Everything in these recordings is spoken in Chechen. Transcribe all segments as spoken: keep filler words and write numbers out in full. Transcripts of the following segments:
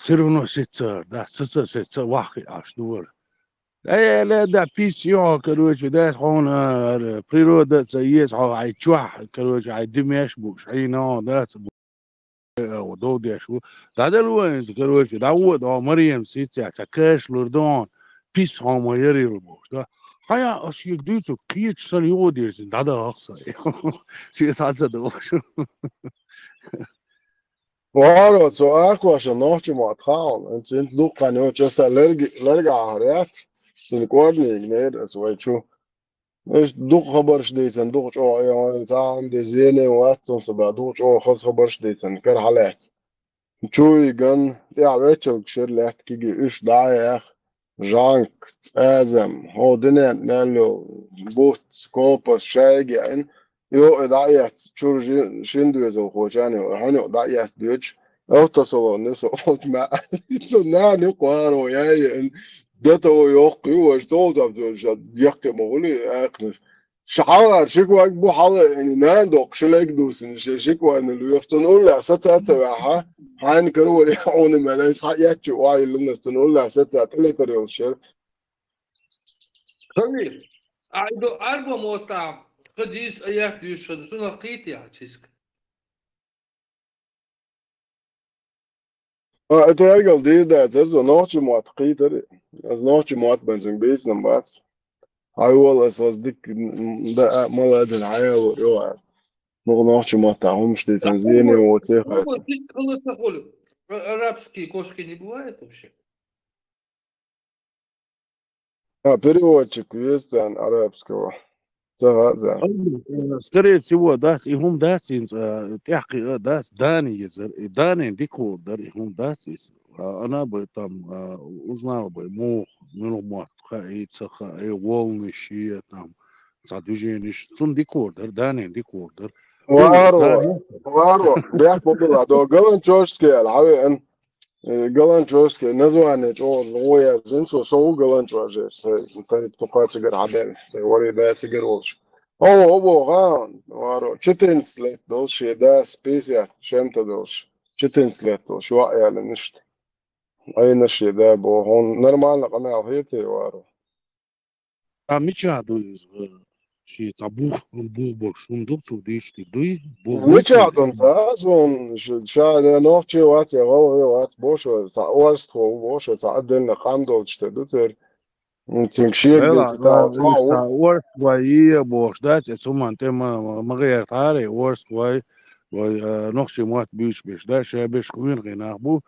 Тируно сица, да, сица, сица, вахи аш дур. Э, ле, да, пис, йо, короче, да, хона, э, природа ца ес, хо, ай, чуа, короче, ай, димеш, буш, ай, но, да, ца, бу-, э, о, дол деш, у. Да, да, луэн, короче, да, вот, о, Марием сица, ца, кэш, лурдон, пис, хо, ма, ярил, буш, да. Хая, ас, ек, дуйцу, кич, сан, йо, дерсин, да, да, ахса. Сица, ца, да, буш. Варо, цо ахваша нохчи мат хаун, эн цинт дуккан йо часа лерги, лерга ахаряц, син корни игнер, ас вай чу. Эш дук хабарш дейцан, дук чо, я, цаам де зене ватцун саба, дук чо хас хабарш дейцан, кар халец. Чуй ган, я вечел кшер лет киги уш даях, жанк, цазам, хо динен нелю, бут, скопас, шайги, эн, Йо, э, дӀаэц, чур жи-, шин доьзал хочан йо, хьан йо дӀаэц доьч. Автосалон, со олт ма. Со нани кваро, я, я, эн, да того йохк, ю, аш тол там, то, ша, яхке могули, акнеш. Шахала, шиквак бу хала, эн, нан док, шилек дусин, ши-, шикварны луйохтун улла, саца, ца, ха. Хайн карури, они мэлэн, са ячу, ай, лунастун улла, саца, теле карел, шер. Халиф, айдо арба мота, хадис аят дуьшан, сунах кхийти а чизг. А, это я говорил, да, да, это зо нохчи мот кхийти а. Аз нохчи мот бен зун бейс нам бац. Ай, вол, аз, аз дик, м, да, а, маладин, ай, вол, йо, а. Ну, нохчи мот, а, хумш, децен, зене, вот, я. Ну, вот, здесь колоса холю. А-, арабские кошки не бывает вообще? А, переводчик вестен арабского. Ца хаза. Э, скорее всего, дац, и хум дац, ин, э, тяхки, э, дац, Дани езер, и Дани дикур дар, и хум дац, ис. А, она бы там, а, узнала бы, мух, минумат, ха, и ца, ха, и волны, шия, там, ца движение, ш-, цун дикур дар, Дани дикур дар. Варо, Дани. Варо, бях побыла, до Галанчожский, а, Э, Галанчожский, название чего, ну, я, зин, со, со у Галанчожи, с, э, та, тукъа цигар хьабел, с, вари да цигар волш. О, о, бо, га, варо, четырнадцать лет долш, да, с пятьдесят чем-то долш. Четырнадцать лет долш, ва, я, ле, ништ. Ай, наш, да, бо, он нормально канал хете, варо. А мича ду из, э, ши ца бух, бух, бух, шум дух цу диш ти дуй, бух, бух. Мича цу дун ца, зун, ш-, ша, не, нохчи вац, я, гал, я, вац, бош, ца орст, хо, бош, ца отдельно кам долчте, ду цер. М, цинк шиек Вела, дин цита, ну, ца, ца, у. Орст вай, я, бош, да, те цуман, те ма, ма, ма, гэр таре, орст вай, вай, э, нохчи мат бич, биш, да, ша биш, куин гинах бу,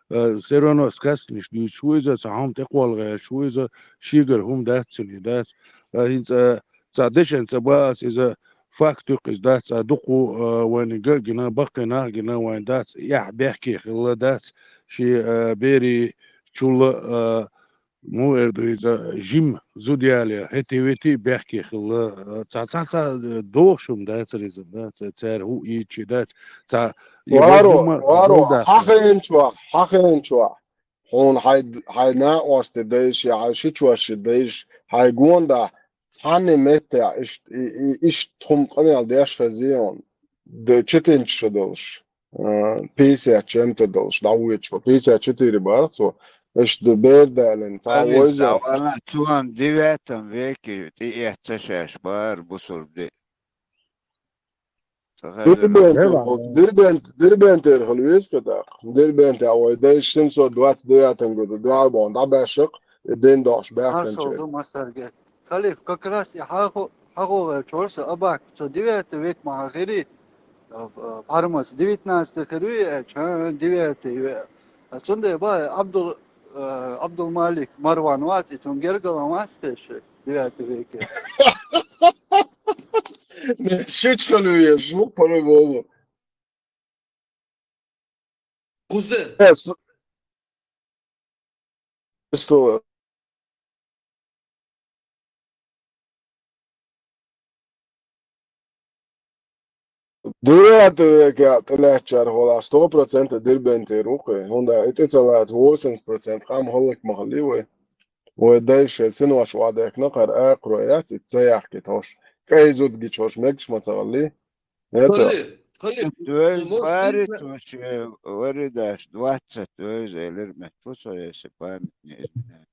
э, всё равно сказ лиш бич, шуиза, ца хам те квал гэр, шуиза, шигар хум дац, цуни дац. Э, хин ца, ца дешен ца бас, иза факт юк из дац, ца дуку, э, вани га гина, бакъина гина вани дац, я бехки хилла дац, ши, э, бери чула, э, ну, эрду иза жим зудяли, хети вети бехки хилла, э, ца, ца, ца, э, дохшум дац риза, да, ца, цар ху ичи дац, ца, Варо, варо, хахен чуа, хахен чуа. Хьуна хьай, хьай накъости дайша, хьай шичоши дайша, хьай гонда цхьанне метте ишт, и, и, ишт тхум къамел деш хезион. Д-, четынча ша долуш, а, пятьдесят чем-то долуш, дӀавоьдуш ву, пятьдесят четыре бара цо. Ишт ду бердалин, цхьа Амин, войза. Давала, цуан девятом веке тӀеэцна шаьш бара бусург де. Ца хезира. Дербент, Дербент, Дербентера хила веза ка даккха. Дербент а вай дайша семьсот двадцать девятом году дуьхьал боху дӀабаьшшакх, и бен дохуш баьхкинчу. Маршалла ду массаьрга. Халиф, как раз и хьахо-, хьахо вер чорса абак, ца девятый век ма хьахири, а, в, а, Пармас девятнадцатый хируй, а, чан девятый ве-, а, цунда ба Абдул, а, Абдул Малик Марван вац, и цун гергалан вац те ши девятый веке. Шичхалуеш, ну, по-любому. Кузен. Э, с-, что? Девятый век я тӀелаьцчара хьола сто процентов Дербентера ву кхе. ХӀунда и тӀе ца лаца восемьдесят процент къам хӀаллак ма хилли вай. Вай дайша синош вӀадехкина кхара акхаро яц, и ца яхкийта хӀорш. КӀай зуда гича хӀорш мегаш ма ца хилли. Это. Халиф, Двадцать войз бари, то есть, э, вари даш, двадцать войз, элир мет, фу со, если память не изменяет.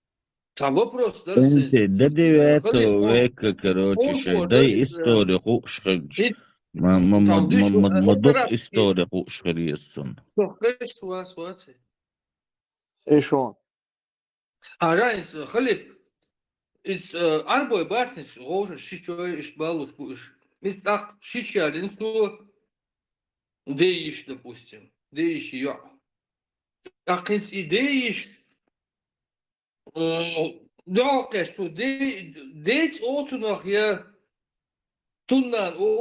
Там вопрос, да, Энти, до девятого века, короче, шей, дай история хуш хедж. Ма, ма, ма, ма, ма, ма, док история хуш хедж. Эшон. А раньше, халиф, из, э, арбой басниш, гожа, шичой, иш балуш, буш. Из так, шича, линсу, деиш, допустим, деиш, ё. Так, из и деиш, э, да, конечно, де-, дети, отцунах я, туннан, о,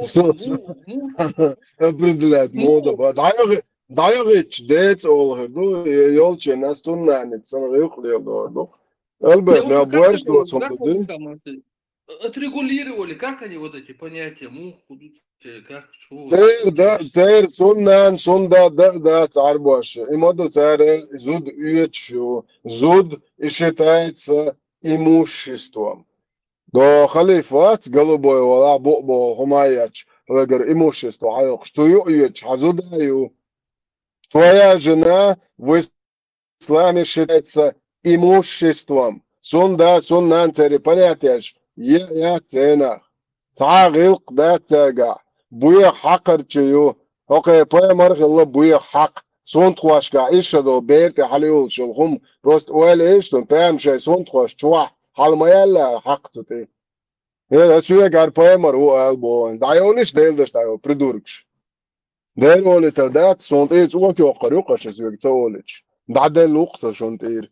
определять мода, ба. Дайгы, дайгы ич, дети, олхыр, ду, ёлче, нас туннан, ит, сан гыйх лел, ду. Элбет, я больше, ду, сон, ду. Отрегулировали, как они вот эти понятия, мух, худуц, э, как, что? Цер, да, цер, суннан, сунда, да, да, цар баш. И моду цер, зуд уечу, зуд и считается имуществом. До халиф вац, голубой вала, бо-, бо-, хумаяч, вегер имущество, хьайокш, цу ю уеч, хьазудаю. Твоя жена в исламе считается имуществом. Сунда, суннан цери понятияш, е, я ценах. Ца гилк да цега. Буех хьакарчу ю. Окей, паймар хилла буех хьак. Сунтхошка иша до берти хьалиул шул хум. Просто уэле эштун, прям шей сунтхош чуа. Хьалмаялла хьак цути. Э, цуя гар паймар у албо. Дайониш делдаш дайо, придуркш. Дер олитар дац, сон тӀе цӀук йоккхар ю, къаша зверг ца олич. ДӀадел лукъ ца шун тӀир.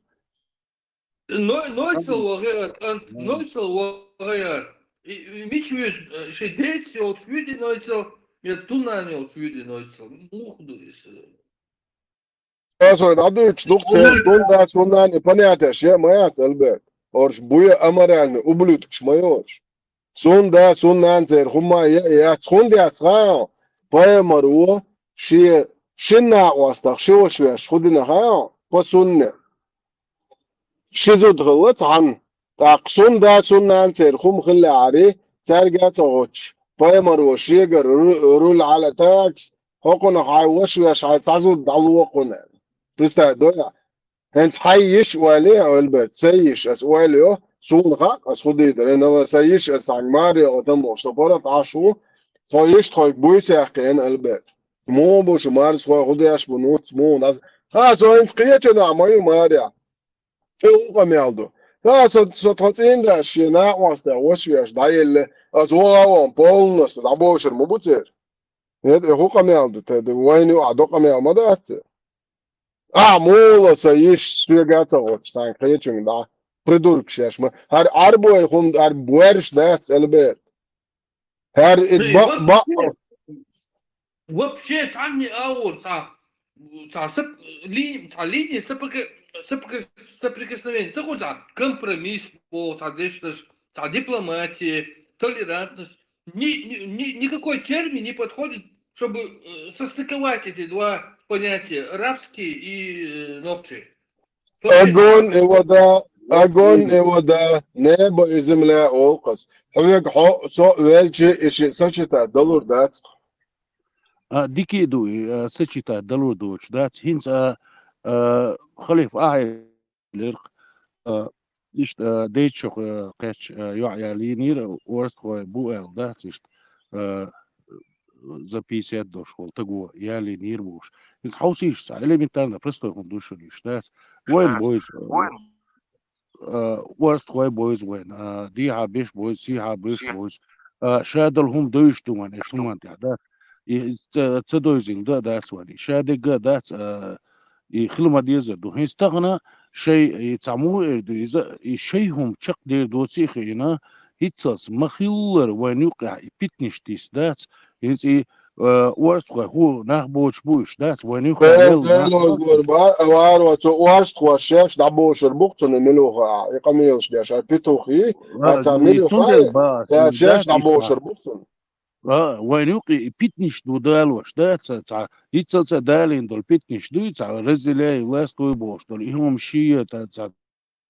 Но-, нойцал вагъяр, ант, нойцал вагъяр. И, и мич вуьз, э, ши дец йолч вуьди нойцал, я тунан йолч вуьди нойцал. Мух ду ис. Аса дӀадуьйч дукъ цер тун да суннани понятия ше ма яц, Альберт. Орш буя аморальный, ублюдкш ма йолш. Сун да, сун нан цер, хумма я, я, цхун да, цхао, паймар во, ши, шин накъостах, ши вош веш, худина хао, по сунне. Ши зуд хилла цхьан, тӀаккха сун да, сун нан цер, хум хилла ари, царга ца гӀоч, паймар во, шегар, ру-, руль ала такс, хӀокхунах хьай вош веш, хьай цхьа зуд дӀалуо кхуна. Представь, доя? ХӀинца хьай йиш оале, Альберт, сай йиш, ас оале, суна хакъ, ас худийдар, хӀинала сай йиш, ас хьанг маре, о, там, что пора, тӀаш ву, тхо йиш, тхойг буй сяхкхен, Альберт. Муха бу шу марс, хой худеш бу, нуц, муха, ас, ха, со хӀинца кхечана, мою маре. Э, у къамел ду. Ха, со, со тхо цӀин даш, ши накъоста, вош веш, дӀаелле, ас вогӀа вон, полностью, дӀабошар, ма буцер. Нет, э, ху къамел ду, те, вайну а до къамел ма дац. А, мула са йиш, соьга ца гӀоч, сан кхечунг да. Придуркш еш ма. ХӀар арбой хум, хӀар буэрш дац, Альберт. ХӀар и Эй, ба-, ба-, вообще, вообще, цхьанне аур, ца, ца сап-, ли-, ца линия соприк-, соприк-, соприкосновения. Ца ху-, ца компромисс, по, ца деш-, ца дипломатия, толерантность. Ни, ни, ни, никакой термин не подходит, чтобы, э, состыковать эти два понятия, рабский и, э, ногчий. Вообще, Огонь и вода, огонь и вода, небо и земля, олкъас. Хьоьга хьо, со велчи, иши сочетать далур дац. А, дикий ду, и, а, сочетать далур доч дац. ХӀинца, а, а, халиф ахьи лирх, а, ишт, а, дейчох, а, кхеч, а, юа ялинир, орст хой бу эл дац, ишт, а, за пятьдесят дош хол, таго, ялинир буш. Из хаусиш ца, элементарно, простой хун душун иш дац. Войн бойз, а, орст хой бойз войн, а, дихьа беш бойз, сихьа беш бойз. А, шадал хум дойш ду ван, эш хуман тя дац. И ца, ца дойзил да, дац ван. И шадега дац, а, и хилма дезер ду. ХӀинц тахана шей, и цаму эр ду, иза, и шей хум чак дер доци хина, хицалц махиллар вайн юкъя, и питниш тис дац. ХӀинц и, э, орст хой ху нах боч буш дац, вайн юкъя Э, мел э, нах лоз боч. Лор ба, а варо цо орст хой шеш да бошер бук цо не милуха, и камилш деш, а петухи, а ца и милуха, цундел ба, ца и шеш дац да ишта. Бошер бук цо. А, вайн юкъи и питниш ду далош, да, ца, ца, иццал ца далин дол питниш ду, ца разделяй власть той бош дол, и хом шия, та, ца,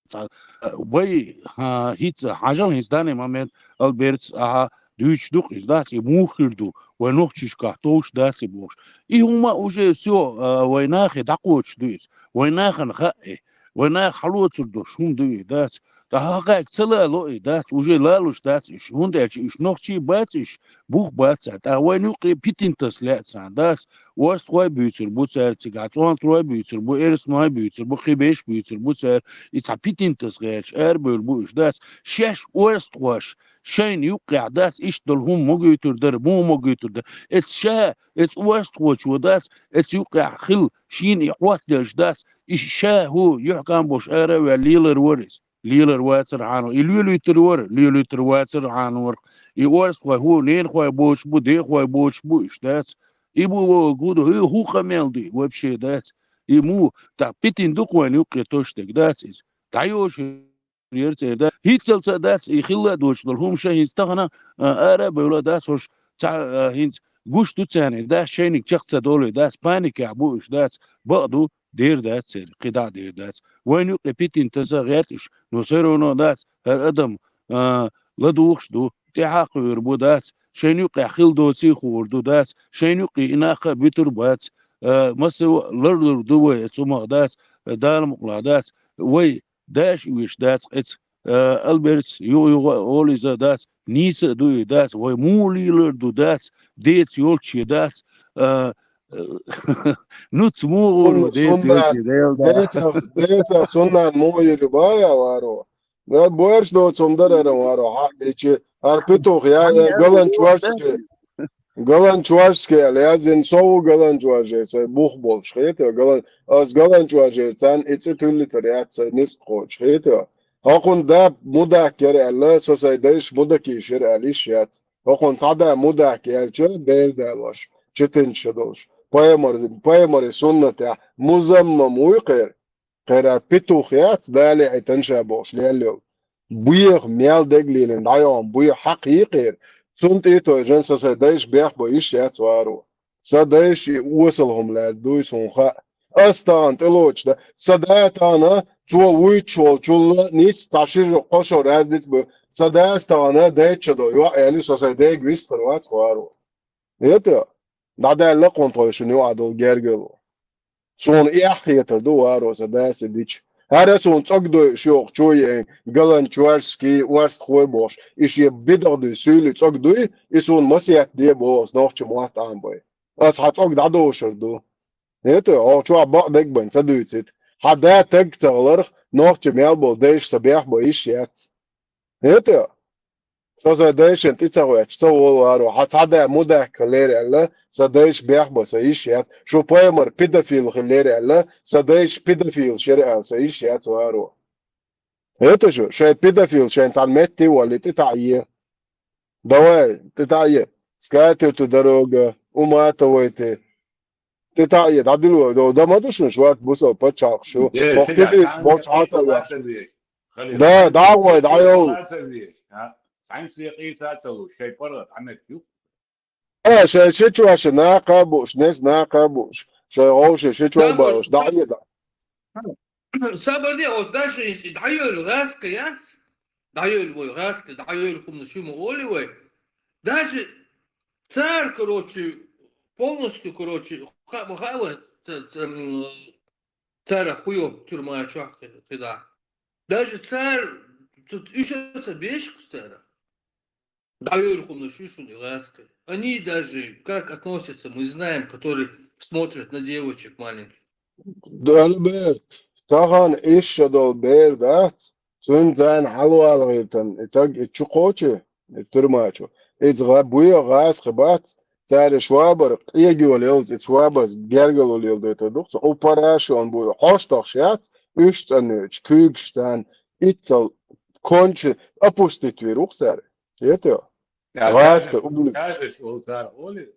ца, а, вай, а, хица, хьажал хиц данный момент, Альберт, аха, дуьйцуш ду-кх иза, дац, и муха хир ду, вай нохчашкахь товш дац и бохуш. И хӀума уже всё, а, вай нахе дӀакхочуш ду иза. Вай нахана хаьа и. Вай наха хьалоцур долуш хӀума ду и, дац. Ткъа хьакхаьчча ца лало и, дац, уже лалуш дац уьш, хӀунда аьлча уьш нохчий бац уьш, бух бац цара. Ткъа вайна юккъе питинтас лаьа царна, дац. Орстхой буьйцур бу цара цигахь, цӀонтарой буьйцур бу, эрсаной буьйцур бу, кхиберш буьйцур бу цара. И цхьа питинтас гӀерташ арабевлла бу уьш, дац. Шаьш орстхоша шайна юккъехь, дац, иштта долу хӀума ма гойтур дара, муха ма гойтур дара. Эцу ша, эцу орстхочо, дац, эцу юккъехь хилла, шена и хьоттаделлаш, дац, и ша хӀу, юьхькӀам болуш ара а ваьлла, лелар вара иза. Лелар вацара хьан вара. И лелуьйтур вара, лелуьйтур вацара хьан вара. И орстхой хӀу, ненахой боцуш бу, дехой боцуш бу уьш, дац. И бу вогӀу ду, хӀу, хӀу къамел ду, вообще, дац. И му, тӀаккха питина ду-кх вайна юккъе тосуш дерг, дац иза. ДӀайоша яра церан, да. ХӀинццалц а дац, и хилла а доцуш долу хӀума ша хӀинца тахана, а, ара а бевлла, дац, хӀорш цхьа, а, хӀинца гуш ду царна, дац, шайниг чекх ца долу, дац, паникехь бу уьш, дац, бакъ ду, дер дац церан, кхидӀа а дер дац. Вайна юккъе питинтаса гӀерта уьш, но всё равно, дац, хӀара адам, а, ладугӀуш ду, тӀаьхьа а кхуьур бу, дац, шайна юккъехь хилла доций хуур ду, дац, шайна юккъе и нах а буьтур бац, а, массо а ларлур ду вай, цу мах дац, Дала мукъалахь, дац, вай Даш и веш дац эца, а, Альбертс юха-юха а олу иза, дац, нийса а ду и, дац, вай муха лелар ду, дац, деца йолчу, дац, а, а, нуц муха гӀур ву, деца йолчу, Дела, дац. Децах, децах, суннан муха йили бая, варо. Дар боьрш доцу хӀума дара ара, варо, хьаъ дечи, ар петух я, я, галан чуашски. Галанчуашский аьлла яздина, со ву галанчуажер, сайн бух болуш, хетий? Галан-, ас галанчуажер, царна и цӀе туьллитар яц, сайн ницкъ кхочуш, хетий? ХӀокхунна да мудак яра аьлла, со сайн дайша мудакийша яра аьлла, йиш яц. ХӀокхунна цхьа да мудак яьлча, бер далош, четинча долуш. Пайхамар-, пайхамари суннатехь музаммам вуй кхера? Кхерар петух яц, Дала а тан ша бохуш лелла йолу. Буьйха мел дега лелина дӀайогӀун буьйха хьакха йийкхера, цунна тӀе а тойжан со сайн дайша бехбо йиш яц, варо. Сан дайша и осал хӀума лаьрда дуй суна хаьа. Ас тахана тӀелоцуш да, сан да тахана цо вуьйцуш волчул а нийса цхьа ши шо, кхо шо разница бу. Сан дас тахана дайча до йоӀ аьлла, со сайн дега вистхир вац, варо. Эта, дӀадаьлла кхунна тхойшинна юкъа долу гергарло. Суна эхь хетар ду, варо, сан дас и дича. ХӀара суна цӀог дойуш йоху чу еана, галанчуашский, орстхой бохуш, и шен бидагӀа дуй, суьйли цӀог дуй, и суна масетта де боху, ас нохча мотт Ӏамабай. Ас хьан цӀог дӀадошур ду. Эта, хьо чохь бакъ дегбан ца дуьйцит. Хьан да таг ца гӀаларх, нохча мел болу дайша сан бехбо йиш яц. Эта, со сайн дайшина тӀе ца гӀоьттуш ца волу, варо, хьан цхьа да мудак хилера аьлла, сан дайша бехбо сан йиш яц, шу пайхамар педофил хилера аьлла, сан дайша педофил шера аьлла сан йиш яц, варо. Эта шу, шайн педофил шайн цхьана метте а воллий, тӀе таӀе. Давай, тӀе таӀе. Скатертью дорога, уматывайте. ТӀе таӀе, дӀадуьллу, дан ма ду шуна шорта бусал пачхьалкх шу. Э, хӀокху тӀе хилча болчу хьан ца веш. Да, дӀа а гӀой, дӀа а йовла. Цхьаьна се къийса а ца луш, шайн паргӀат Ӏаметтиг ю. А, шайн ши чоша накха а бууш, нес накха а бууш, шайн гӀовше ши чоша бууш, дӀа а йеда. Сабар де, вот даже если дӀайойла гӀазкхи яц, дӀайойла вай гӀазкхи, дӀайойла хӀуманаш ю ма олий вай. Даже цара, короче, полностью, короче, ха-, ма хаьа вай, ца-, ца-, м, цара хӀу йо тюрьма чохь кхи-, кхидӀа. Даже цара, ц-, уьш а ца беш-кх цара. ДӀайойла хӀуманаш ю шуна и гӀазкхи. Они даже как относятся, мы знаем, которые смотрят на девочек маленьких. Альберт, тахана иша долу бер дац, цуьнан царна хьалавала гӀиртан, и таг и чу кхочий, и тюрьма чу. Иза гӀа-, буьйха гӀазкхи бац, цара швабар къегайолу йолчу, и швабарца гергало леладойтур ду-кх цо. Упарашон буй, хьоштагӀаш яц, уьш цӀанвечу, куьйгаш царна, иццал конча опустить вийр ву-кх цара. Хетий? ГӀазкхи, ублюдки.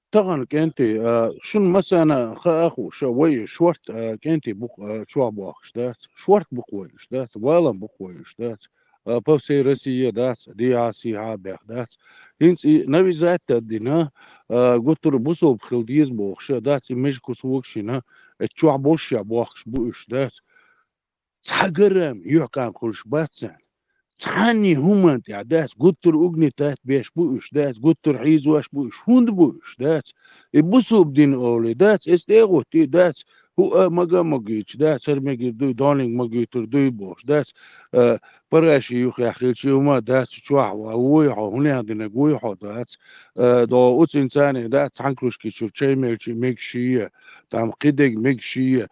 Тахана, кӀентий, а, шуна массарна хаа а хууш, вай шорта, а, кӀентий бу-кх, а, чохь бохкуш дац, шорта бу-кх вай уьш дац, валан бу-кх вай уьш дац, а, по всей России дац, дехьа-сехьа бех дац. ХӀинца и навязать а дина, а, гуттар а бусалба хила деза бохуш а дац, и меж кусок шина, эцу чохь болуш а бохкуш бу уьш дац. Цхьа грамм юьхькӀам хуьлуш бац царна. цхьанне хӀуман тӀехь дац, гуттар угнетать беш бу уьш, дац, гуттар хьийзош бу уьш, хӀунда бу уьш, дац. И бусулба дин олий, дац, эс тӀегӀутти, дац, хӀу а мага а магийча, дац, хӀара мегар дуй, дониг магуьйтур дуй бохуш, дац, а, параши юххехь хилча, хӀума дац, чохь вуй хьо, хӀунех динаг вуй хьо, дац, а, догӀу уцинцане, дац, цхьана кружки чуьра чай мелчи мегаший, там кхидег мегаший,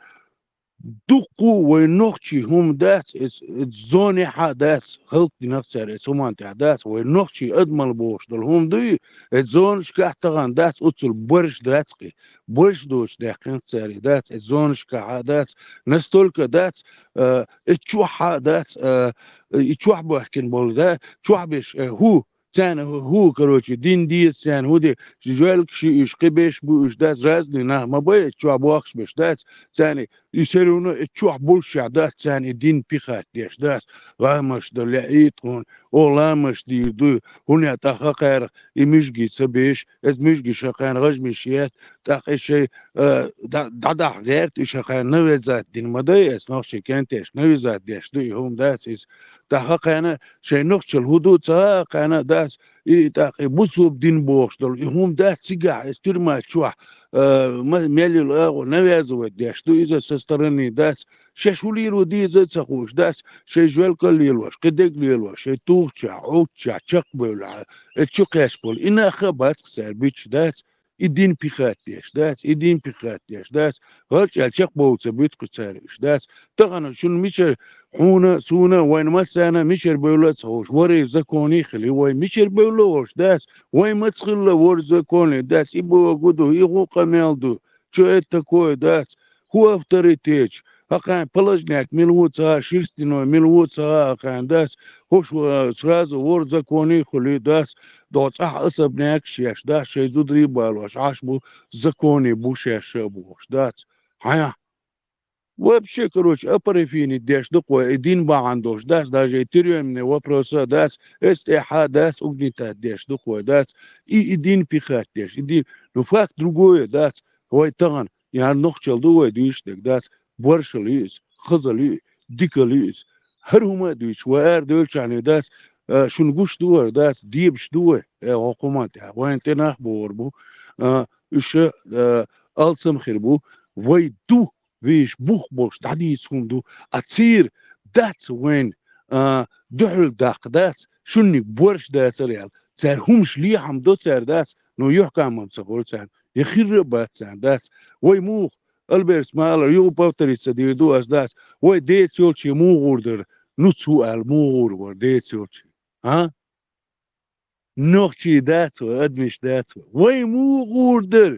дуккху вайн нохчий хӀума дац, эц, эц зонехьа дац, хӀаллакдинарг цара эц хӀуман тӀехь дац, вайн нохчий адамал бохуш долу хӀума дуй, эц зонашкахь тахана дац, оццул барш дац кхи, барш доцуш даьккхинарг цара дац, эц зонашкахьа дац, настолько дац, а, эц чохьа дац, а, и чохь бохкина болу, да, чохь беш, а, хӀу, царна хӀу, хӀу, короче, дин деза царна, хӀу де, жоьлкаш ю уьш, кхиберш бу уьш, дац, разный нах ма бай, чохь бохкаш берш, дац, царна и всё равно и чохь болушехь, дац, царна и дин пихать деш, дац, гӀамаш дан лаьий тхуна, о, ламаш дийр ду, хӀунда тӀаккха кхарах и муьжги ца беш, эц муьжги шакхарна гӀажмиш ет, тӀаккха и шай, э, дӀа-, дӀадахьа гӀерта и шакхарна навязать дина ма дай, эц нохчий кентеш навязать деш ду, и хӀума дац, иза тӀаккха кхарна шайн нохчалла хӀу ду, ца кхарна дац, и тӀаккха и бусулба дин бохуш долу, и хӀума дац цигахь, эс тюрьма чохь, а, ма-, мел йолу агӀо навязывать деш ду, иза со стороны дац, шаьш хӀу лело деза а ца хууш дац, шайн жоьлкал лелош, кхидерг лелош, шайн тухучохь, Ӏуттучохь, чекхбевлла, эц чу кхаьчна болу, и нах а бац-кх цара буьтуш дац, и дин пихать деш дац, и дин пихать деш дац, гӀарчӀ аьлла чекхбовла ца буьту-кх цара уьш дац. Тахана шуна мичара, хьуна, суна, вайна массарна мичара бевлла а ца хууш, ворхӀе законе а хили вай, мичара бевлла а волуш дац, вай маца хилла ворхӀ законе дац, и богу ду, и гӀукъа мел ду, чу это такое дац, хӀу авторитеташ, хӀокхарна положняк мила ву ца хаьа, шерстяной мила ву ца хаьа хӀокхарна дац, хӀуш, а, сразу ворхӀ законе а хуьлий дац, догӀу цӀахь особнякаш еш дац, шайн зударий балош Ӏаш бу, законе бу шаьш а бохуш дац. Хьан? Вообще, короче, апарафини деш ду-кх вай, и дин бахьана долуш дац, даже и тюремный вопроса дац, эс тӀехьа дац, угнетать деш ду-кх вай, дац, и, и дин пихать деш, и дин. Ну, факт другое, дац, вай тахана, яра нохчалла ду вай дуьйцуш дерг, дац, боршал ю иза, хазал ю, дикал ю иза. ХӀара хӀума а дуьйцуш, вай арадевллачарна дац, а, шуна гуш ду вай, дац, дебаш ду вай, э, хӀокху хӀуманна тӀехь, вайна тӀе нах богӀур бу, а, уьш, а, алсам хир бу, вай ду, вешан бух болуш дӀадийца хӀума ду, а церан дац вайн, а, дуьхьал даккха дац, шуьнниг борш дацара аьлла. Цара хӀумаш лехьам до цара дац, ну, юьхькамам ца хуьлу царна, я хир а бац царна дац. Вай муха, Альберт Смаилов, юха повториться дийр ду ас дац, вай деца йолчу муха гӀур дара, нуц ву аьлла муха гӀур вара деца йолчу? А? Нохчий дац вай, адамаш дац вай. Вай муха гӀур дара?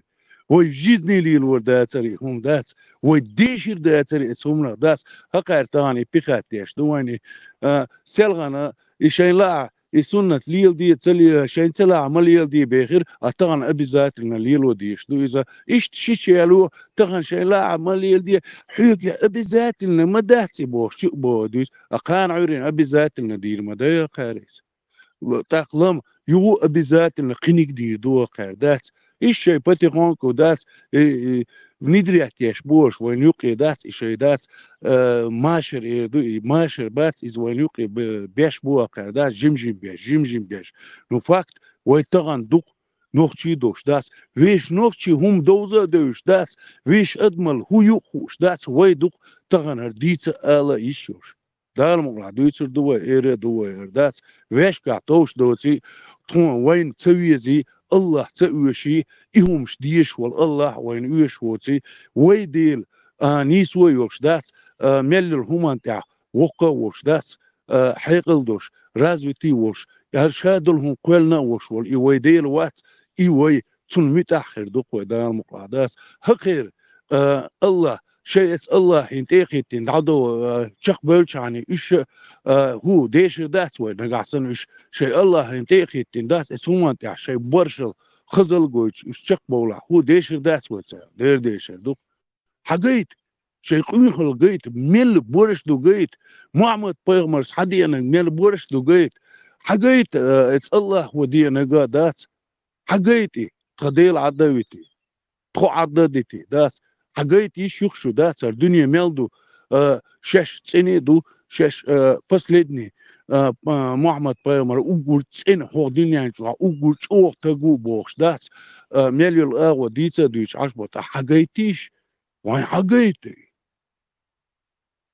Вай жизни лелор дацара и хӀума дац. Вай дешар дацара и цу хӀуманах дац. ХӀокхара тахана и пихать деш ду вайна и, а, селхана, и шайн лаахь, и суннат леладе, ца ле-, шайн ца лаахь ма леладе бехира, а тахана обязательно лело дезаш ду иза. Иштта шича яло, тахана шайн лаахь ма леладе, хьоьга обязательно ма дац и бохуш чу а боху дуьйцу. А кхана Ӏуьйрина обязательно дийр ма дай кхара иза. ТӀаккха лама юха обязательно кхиниг дийр ду кхара, дац. Иштта шайн потихоньку дац, и, и, внедрять еш бохуш вайна юкъе дац, и шайн дац, э, машар эр ду, и машар бац, иза вайна юкъе бе-, беш бу кхара, дац, жим-жим беш, жим-жим беш. Ну, факт, вай тахана дукха нохчий долуш дац, вешан нохчий хӀума довза а девзаш дац, вешан адамалла хӀу ю а хууш дац, вай дукха тахана хӀара дийца а ала а йиш йолуш. Дала мукъалахь дуьйцур ду вай, эр а ду вай, эр дац. Вешкахь товш доций, тхуна вайна ца везий, Аллах ца оьший, и хӀумаш дезаш волу Аллах вайна оьшуш воций, вай Дела, а, нийсо а йолуш дац, а, мел йолу хӀуманна тӀехь воккха а волуш дац, а, хьекъал долуш, развитый а волуш, яра ша долу хӀума кхоьллина а волуш волу, и вай Дела вац, и вай цунна муьтӀахь хир ду-кх вай, Дала мукъалахь дац. ХӀокхеран, а, Аллах, шайн эца Аллахьина тӀе а хӀиттина, дӀадо, а, чекхбевллачхьана уьш, а, хӀу, дешар дац вай, нагахь санна уьш шайн Аллахьина тӀе а хӀиттина дац, эца хӀуманна тӀехь шайн боршал, хазал гойтуш, уьш чекхбовлахь, хӀу, дешар дац вай цара, дера дешар ду. Хьагайта, шайн къуьйхьал гайта, мел борш ду гайта, Мухьаммад-пайхамарс хьадеанарг мел борш ду гайта. Хьагайта, а, эца Аллахьо деанарг а дац. Хьагайта и, тхан Дела Ӏадда а вити, тхо Ӏадда а дити, дац. Хьагайта йиш ю-кх шу, дац, хӀара дуьне мел ду, а, шаьш цӀена а ду, шаьш, а, последний, а, а, Мухьаммад пайхамар уггар цӀена хӀокху дуьнен чохь, уггар чӀогӀа стаг ву бохуш дац, а, мел йолу агӀо дийца а дуьйцуш Ӏаш бо, ткъа хьагайтийша, вайн хьагайта.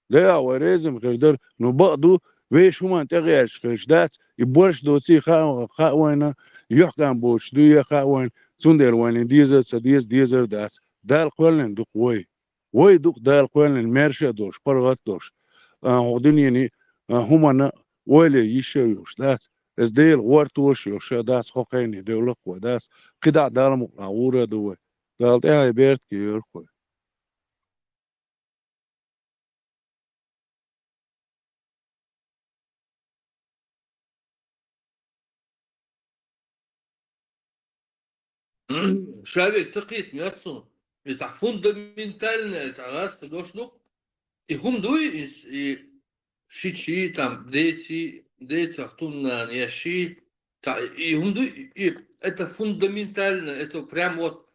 Де а, вай реза хир дара, ну, бакъ ду, вешан хӀуманна тӀегӀерташ хилча дац, и борш доций хаьа, хаьа вайна, юьхькӀам боцуш дуй, я хаьа вайна, цундела вайна дезар а ца деза, дезар а дац. Дала кхоьллина ду-кх вай. Вай ду-кх Дала кхоьллина, маьрша а долуш, паргӀат а долуш. А, хӀокху дуьненан, а, хӀуманна ойла йиш а йолуш дац. Иза Делан гӀортош а йолуш дац, хӀокху хенахь девлла-кх вай дац. КхидӀа Далла мукъалахь гӀур а ду вай. Дала тӀаьхье беркате йойла-кх вай. Ша верг ца кхетта моьтту суна. И цхьа фундаментальная, цхьа гӀазкхи дош ду-кх. И хӀума дуй, и, и шичи, там, деци, децах туннан я ши, цхьа, и хӀума дуй, и, это фундаментально, это прям вот,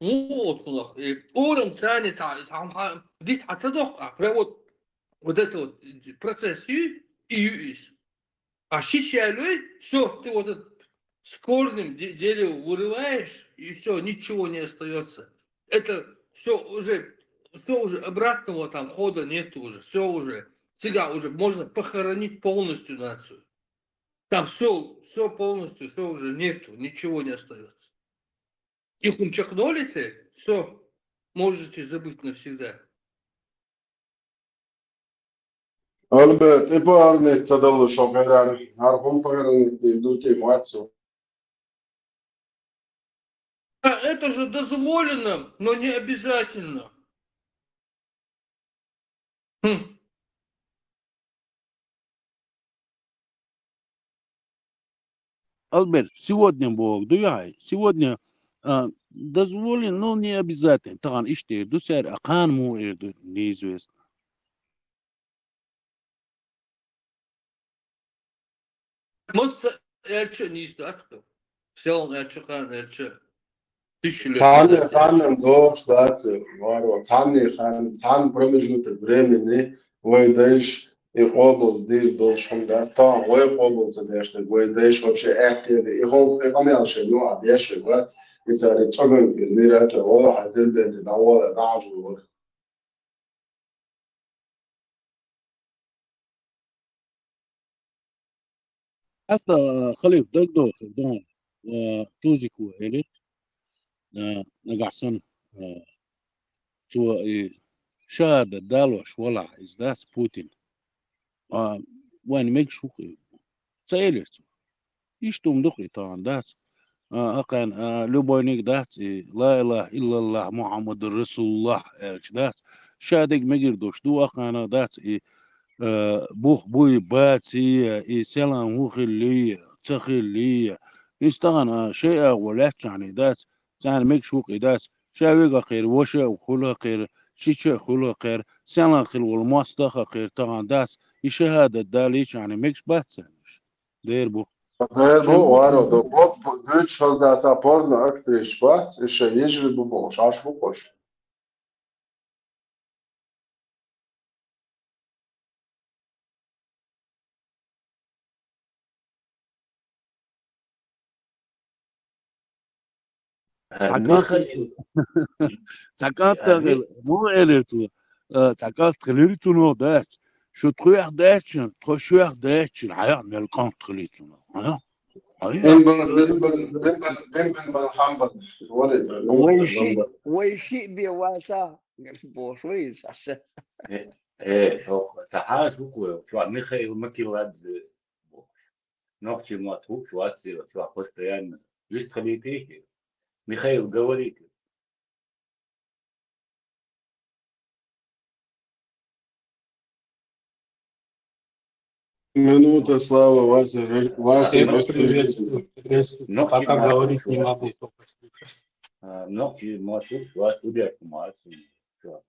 ну, вот, ну, и орам царни цхьа, цхьа хӀума дитта хьан ца доккху, а прям вот, вот это вот процесс ю, и ю из. А шича ялой, всё, ты вот этот с корнем де-, дерево вырываешь, и всё, ничего не остаётся. Это всё уже, всё уже, обратного там хода нету уже, всё уже. Тебя уже можно похоронить полностью нацию. Там всё, всё полностью, всё уже нету, ничего не остаётся. И хӀума чекхдолийта, всё, можете забыть навсегда. Альберт, и парни ца далуш хӀокхеран, хӀара хӀума парни ду тӀе вац. А это же дозволено, но не обязательно. Хм. Альберт, сегодня боху ду яхье? Сегодня, а, дозволено, но не обязательно. Тахана иштта эр ду цара, а кхана муха эр ду, неизвестно. Маца аьлча а нийса дац-кх. Селхана аьлча, кхана аьлча, тысяча лет назад аьлча. Цхьанне ханна догӀуш дац, варо. Цхьанне хан, цхьана промежуток времени вай дайша и къобал дийр долуш хӀума дац. Тахана вай къобал ца деш дерг вай дайша вообще аьттехьа. И хӀума, и къамел шайн юкъахь деш верг вац. И цара и цӀоган бир мира а тоьхна, валлахьи, Дербенте дӀавала, дӀахьажа вара. Аса, а, халиф, дагадогӀу хир ду хьуна, а, Тузико элира, а, нагахь санна, а, цо и шахӀадат далош валахь, иза дац Путин. А, вайна мегаш ву-кх и? Ца элира цо. Иштта хӀума ду-кх и тахана, дац? А, акхарна, а, любойниг дац и, ла илаха иллаллахӀ, Мухьаммадур Расулуллахь аьлча, дац? Ша дерг мегар долуш ду акхарна, дац и, а, бух буй, баций, и селхана хӀун хилли, ца хилли. Иза тахана, а, шайн агӀо лаьцначарна, дац? Царна мегаш ву-кх и, дац? Ша вега хир, ваша а хуьлу хир, шича а хуьлу хир, селхана хилла волу мостагӀа хир тахана, дац? И шахӀадат далийчарна мегаш бац царна уьш? Дера бу. Дера бу, варо, до поп, дуьйцуш хаза дац, а порно актрисаш бац, и шайн йижарий бу бохуш, Ӏаш бу-кх уьш. Цхьа кӀант, цхьа кӀант хилла, муха элира цо? Э, цхьа кӀант хилира цунах, дац? Шу тхох даьччина, тхо шух даьччина, хьаьа, мел кӀант хилира цунах, хьаьа? Хьаьа? Бин бин бин бин бин бин бин бин бин хьамбар. Вай шиъ, вай шиъ бен ваца, бохуш вай иза. Э, э, ох, ца хьаша ву-кх вай, чохь Михаил Макиладзе бохуш. Нохчийн мотт хууш вац, чохь постоянно. Вистхилийта хи. Михаил, говорите. Минута славы, Вася, Вася, всех приветствую, приветствую. Нохчийн мотт хууш вац. Пока говорить не могу, только слушаю. А, нохчийн мотт хууш вац, удеркум ац. Всё.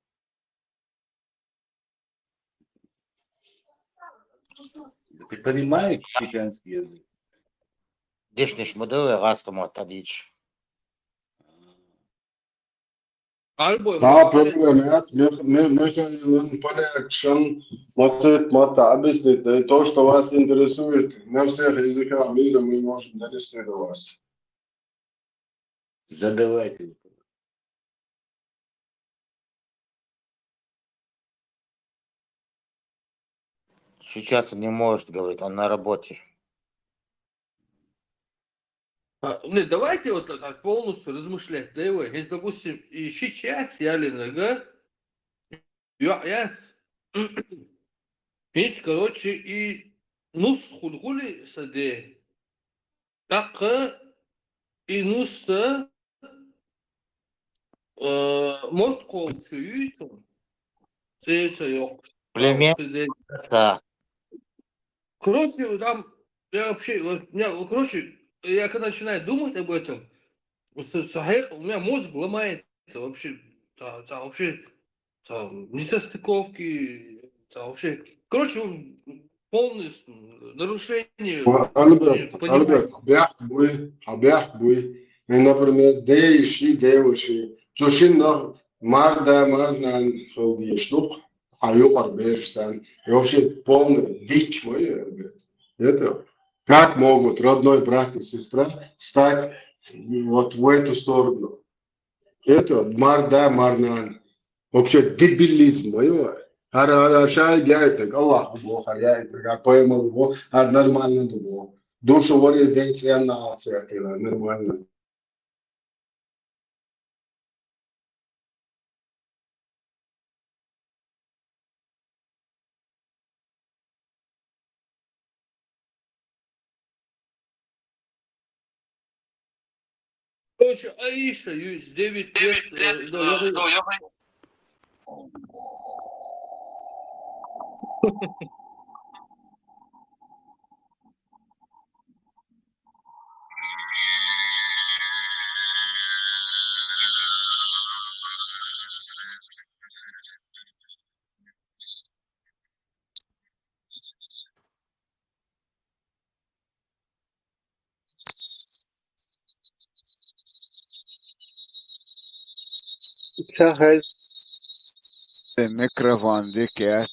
Ты понимаешь чеченский язык? Дешнаш ма ду, гӀазкхи мотт дийцуш. Арбой, да, проблем нет. Мих-, Ми-, Михаилан, полякшан, может, мата объяснить, да, и то, что вас интересует, на всех языках мира мы можем донести до вас. Задавайте. Сейчас он не может говорить, он на работе. А, не, давайте вот так полностью размышлять, да, его. Если, допустим, и сейчас я ли нога, я, я, короче, и нус хулгули саде. Так, и нус, э, морт кол чуютун. Це, це ёк. Племя. Да. Короче, там, я вообще, вот, меня, вот, короче, я когда начинаю думать об этом, вот, с-, сахих, у меня мозг ломается вообще. Та, та вообще, та, несостыковки, та вообще. Короче, полное с-, нарушение, Альберт, понимания. Альберт, бяхт буй, а бяхт буй. Ну, например, дэ иши, дэ иши. Цу шин нах марда, марнан, хэл дэ иштух. А юкъар бэшсэн. И вообще полный дичь мой, ребят. Это как могут родной брат и сестра стать вот в эту сторону? Это марда, марнан. Вообще дебилизм, понимаешь? Ара, ара, шай, я это, Аллах, Бог, я это, я поймал его, а нормально думал. Душу вори дэнс, я на нормально. Короче, Аиша, девять лет, э, да, я говорю, Чахай. Микрофон дикет.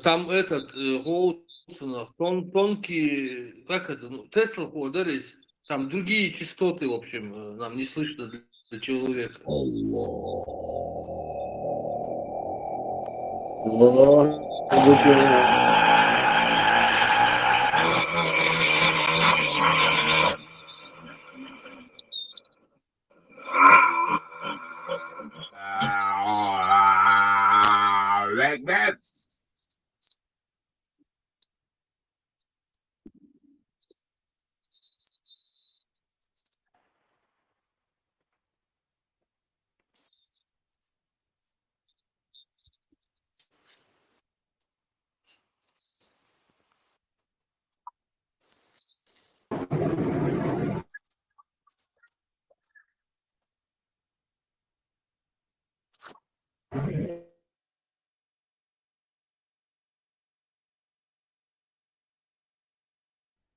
Там этот, э, Голцынов, тон-, тонкий, как это, ну, Тесла ударились, там другие частоты, в общем, э, нам не слышно для, для человека. Аллах.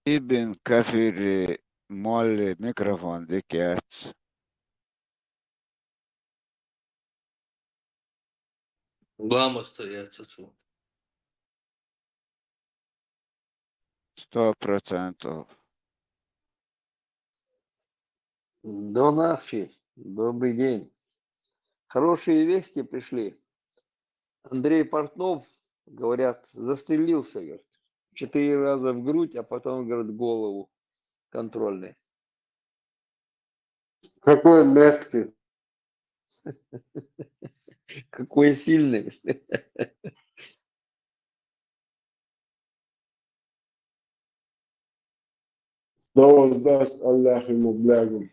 Ибн Кафири молли микрофон дикет. Глама стоять отцу. Сто процентов. Донафи, добрый день. Хорошие вести пришли. Андрей Портнов, говорят, застрелился, говорит. Четыре раза в грудь, а потом, говорит, голову контрольный. Какой меткий. Какой сильный. Да воздаст Аллах ему благом.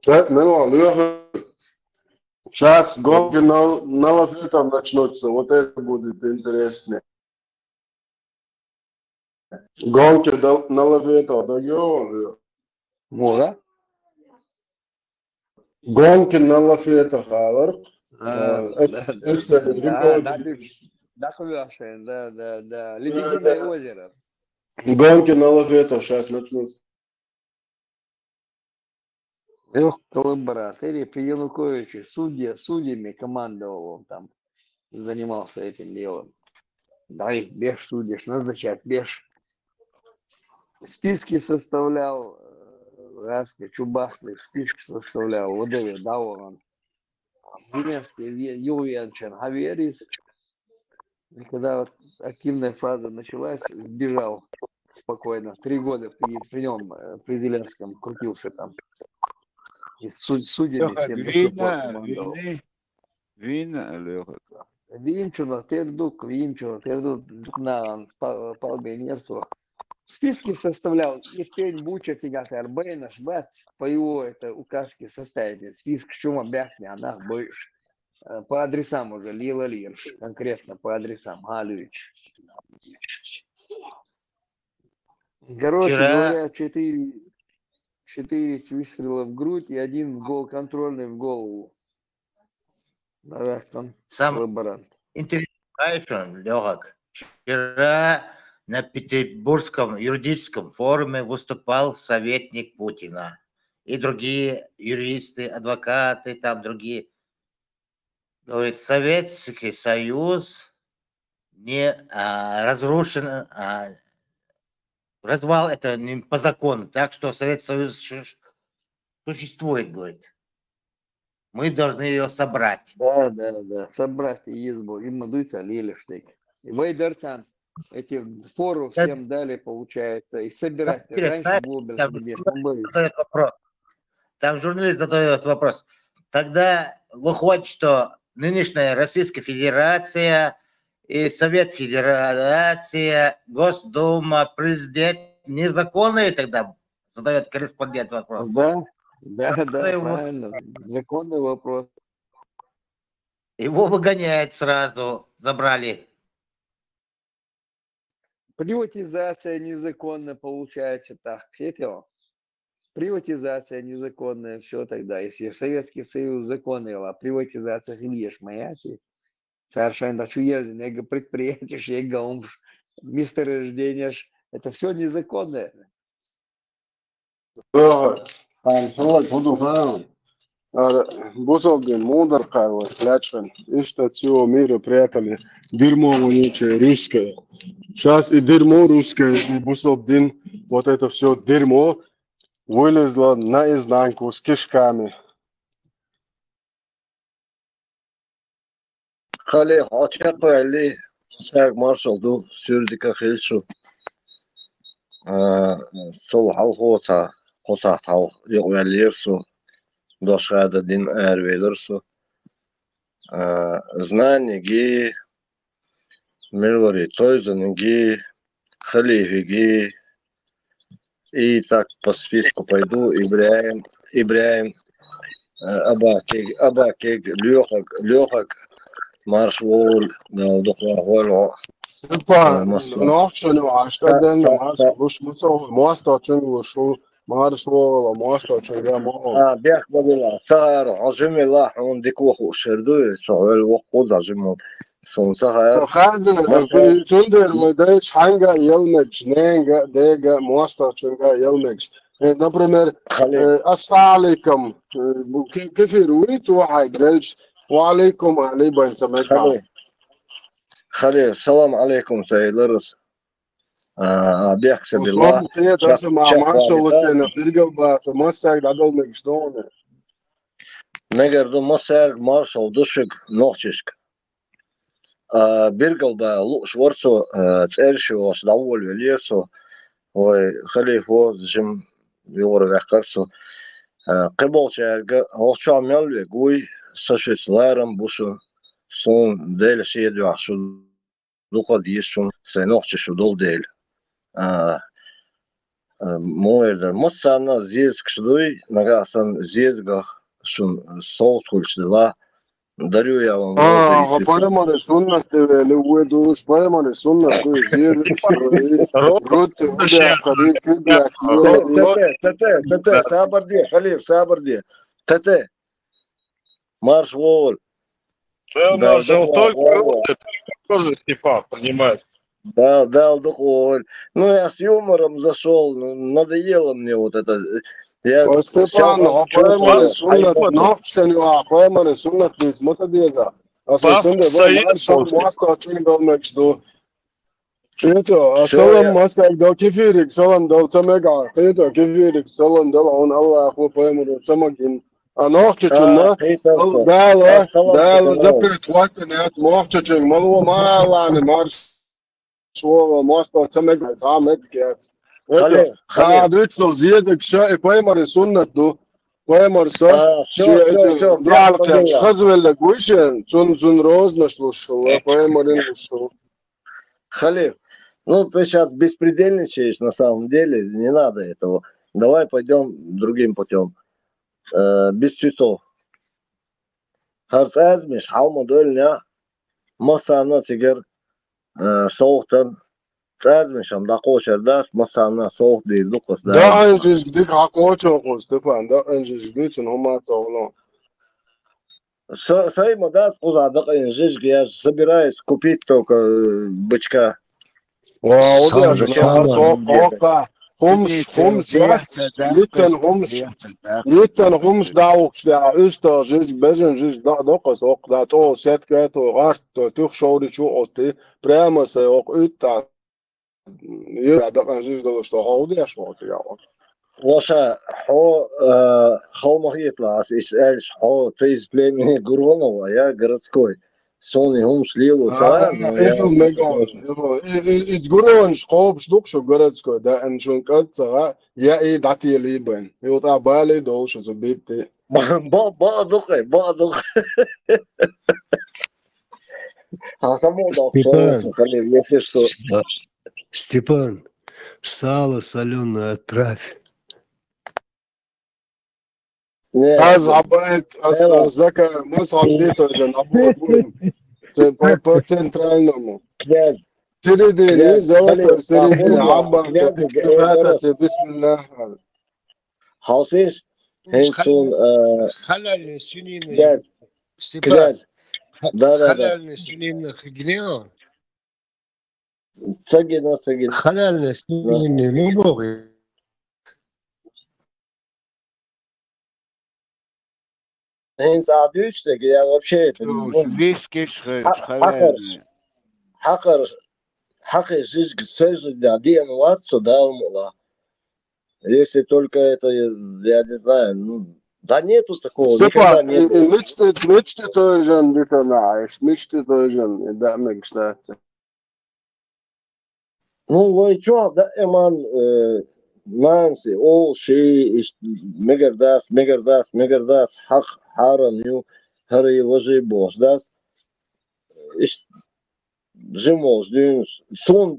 Да, нормально. Сейчас гонки на, на лафетах начнутся. Вот это будет интереснее. Гонки на, на лафетах, да, ё-моё. Мора? Гонки на лафетах, алар. А, э, да, эс-, да, эс-, да, рекорд. Да, да, да, да, да, да, да. Ледниковое озеро. Гонки на лафетах сейчас начнутся. Лёх коллаборатор, при Януковиче судья, судьями командовал он там, занимался этим делом. Да, их беш судишь, назначать беш. Списки составлял, э, раз, чубахный список составлял, вот это, да, он. Зеленский, Ю-, Ювенчен, Хаверис. И когда вот активная фаза началась, сбежал спокойно. Три года при, при нем, э, при Зеленском крутился там. И суд-, судьями Лёха, всем до сих пор вина, командовал. вина, вина, Лёха. Винчуна, Тердук, Винчуна, Тердук, Дукнан, Па-, Палбенерсу. Списки составлял, и пень буча тигатар, Бейнаш, Бац, по его это указке составить список, чума бяхня, нах, бэш. Э, по адресам уже, Лила Лирш, конкретно по адресам, Галюич. Короче Вчера- говоря, четыре, четыре выстрела в грудь и один в гол, контрольный в голову. Наверное, там Сам коллаборант. интересно, знаешь, он, Лёгак, вчера на Петербургском юридическом форуме выступал советник Путина. И другие юристы, адвокаты, там другие. Говорит, Советский Союз не а, разрушен, а, развал это не по закону. Так что Советский Союз су- существует, говорит. Мы должны ее собрать. Да, да, да. Собрать и избу, и мадуйца лилиштейк. И Вейдерцан, эти фору Да. Всем дали, получается, и собирать. Вперёд, Раньше да, было, там где журналист там были. Задает вопрос. Там журналист задает вопрос. Тогда выходит, что нынешняя Российская Федерация и Совет Федерация, Госдума, президент незаконные тогда, задает корреспондент вопрос. Да, да, да, Такой вот- правильно. Законный вопрос. Его выгоняют сразу, забрали. Приватизация незаконная получается так. Видите? Приватизация незаконная, все тогда. Если Советский Союз законный, а приватизация хильеш маяти. Совершенно так, что есть, эго предприятие, эго умш, месторождение, это все незаконное. Ага. Хан, хулай, худу хан. Ара, бусалгын мудар карва, лячхан. Ишта всего мира прятали. Дерьмо вонючее русское. Сейчас и дерьмо русское, и бусалдин. Вот это все дерьмо вылезло наизнанку с кишками. Хали, хача хали, саг маршал ду, сюрдика хилшу. А, сол хал хоса, хоса хал, йоғ вәлерсу, дошхада дин әр велерсу. А, знаниги, милвари тойзаниги, халифиги. И так по списку пойду. Ибраим, Ибраим, э, Абакег, Абакег, Лёхак, Лёхак, Марш Воль, да, духла Воль. Сыпа, Э, Москва. нохчо не ваш, что ден не ваш, луш мусо, моста чун лушу, марш вола, моста чун я мол. А, бях бабила, сар, ажимила, он дикоху шерду, савел воху зажиму. Сон сахая. Ханды, Моста. Тундер, вы даешь ханга елмеч, ненга, дега, моста чунга елмеч. Э, Например, Хали, э, ассаликум, э, бу ки- кефир уит, вахай дельч, ва алейкум, али бан самайкам. Хали. Хали, салам алейкум, сайларус. А, бях сабила. Условно, нет, Щас- даже ма- щас маршал говорит, да? Лучина, Пиргал Бата, Мостяк, Дадол Мегштоны. Мегер ду Мосяг маршал душик нохчишк. А, Биргал ба луш ворсу, а, церши вос, давол велерсу. Ой, халиф вос, жим югор вяхарсу. А, Кыбол чарга, охча мел ве гуй, саши сларам бушу, сун дел шиед вахшу, дукад йишун, сай нохчи шу дол дел. А, а, моердер, мос сана зиез кшдуй, нага сан зиез гах шун сол тулч дела. Дарю я вам. А, вот и пайрамары суннат девели, уйдуш пайрамары суннат, уй, зиез кшдуй. Рот, Зачем? Кади, кида, Ро- Тете, тете, тете, сабар де, халиф, сабар де. Тете. Марш воль. Да, Да, да, жил да, только да, рот, это тоже Степан, понимаешь? Да, да, духовный. Ну, я с юмором зашёл, ну, надоело мне вот это. Я О, Степан, щас вам хьо пайхамаран скажу, суннат, Айболат. Нохчашна ю хьо пайхамаран суннат дийца ма ца деза. Аса Бах, цунде бо Саид маршал Султан. Москва чингал мегаш ду. Кхето, а Всё, салам я Москвага до кефирик, салам дол ца мега. Кхето, кефирик, салам дол, он Аллах, хьо пайхамаро ца магин. А Нохчашна, А, кхетар Ал-, со. Дала, А, салам Дала салам. Запрет хӀоттийна яц Нохчашка, мало ма аллани марш. Шугара мостагӀа ца мегар, цхьа а мегаш яц. Хали, хали. Хьа дуьйцу зезагаш и пайхамаран суннат ду. Пайхамара со, А, всё, шен всё, эцу всё, дӀахьалкхаьча беспредел. Хазвеллаг вуй шен, цун, цун розанаш луш хилла, Э. Пайхамаран луш хилла. Халиф, ну ты сейчас беспредельничаешь на самом деле, не надо этого. Давай пойдём другим путём. Э, без цветов. ХӀара цӀазмиш хьалма дойлина, массарна цигара, э, совгӀатан цӀазмиш-м дӀакхочур дац, массарна совгӀат дийр ду кхуза. Да, анжишка дика хьакхочун кхуза, Степан, да, анжишка дуьйцун хӀума ца гӀуло. Са-, сай ма дац кхуза дакъа инжишка, я собираюсь купить только, э, бычка. Ва, Сан удеш, жакама. Ас оккха, хӀумаш, хӀумаш, иттан хӀумаш, иттан хӀумаш дӀавухкаш дехьа, уьстагӀ жижиг, бежан жижиг дӀа доккхас оккха, да, тӀо сетка, то гӀарт, то тух шовричу отти, прямо сай оккха уьттан. Ира дакъан жижиг долаш, то хьо удеш вац, я. Ваша, хьо, э, халмах етла, ас иш эльш, хьо, ты из племени Гуронова, я городской. Сони хӀумаш лело А, ца, ну, я изу мегон. Изу, и, и, из гуронаш кхобуш дукха шу городской, да, ан шун кӀалцага, я и дӀатели бен. И вот а бали долуш изу битти. Ба, ба, ба, дукхе, ба, дукхе. А само да, Степан. Солнце, Халил, если что. С-, а, Степан, сало солёное отправь. Нет. Аз гьабайт, аз, Эва. Аз зака, мас гьабдит уже, набу, набу. Се-, по, по центральному. Нет. Середине, нет, золото, Халил, середине, набу, гьабба, нет, катик, нет, катасе, бисмиллах. Хьовсиш? ХӀинца суна, э, халални синина, нет, Степан. Нет. Да, да, да. Халални синина хигнео. Ца гина, ца гина. Халални синина, ну, богӀи. ХӀинца а дуьйцу дерг, я вообще это, ну, вискиш хӀа-, хӀакъар, халални. ХӀакъар, хӀакъе жижиг, цержигна диъна вац со, Дала мукъ лахь. Если только это, я, я не знаю, ну, да нету такого, никогда не было. Степан, и, и мечты, мечты той жан битана, а мечты той жан, и да, мечтаться. Ну, вай чохь даиман, э, нанас олуш, иштта мегар дац, мегар дац, мегар дац, хьакъ хьарам ю, хӀара важиб бохуш дац. Иштта жима волуш дуьйна. Суна,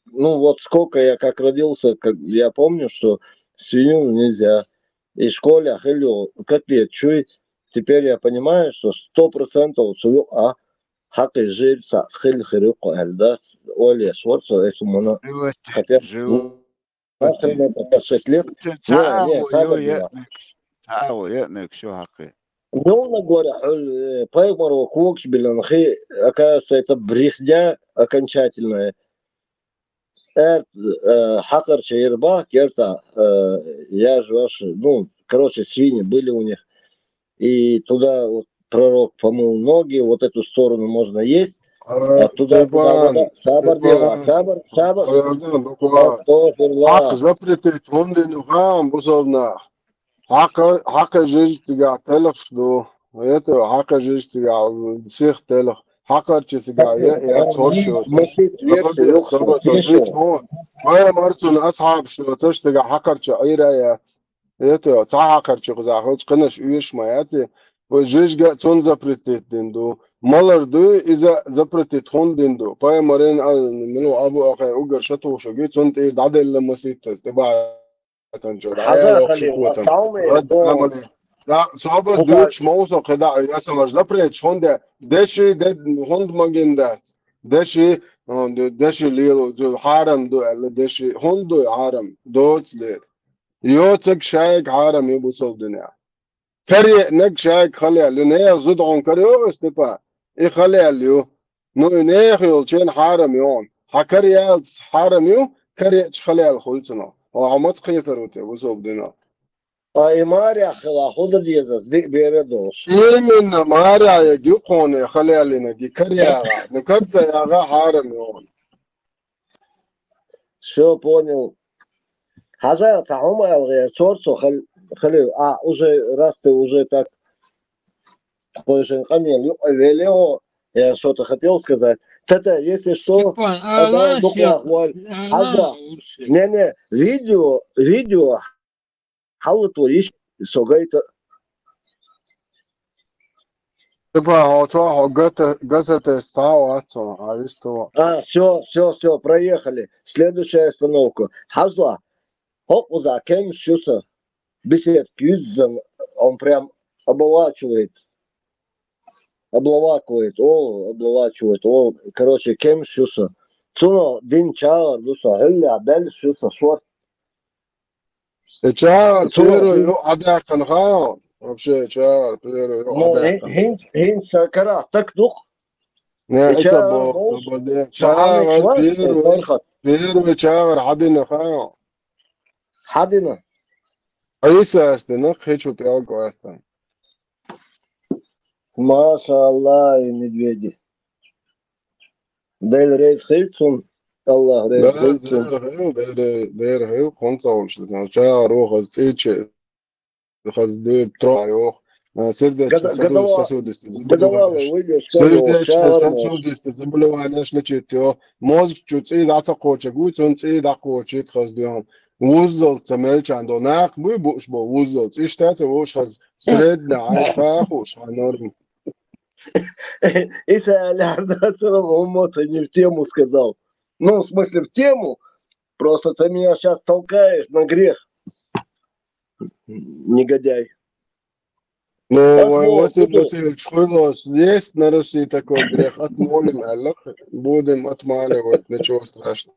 ну, вот сколько я как родился, как, я помню, что свинину нельзя. И школе хилла йолу котлет чуй, теперь я понимаю, что сто процентов цу юкъа хьакъе жижиг хилла хир ю кху аьлла, да, ойла еш вара со, эсу мана. Живот, хотя, живот. Ну, нахрен это, шесть лет. Цхьа а, не, не, во, садак ю, дела. Цхьа а во, е а мегаш ю хьакъе. Муьлхха гора хьуьлла, э, пайхамаро когаш биллина хи, оказывается, это брехня окончательная. Эр, э, хьакъарчу ира бахка, керта, э, яжа ваша, ну, короче, свиньи были у них. И туда вот пророк помыл ноги, вот эту сторону можно есть. А, а туда, Степан, туда, туда, сабар дела, Степан, сабар, сабар. Астагфируллах. Хьакъ запретить хӀунда ю хаам бусалбанах? Хьакъа, хьакъе жижиг цигахь телхаш ду. Это хьакъе жижиг цигахь сих телха. Хьакъарчу цигахь е, е, цхьа хӀорш йоцуш. Сабар де, сабар де, вич вон. Пайхамар цунна асхьабаш йоцуш цигахь хьакъарчу Ӏийра яц. Это цхьа хьакъарчу кхузахь хилча кхинаш оьшуш ма яц и. Вай жижиг а цунна запретить дина ду. Малар дуй, иза запретить хӀунда дина ду? Пайхамаран а, мила Абу Ахай угар шатухуш вугий, цунна тӀера дӀаделла маситтаза, тӀебахьа Хьаза, Халил, ас хьалме, рад амали. Да, собар дуьйцуш ма ву со кхидӀа, я сан ваш запреташ хӀунда, деши, де, хӀунда магин дац. Деши, а, де-, деши лело, зу-, хьарам ду аьлла, деши, хӀунда ду хьарам, доцу дера. Йоцург шайга хьарам ю бусалба дуьнехь. Караеанарг шайга хала яьлла ю, нехан зуда хьуна карайогӀий, Степан? И хала яьлла ю. Ну, и нехан йолчеран хьарам ю хьуна. Хьа кара яьлча хьарам ю, кара яьча халаьл хуьлу цунах. Хьо, хьо маца кхетар ву те, бусалба динах? Ткъа и марехь хила хӀун дан деза, диъ бер а долуш? Именно, марехь я, юкъоне халаьллинарг, и кара ягӀа. Ну, кара ца ягӀа, хьарам ю хьуна. Всё, понял. Хьажа, цхьа хӀума аьлла гӀерта цо, хал-, халил, а, уже, раз ты уже так, кхойшин къамел юкъа веллехьо, я что-то хотел сказать. Тата, если что, Степан, ада ала, дукха валь. Ала, хьажа. Не, не, видео, видео, хьаллатвар йиш, со гайта. Степан, хьо цо, хьо гата-, гасатес цхьа а вац хьо, хьа вистхила. А, всё, всё, всё, проехали. Следующая остановка. Хьажла. ХӀокхуза кемс ю сан. Беседка юьззина, он прям обволакивает. Обволакивает, о, обволакивает, о, короче, кемс ю сан. Цунах дина чагӀар ду сан, хӀаллехь баьллаш ю сан, шорта. Э, чагӀар первый юкъа хьадаьккхина хаьий? Вообще, чагӀар первый юкъа хьадаьккхина. ХӀинца, хӀинца карахь так ду-кх. Не, э, ца боху, чагӀар первый, первый чагӀар хьадина хаьий? Хьадина. Ӏийсас дина, кхечу пӀелг ваьстина. Машалла, и медведи. Дела реза хила цунна. Аллах реза хила цунна. Дера хила, дера, дера хила, хӀунда ца хуьлуш ду. ЧагӀар ву хаза цӀийче, хаза дуьйна тро йоху. Сердечный сосудистый заболевание. Сердечный сосудистый заболевание лечить йо. Мозг чу цӀий дӀа ца кхочург ву, цунна цӀий дӀакхочийта хаза дуьйна. Вуззалц ца мелчан до. Нах буй бууш бо вуззалц. Иштта ца вуш хаза средна, айха хууш, хьан норм. Иса аьлла, да, всё равно, он мотор не в тему сказал. Ну, в смысле, в тему. Просто ты меня щас толкаешь на грех. Негодяй. Ну, Василий Васильевич, хуйло, есть на Руси такой грех. Отмолим, аьлла. Будем отмаливать, ничего страшного.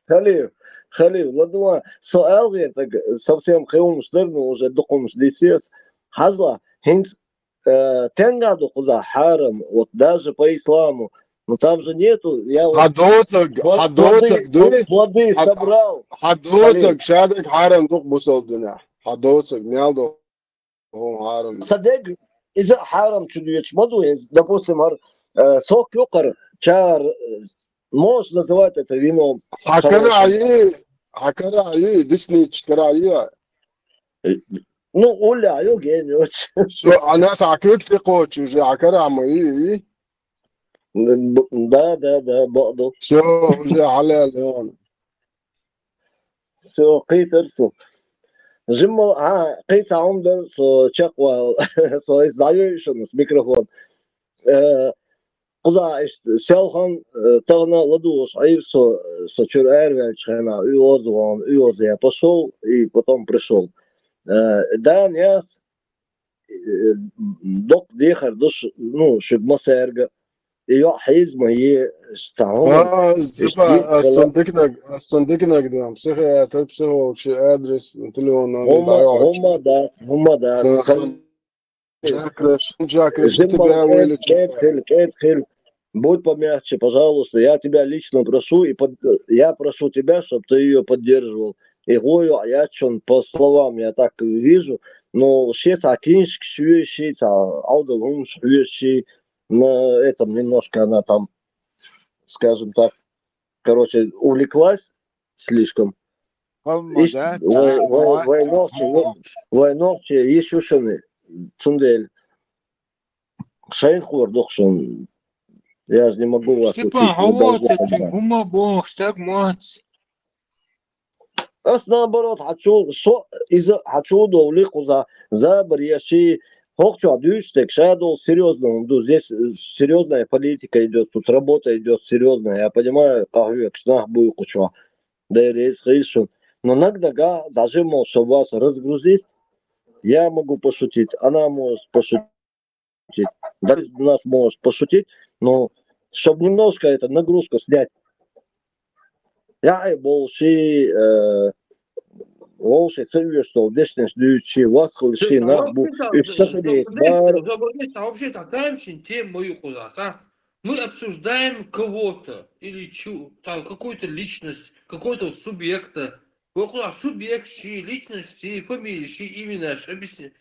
Халил, Халил, ладугӀа, со аьлла, так совсем кхин хӀумнаш дара, ну, уже дукха хӀумнаш дийцира ас. Хьажла, хӀинца, э, тенга ду кхузахь хьарам, вот даже по исламу. Ну, там же нету, я вот... Хьан доцург, хьан доцург дуй? Плоды собрал. Хьан доцург шадерг хьарам ду-кх бусалба динехь? Хьан доцург мел ду? Сан дерг, иза а хьарам чу доьдуш ма ду иза. Допустим, хӀара, э, сок ю-кх хӀара, чагӀар, э, можешь называть это вином? Хьан кара Ӏа йий, хьан кара Ӏа йий, десницаш кара Ӏа йий? Ну, уллехь ю, гена йоцу. Всё, Ӏа нас Ӏа куьг тӀе кхочуш, уже Ӏа кара Ӏа ма йий? Да, да, да, бакъду. Всё, уже хьалаьлла ю. Всё, кхийтар со. Жимма, а, кхин цхьа хӀума дара, со чекхвала. Со иза дӀайойуш ас микрофон. Э, кхузахь иштта селхан, э, тахана ладугӀуш Ӏийра со, со чуьра араваьллачу хенахь, уьоза вахана, уьоза я пошёл, и потом пришёл. Э, да, яц, э, доккха дехар ду ш-, ну, шуьга массаьрга. И йоӀ хьийза ма е, цхьа хӀума. А, Степан, ас цунна диканиг, ас цунна диканиг дан, психиатр, психолог, шен адрес, телефон номер дӀайохьуш. ХӀумма дац, хӀумма дац. Сан, сан, Жакраш, Жакраш, жимма тебя вылечит. КӀеда хила, кӀеда хила. Будь помягче, пожалуйста. Я тебя лично прошу, и под-, я прошу тебя, чтоб ты её поддерживал. И хӀун йоӀ яц шуна, по словам я так вижу, но шен цхьа киншкаш хьоьжуш, цхьа Ӏовдал хӀуманаш хьоьжуш, на этом немножко она там, скажем так, короче, увлеклась слишком. Иш-, вай, вай, вай нохчий, вай нохчий йиш ю шуна, цундела шайна хуур ду-кх шуна. Я же не могу вас учить, вы должны понимать. Степан, хьо воцург, хӀумма бохуш стаг ма вац. Ас наоборот, хьан чу, со, иза хьан чу довли кхуза, забар я ши, хӀокху чохь дуьйцуш дерг ша долу серьёзно хӀума ду. Здесь, э, серьёзная политика идёт, тут работа идёт серьёзная. Я понимаю, къахьоьгуш нах буй кху чохь. Дай реза хила шуна. Но наг-нагахь зӀажиммо, чтобы вас разгрузить, я могу пошутить, она может пошутить. Да, нас может пошутить, но чтоб немножко эту нагрузку снять. Я и болши, э, вовши ца вешал, дешнаш дуьйцу ши, вас хила ши, нах бу, уьш ца хилийта бара. Вообще-то, вообще-то, тема ма ю кхузахь, а? Мы обсуждаем кого-то или чу, там, какую-то личность, какого-то субъекта. Около субъект, чьи личности, фамилии, чьи имена, ш- объясни.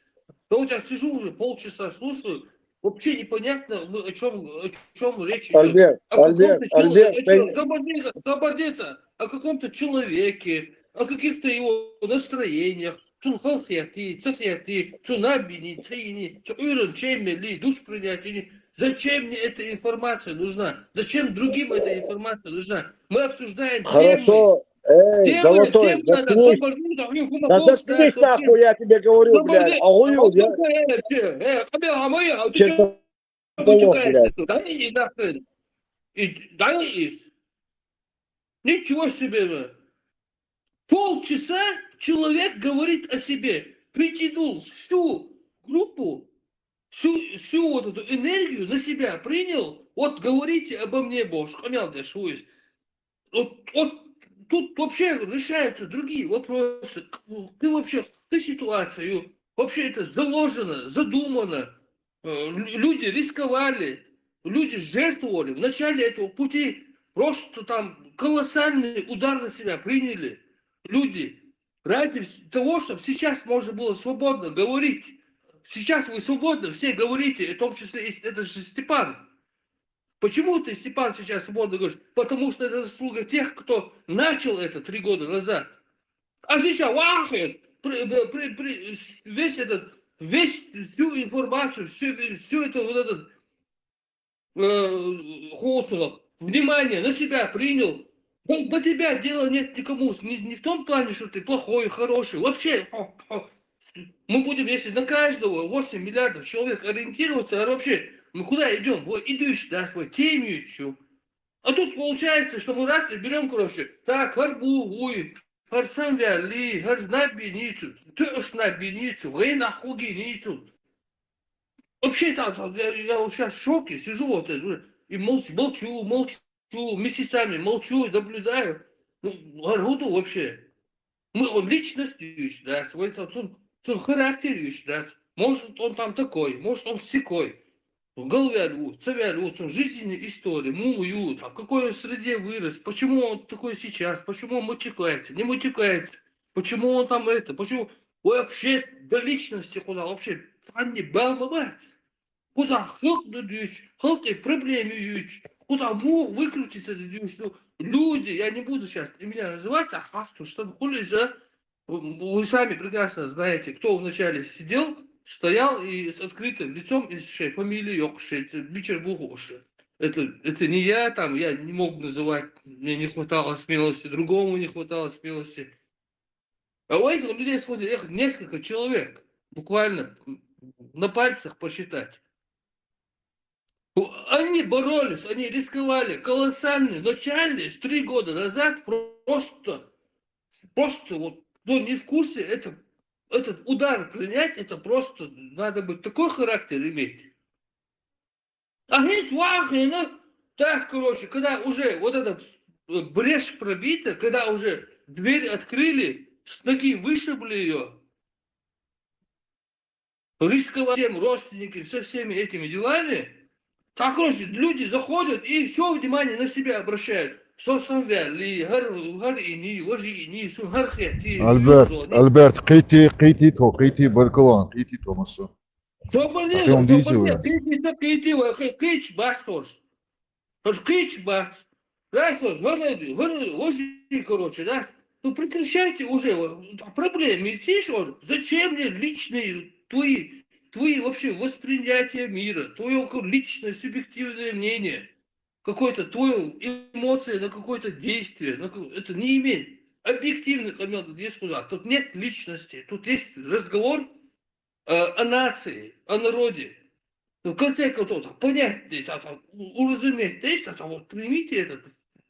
Да вот я сижу уже полчаса, слушаю, вообще непонятно, мы о чем, о чем речь идет. Альберт, О каком-то Альберт, человеке, Альберт, о чём? Собардеца, собардеца, о каком-то человеке, о каких-то его настроениях, цун халхиятии, цахиятии, цун набини, цаини, цу уйран чеймели, душ принятини. Зачем мне эта информация нужна? Зачем другим эта информация нужна? Мы обсуждаем темы. Хорошо. Эй, Темы, золотой, темы надо, заткнись. собардеца, Да заткнись нахуй, я тебе говорю, блядь. А хуёв, я... Э, э, э, а ты Чё чё ты полох, матюкаешься блядь? тут? Дай иди нахрен. И дай из. Ничего себе, бля. Полчаса человек говорит о себе. Притянул всю группу, всю, всю вот эту энергию на себя принял. Вот говорите обо мне, Бош, камел дешуис. Вот, вот тут вообще решаются другие вопросы. Ты вообще, ты ситуацию, вообще это заложено, задумано. Э, лю- Люди рисковали, люди жертвовали. В начале этого пути просто там колоссальный удар на себя приняли люди ради вс- того, чтобы сейчас можно было свободно говорить. Сейчас вы свободно все говорите, в том числе и с- это же Степан. Почему ты, Степан, сейчас свободно говоришь? Потому что это заслуга тех, кто начал это три года назад. А сейчас вахет, при- при- при- весь этот, весь, всю информацию, всю, всю эту вот этот э, Хоцунах, внимание на себя принял. До, до тебя дела нет никому. Не, не в том плане, что ты плохой, хороший. Вообще, хо- хо- мы будем, если на каждого восемь миллиардов человек ориентироваться, а вообще, мы куда идем? Вот идешь, да, свой темию. А тут получается, что мы раз и берем, короче, так, харбу, уй, харсам вяли, харзнабиницу, тёшнабиницу, гейнахугиницу. Вообще, там, там, я, я вот сейчас в шоке сижу, вот это, и молчу, молчу, молчу, месяцами молчу и наблюдаю. Ну, Гаргуду вообще. Мы, он личность, да, свой, цун, цун характер, да. Может, он там такой, может, он сякой. Галвялу, цавялу, цун жизненная история, мулу, там, в какой он среде вырос, почему он такой сейчас, почему он матюкается, не матюкается, почему он там это, почему вообще до личности куда вообще, там не балмовать. Куда хылк дудуч, хылк и проблемы юч, куда мух выкрутиться дудуч. Ну, люди, я не буду сейчас имена называть, а хасту, что хули за, вы сами прекрасно знаете, кто вначале сидел, стоял и с открытым лицом, и с шей фамилией, йокшей, бичер бухуши. Это, это не я, там, я не мог называть, мне не хватало смелости, другому не хватало смелости. А у этих людей сходит их несколько человек, буквально на пальцах посчитать. Они боролись, они рисковали колоссальный, начальный, с три года назад просто, просто вот, кто не в курсе, это, этот удар принять, это просто надо быть такой характер иметь. А есть вахина, так, короче, когда уже вот эта э, брешь пробита, когда уже дверь открыли, с ноги вышибли ее, рисковать всем, родственники, со всеми этими делами, так, короче, люди заходят и все внимание на себя обращают. Сосам вяли, гар, гар ини, вожи ини, сун гар хети. Альберт, Альберт, къити, къити то, къити, баркаллаху, къити то, масо. Такъем дийзи уя. Къити, къити, ва, къи- къич, бахсош. Хош къич, бахс. Райсош, гар, гар, вожи, короче, да? Ну прекращайте уже, вот, проблемы, видишь, вот, зачем мне личные твои, твои вообще восприятия мира, твое ко- личное субъективное мнение, какое-то твое эмоция на какое-то действие, на ка- это не имеет объективных моментов, есть куда. Тут нет личности, тут есть разговор э, о нации, о народе. Ну, в конце концов, там, понять, там, там, у- уразуметь, да, там, там, вот примите это,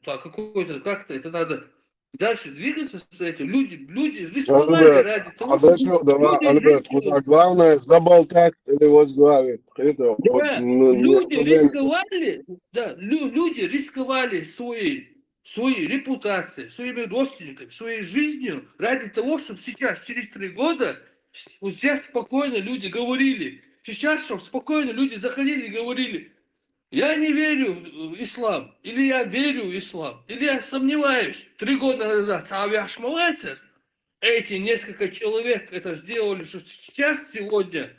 там, какое-то, как-то это надо дальше двигаться с этим. Люди, люди рисковали Альберт, ради того, А дальше, давай, люди Альберт, рисковали. а главное, заболтать или возглавить. Это Да, вот, ну, люди ну, блин, рисковали, да, лю- люди рисковали своей, своей репутацией, своими родственниками, своей жизнью ради того, чтобы сейчас, через три года, с- вот сейчас спокойно люди говорили. Сейчас, чтобы спокойно люди заходили и говорили, Я не верю в ислам, или я верю в ислам, или я сомневаюсь. Три года назад цхьа ваьхьаш ма вацар. Эти несколько человек это сделали, что сейчас, сегодня,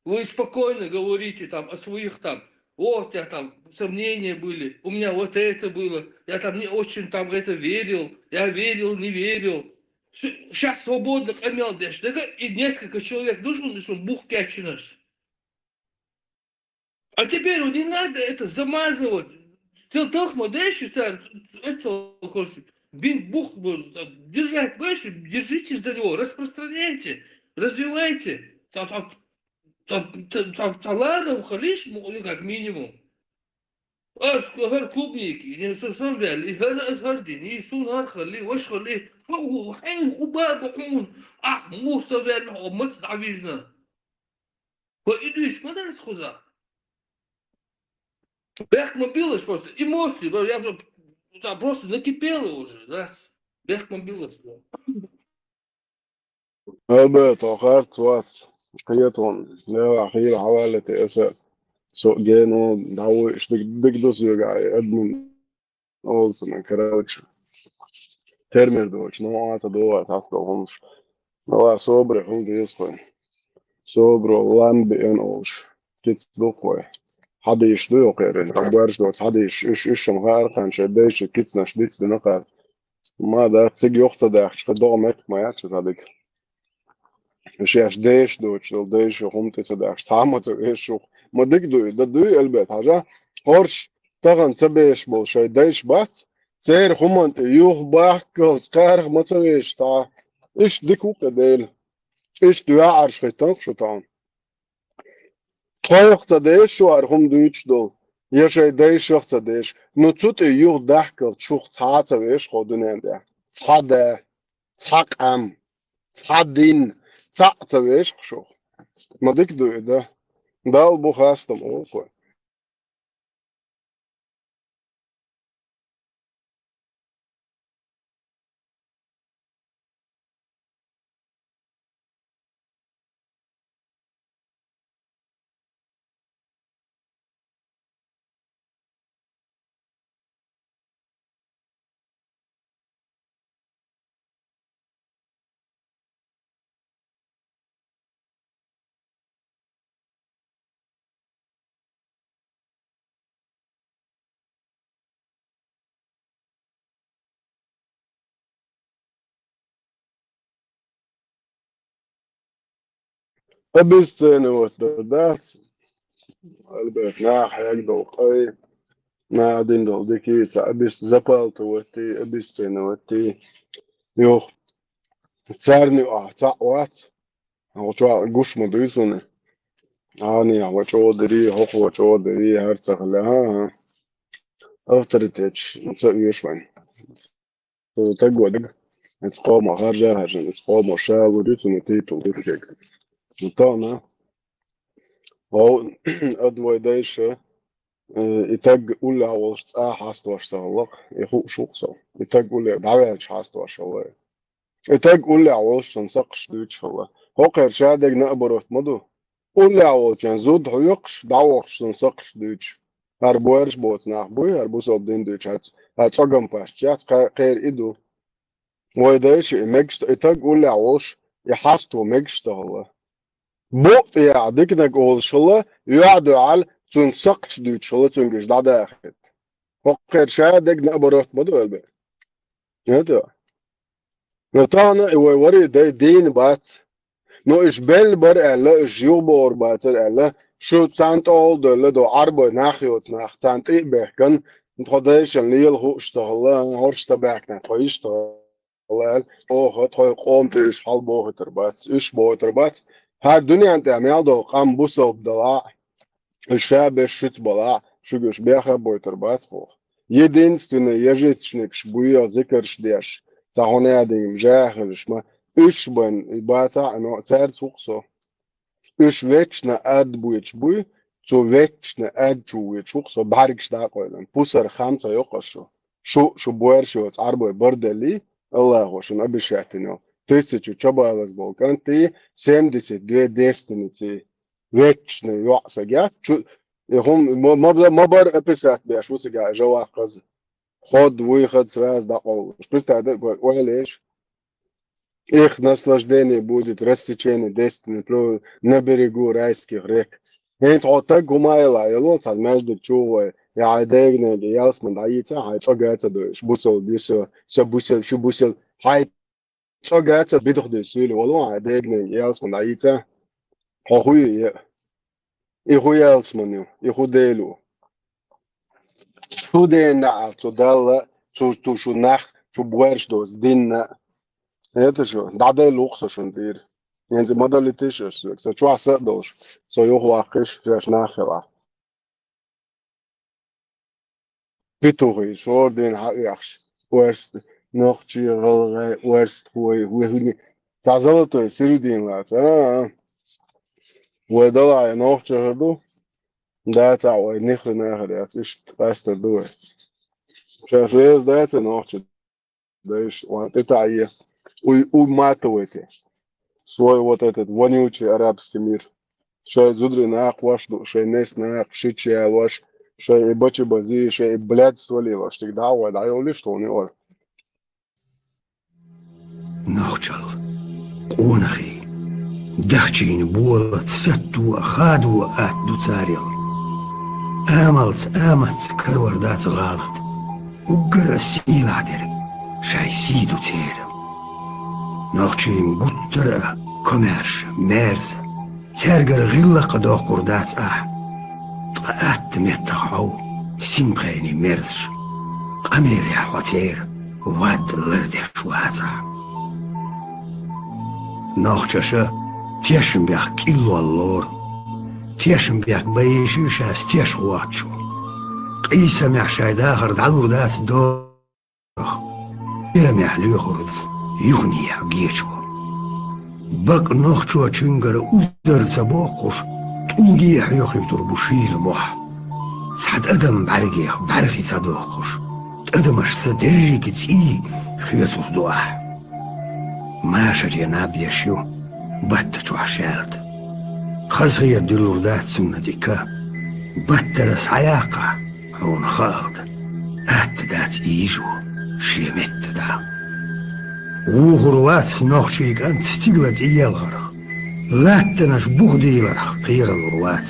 вы спокойно говорите там о своих там, вот я там, сомнения были, у меня вот это было, я там не очень там это верил, я верил, не верил. Сейчас свободно къамаьл деш дага, и несколько человек, ну, шуна, шуна бух кечйинарш. А теперь вот не надо это замазывать. Тел-, телхма дальше, цар, это, короче, бин бух, вот, держать больше, держитесь за него, распространяйте, развивайте. Та-, та-, та-, та-, та-, таларов халиш, ну, как минимум. Аз хар клубники, не со-, сам вял, и хар, аз хар дин, и сун хар хали, ваш хали. Ху-, ху-, ху-, ху-, ба-, ба-, хун. Ах, муса вял, о, мац давижна. Ва идуш ма дац хуза. Бехк ма билаш просто, эмоции, ба-, я про-, та просто накипело уже, да? Бехк ма билаш, да. Албе, то харц вац. Кхетон, я хир хавалете эса. Со гено, давой, что дик дос йога, админ. Олсона, короче. Термер доч, ну, а та дова, та сто хумш. Ну, а собре, хум диской. Собро, ламби эн олш. Киц духой. Хадиш ду йокерен, хабарш доч, хадиш, иш, иш, шам хар, хан, ше, деш, киц наш, диц, дина хар. Ма да, циг йохца дахч, ха догмет, ма яч, задик. Шеш деш доч, дол деш, хум тӀе ца дахч, цхьа ма ца веш шух. Ма дик дуй, да дуй, элбет, хьажа. Хорш, тахан ца беш бол, шай деш бац. Цер хуман тӀе юх бахкалц, карх ма ца веш, та. Иш дик ву къе дел. Иш дуя арш хайтан шу таун. Тхойх ца деш, шу ар хум дуйч дол. Я шай дешах ца деш. Ну цу тӀе юх дахкалц шух цхьа ца веш хо дунен де. Цхьа да. Цхьа къам, цхьа дин, цхьаъ ца вешкъ шух. Ма дик ду и да. Дал бу хастам олхой. Обесценивать дац. Албет, нах хьег дол къай. Нах дин дол дикица обес-, запалтывать, обесценивать. Юх. Царни а, ца вац. Гуча гуш ма дуй суна. Ани, ва чӀодари, хӀокхо чӀодари, хӀар ца хила. Авторитет ца уьш вайн. Таг вадага. Эц къомо харжа харжа, эц къомо ша вури цуна титул дурхег. Тана. О, ад вай дайша, э, и таг улля волш цӀа хастош са гӀаллах, и ху шух со. И таг улля давяч хастош гӀаллах. И таг улля волш сан сакхш дуйч гӀаллах. ХӀокхер ша дег наоборот ма ду. Улля волчан зуд хьуйкхш, давохш сан сакхш дуйч. Гьар буэрш боц нах буй, гьар бусалб дин дуйч, гьар, гьар цӀогам паш чац, кхе-, кхер и ду. Вай дайша и мегаш ца, и таг улля волш, и хьасто мегаш ца гӀаллах. Букъ я дикнаг олш гӀаллах, юа дуьгӀал, цун сакхч дуьйч гӀаллах, цунгаш дӀадахет. ХӀокхер ша дег наоборот ма ду, элбе. Это. Но тана и вай вари дай дин бац. Но иш бел бар аьлла, иш юг бор бацар аьлла, шу цан тӀол доьлла до Ӏарбой нах йоц нах, цан тӀи бехкан, тхо дайшан лел хуш ца гӀаллах, хорш ца бехкна, тхо иш ца гӀаллах. Оха, тхой къом тӀе уьш хьал бохуьйтур бац, уьш бохуьйтур бац. ХӀара дуьнен тӀе мел долу къам бусалб дала, уьш ша беш шуьца бала, шуьга уьш беха бойтур бац оха. Единственный ежитшникаш буй зикарш деш, ца хьуна дин жахилаш ма, уьш бан бацахь а, но цаьрца ву-кх со. Уьш вечно ад буьйцуш буй, цу вечно ад чу вуьйцуш ву-кх со, бӀаьргаш дӀакъойлан. Пусар хам ца йоккхуш шу. Шу, шу буьрса йоцу Ӏарбой барделли, Аллахо шуна обещать йина. Тысячу чабалаз болу кӀанти, семьдесят две девственницы. Вечно йоӀ сагят, чу, И хӀума ма, ма, ма бар описать беш ву цигахь жаваккхаза. Ход, выход сразу дӀакъовлуш. Представь, да, ой, ойлеш. Их наслаждение будет рассечение десятины плевел на берегу райских рек. ХӀинца хьо таг хӀума а йила, йолу цхьана маьждиг чу вай, я хьайн дегнега ялсман дӀайийца, хьайн цӀога а ца дойуш, бусал, бусал, со бусал, шу бусал, хьайн цӀога а ца бидух дуьйцу суьйли волу хьайн дегнега ялсман дӀайийца. Хьо хӀу ю, я? И хӀу ялсман ю, и хӀу Дела ву? Шу дена а, цу Далла, цу, цу шу нах, чу боьрша доцу динна. Это шу, дӀаделла ву-кх со шуна тӀера. ХӀинца ма далийтийша аш соьга, сан чохь са а долуш, со юхаваккхийша, шаьш нах хилахь. Петухий, шордина хьаоьхуш, орст-, нохчий, гӀалгӀай, орстхой, вехни, цхьа золотой середина лаца, а, а. Вай далахь, я нохчий хир ду, дацахь вай, ниххе нахар яц, иштта къастар ду вай. Ша шайца дац нохчий дайша, ван тӀе таӀе, уй, умматовайте свой вот этот вонючий арабский мир. Шайн зударий накхош ду, шайн нес накха шича ялош, шайн и бача бази, шайн и блядство лелош, цига дӀа а вай, дӀайоллиш тхуна и ор. Нохчалла, къонахий, дахчийна болат сатто а, хадо а атта ду царел. Амалца, аматца карор дац гӀалат. Уггар а сийлахь дерг шайн сий ду церан. Нохчийн гуттар а комаьрша, маьрса, цаьргара гӀиллакх а доккхур дац ахь. Ткъа атта меттах хьов синпхенийн мерзаш, къамелехь хьо церан вад лардеш вацахь. Нохчаша тешнабехк кӀиллол лору. Тешнабехк бан йиш ю шаьш тешахвоцчо. Къийсамехь шайн дахар дӀалур дац дорах, кӀирамехь лоьхурца юханехьа гечо. Бакъ нохчочуьнгара узар ца боккхуш, тӀулге а хьоьхуьйтур бу шийла мохь. Цхьа тӀадам бӀаьргех бӀаьрхи ца доккхуш, тӀадамашца дерриг цӀий хоьцур ду ахь. Машаре наб еш ю, батта чохь шаьлта. Хазахета дуьллур дац цунна дика, баттара схьаяккхахь, хьуна хаалда, атта дац и йижо шен метта дан. Вухур вац нохчийн кӀант стигала тӀеелхарх, латтанаш бух дийларх кхералур вац.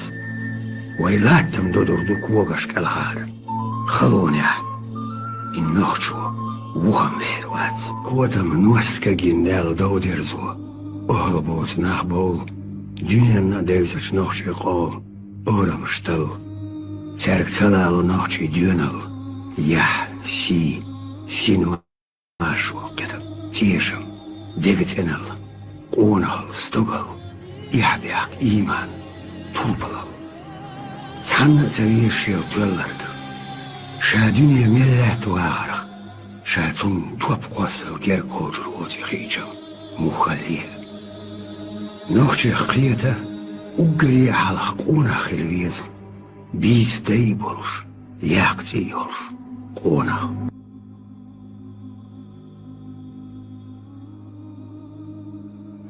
Вай латтам додур ду когаш кӀелхьара. Халонехь и нохчо вухам вер вац. Котам ност кагйина Дала дов дерзо, охьал боцу нах бовла, дуьненна а девзачу нохчийн къоман орамаш талла. Цаьрга ца лало нохчийн доьналла, яхь, сий, синма- Маршо кхетам, тешам, дега цӀеналла, къонахалла, стогалла, эхь-бехк, ийман, турпалалла. Цхьанна а ца везаш шел тоьлларг, ша дуьне мел лаьтта вахарх, ша цунна топ кхоссал герга кхочур воций хиъча, муххалле а. Нохчех кхета, уггаре а хьалха къонах хила веза. Бийца дай а болуш, яккха цӀий а йолуш, къонах.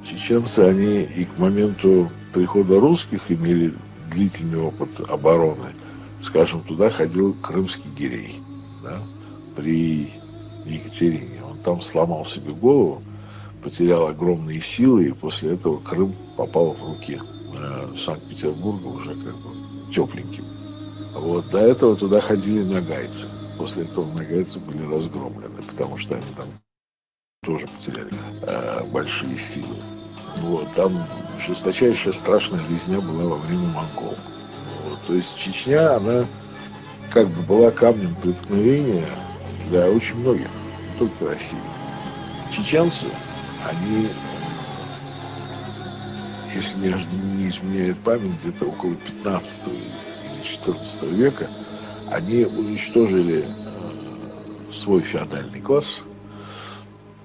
Чеченцы, они и к моменту прихода русских имели длительный опыт обороны. Скажем, туда ходил крымский гирей, да, при Екатерине. Он там сломал себе голову, потерял огромные силы, и после этого Крым попал в руки, э, Санкт-Петербурга уже как бы тепленьким. Вот, до этого туда ходили ногайцы. После этого ногайцы были разгромлены, потому что они там тоже потеряли, э, большие силы. Вот, там жесточайшая страшная резня была во время монгол. Вот, то есть Чечня, она как бы была камнем преткновения для очень многих, не только России. Чеченцы, они, э, если мне не изменяет память, где-то около пятнадцатого или, или четырнадцатого века, они уничтожили, э, свой феодальный класс,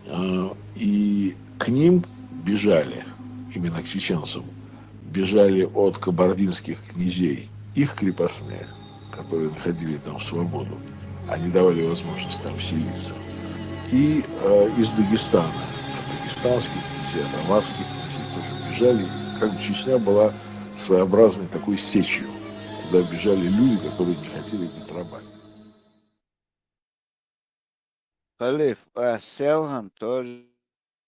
э, и к ним бежали, именно к чеченцам, бежали от кабардинских князей их крепостные, которые находили там свободу. Они давали возможность там вселиться. И, э, из Дагестана, от дагестанских князей, от аварских князей тоже бежали. И как бы Чечня была своеобразной такой сечью, Бежали люди, которые не хотели быть рабами. Халиф, а селхан тоже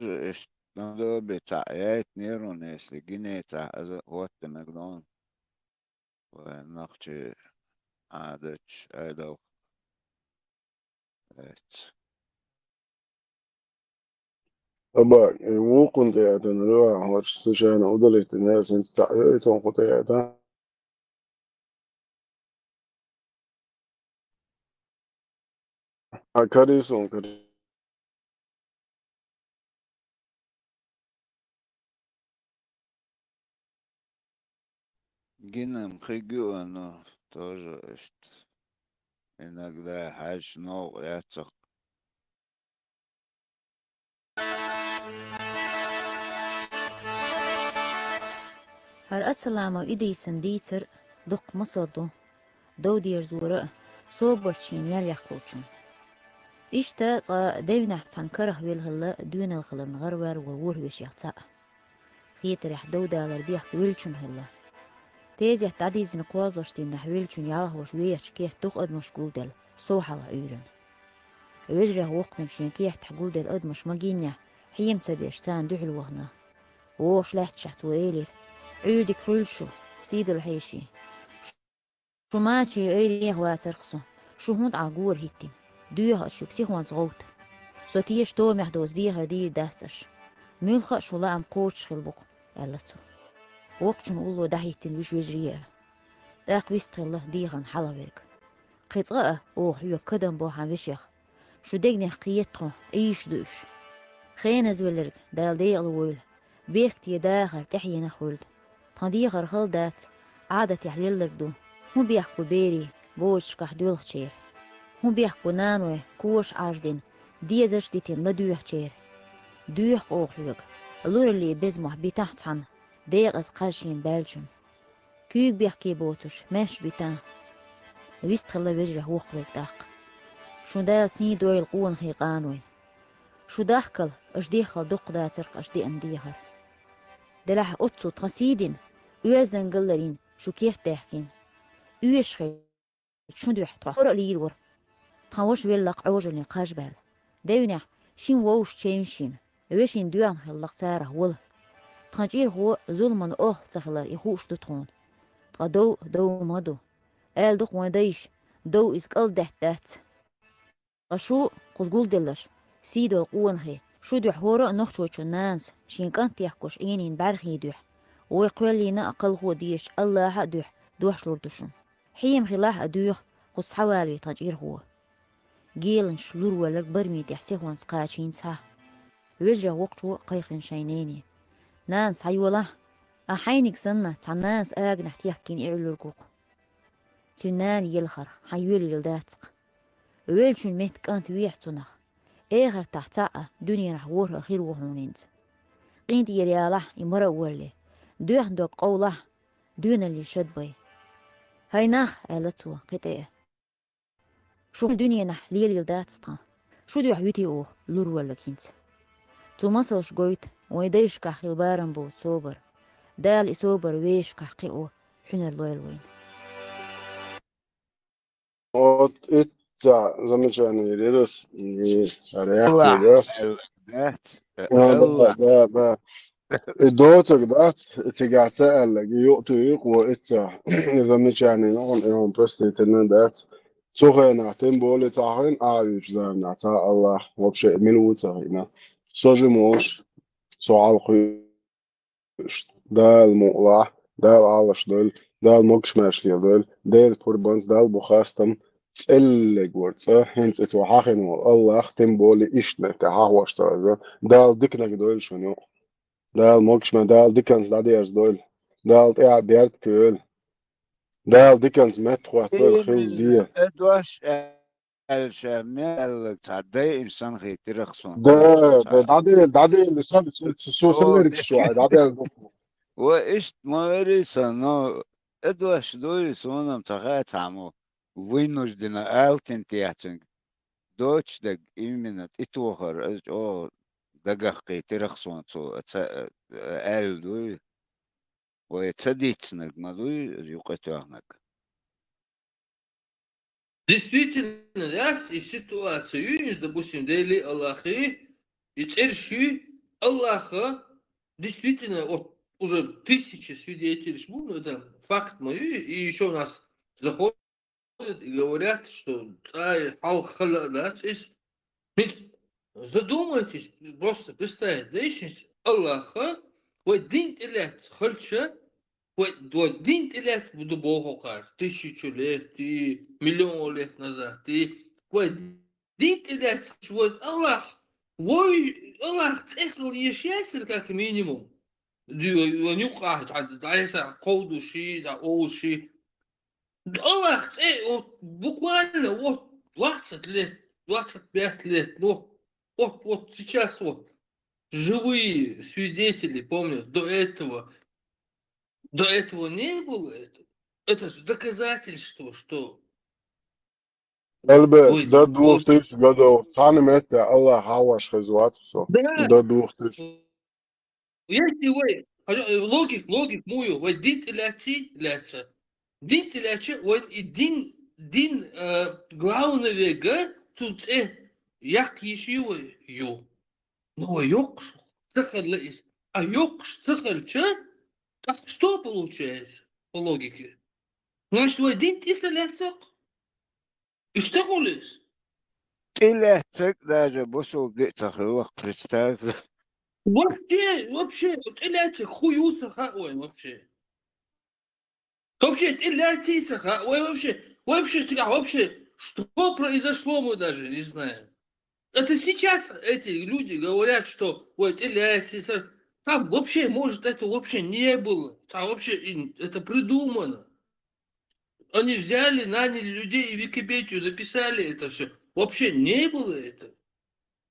иштта доби цхьаъ яйтинера хьуна, если гинехь цхьаъ аза хӀоттинарг дон. Вайн нохчий Ӏадаташ айдалх эц. Аба, э, вукхун тӀе а тана, рва, хӀорш случайно удалить дина, сенца цхьаъ йо, и тон кху тӀе а тана. А карий сон, карий. Гинам хиг ю, но тоже иштта иногда хьаьжча новкъа яцахь. ХӀара Ацаламов Идрисан дийцар дукха масал ду, дов дерзоран а, собарчийн ял яккхалчун. Иштта цкъа девнехь цхьана карах велла хилла доьналла хиларна гӀарваьр волу ворхӀ вешех цхьаъ. Хетарехь, дов далар бехк веллачун хилла. Тезет дӀадиззина кхозлагӀчу дийнахь веллачун ялхалгӀаш вехачу керта дукха адамаш гулделла, сов хьалха Ӏуьйранна. Вежарех воккханиг шен кертахь гулделла адамаш магийнехь, хьема ца беш, царна дуьхьал вахана. ВогӀуш лаьтташехь цо элира: «Ӏуьйре дика хуьлда шу, сийдола хьеший. Шу мачийн айрехь вацарх со, шу хӀунда Ӏа гора хӀиттина? Доьху ас шуьга сихонца гӀовта. Со теша томехь доцу дехар дийр дац аша. Муьлхха а шун лаам кхочуш хилла бу-кх», — аьлла цо. Воккхачун улло дӀахӀиттина вуьш вежарий а. ТӀаккха вистхилла дехарна хьалхаверг. «Кхин цкъа а оха хьоьга кадам бо хьан вешех. Шун дегнех кхета тхо, Ӏийш ду уьш. Хеназа велларг Дала декъала войла. Бехке дахар тӀаьхьенах хуьлда. Тхан дехар хала дац, Ӏадатехь лелларг ду. ХӀун бехк бу берийн божашкахь доьлхучеран? ХӀун бехк бу наной коша Ӏаждина, дезарш а дитина ладоьхучеран? Доьху-кх оха хьоьга, лураллин безамохь битахь цхьана декъаза кхаж шена баьллачунна. Куьйга бехке боцуш, маьрша битахь». Вистхилла вежарех воккхаверг тӀаккха. «Шун Дала сий дойла, къонахий къаной. Шу дахкал, аша деххал доккха дацарх аша деана дехар. Делахь оццул тхан сий дина, оьздангалла йина, шу керт даьхкина. Оьшуш хилча, шун дуьхьа тхо хӀора а лийр вара. Тхан ваша велла-кх Ӏожаллин кхаж баьлла. Девнехь шин вовшашца чевнаш йина, вешин доьхна хилла-кх царах вала. Тхан чӀирхо зуламан охьа ца хилар и хууш ду тхуна. Ткъа дов дов ма ду. Аьлла ду-кх вайн дайша, дов иза кӀалдаьтта дац. Ткъа шу, кхуза гулделларш, сийдолу къонахий, шу дуьхьа хӀора а нохчочун нанас шен кӀант дехкош Ӏийнийна бӀаьрхий дуьхьа, вай кхоьллина а кхалхо дезачу АллахӀа а дуьхьа дош лур ду шуна. Хьема хилахь а доьху, кхуза схьавалаве тхан чӀирхо». Геланаш лур волларг барамийн тӀехь сихонца кхачийна цхьа. Вежарех воккхачо кхайкхина шайн нене: «Нана, схьайолахь, ахь хьайниг санна цхьа нанас аганахь техкийна и Ӏуьллург ву-кх. Цуьнан нана елхарх хьан йоьлийла дац-кх. Веллачун метта кӀант вехьа цунах. Эхартахь цхьаъ а, дуьненахь ворхӀ а хир ву хьуна хӀинца. КъинтӀера ялахь и мара а волле, доьхна дог къовлахь, доьналлин шад бай. ХӀай нах, — аьлла цо кхин тӀе а, — шуна дуьненахь лелийла дац тхан. Шу дуьхьа вити оха лур волларг хӀинца. Цу масалш гойту вайн дайшкахь хилла барам боцу собар. Дала и собар вешкахь кхио хьуьнар лойла вайна». Вот итца замечание рирас, и реакция, да? Аллах, да? Аллах. Да, да, да. И доцург дац, цигахь ца аьлларг, и юкъа туьйхира-кх вон итца замечание, ну, он, и он простительно дац. Цу хенахь тем более цхьа хин а вуьйцу заманахь, цхьа Аллах вообще мила ву ца хиъна. Со жима волуш, со хьалхуьйш, Дала мукъалахь, Дала Ӏалаш дойла, Дала могуш-маьрша леладойла, Делан пурбанца Далла бу хастам, цӀеллиг вара цӀа, хӀинца цо хьахина волу Аллах, тем более иштта метте хьахош ца хезна. Дала диканиг дойла шуна юкъа. Дала могуш-ма, Дала диканца дӀадерзадойла. Дала тӀаьхьа беркат йойла. Дала диканца меттахӀоттадойла хилла зен. Э, дош аьлла ша мел аьлларг цхьа дайина санна хетира-кх суна. Да, да, дӀадели, дӀадели, сан, сан, сан, сан, сан, лергаш чохь, дӀадели. Ва иштта ма верий сан, но э, дош дуй, суна-м ца хаьа цхьаммо вынужденно алтин тӀехь цуьнга. Доцчу дерг именно тӀетохар, аса чӀогӀа дагах кхийтира-кх суна цо, ца, э, аьлла дуй. Вай ца дийцинарг ма дуй, юкъа тоьхнарг. Действительно, яц и ситуация, и, допустим, Дели Аллахи, и церши Аллаха, действительно, вот уже тысячи свидетелей, ну, это факт мой, и еще у нас заходят и говорят, что цай халхала дац. Ведь задумайтесь, просто представить, да, ещё Аллаха, вот дин тилят хальча, вот, вот дин тилят буду Богу кар, тысячу лет и миллион лет назад, и вот дин тилят, вот Аллах, вой, Аллах цехал ешьясер как минимум. Дю-, нюкъа, да, да, эса, колдуши, да, оуши. Аллах, э, вот буквально вот двадцать лет, двадцать пять лет, ну, вот, вот сейчас вот живые свидетели, помню, до этого, до этого не было этого. Это же доказательство, что Эльбе, Ой, да ну, двух тысяч годов. Цхьана метте Аллах хьаваш хеза вац со. Да. Да двух тысяч. Если вы, э, логик, логик мую, вы дин тилячи ляца. Дин тилячи, вы и дин, дин, э, главный вега, цунце, як еши вы ю. Ну, вы йокш, цехал из. А йокш, цехал че, так что получается по логике? Значит, вы дин тиса ляцак? И что колес? Тилят цек даже бусул ди цахылах, представь. Вообще, вообще, тилят цек хуюца хаой вообще. Вообще, тилят цек хаой вообще. Вообще, цек, вообще, что произошло, мы даже не знаем. Это сейчас эти люди говорят, что, ой, тилят цек, там вообще, может, это вообще не было. Там вообще и это придумано. Они взяли, наняли людей и Википедию написали это все. Вообще не было это.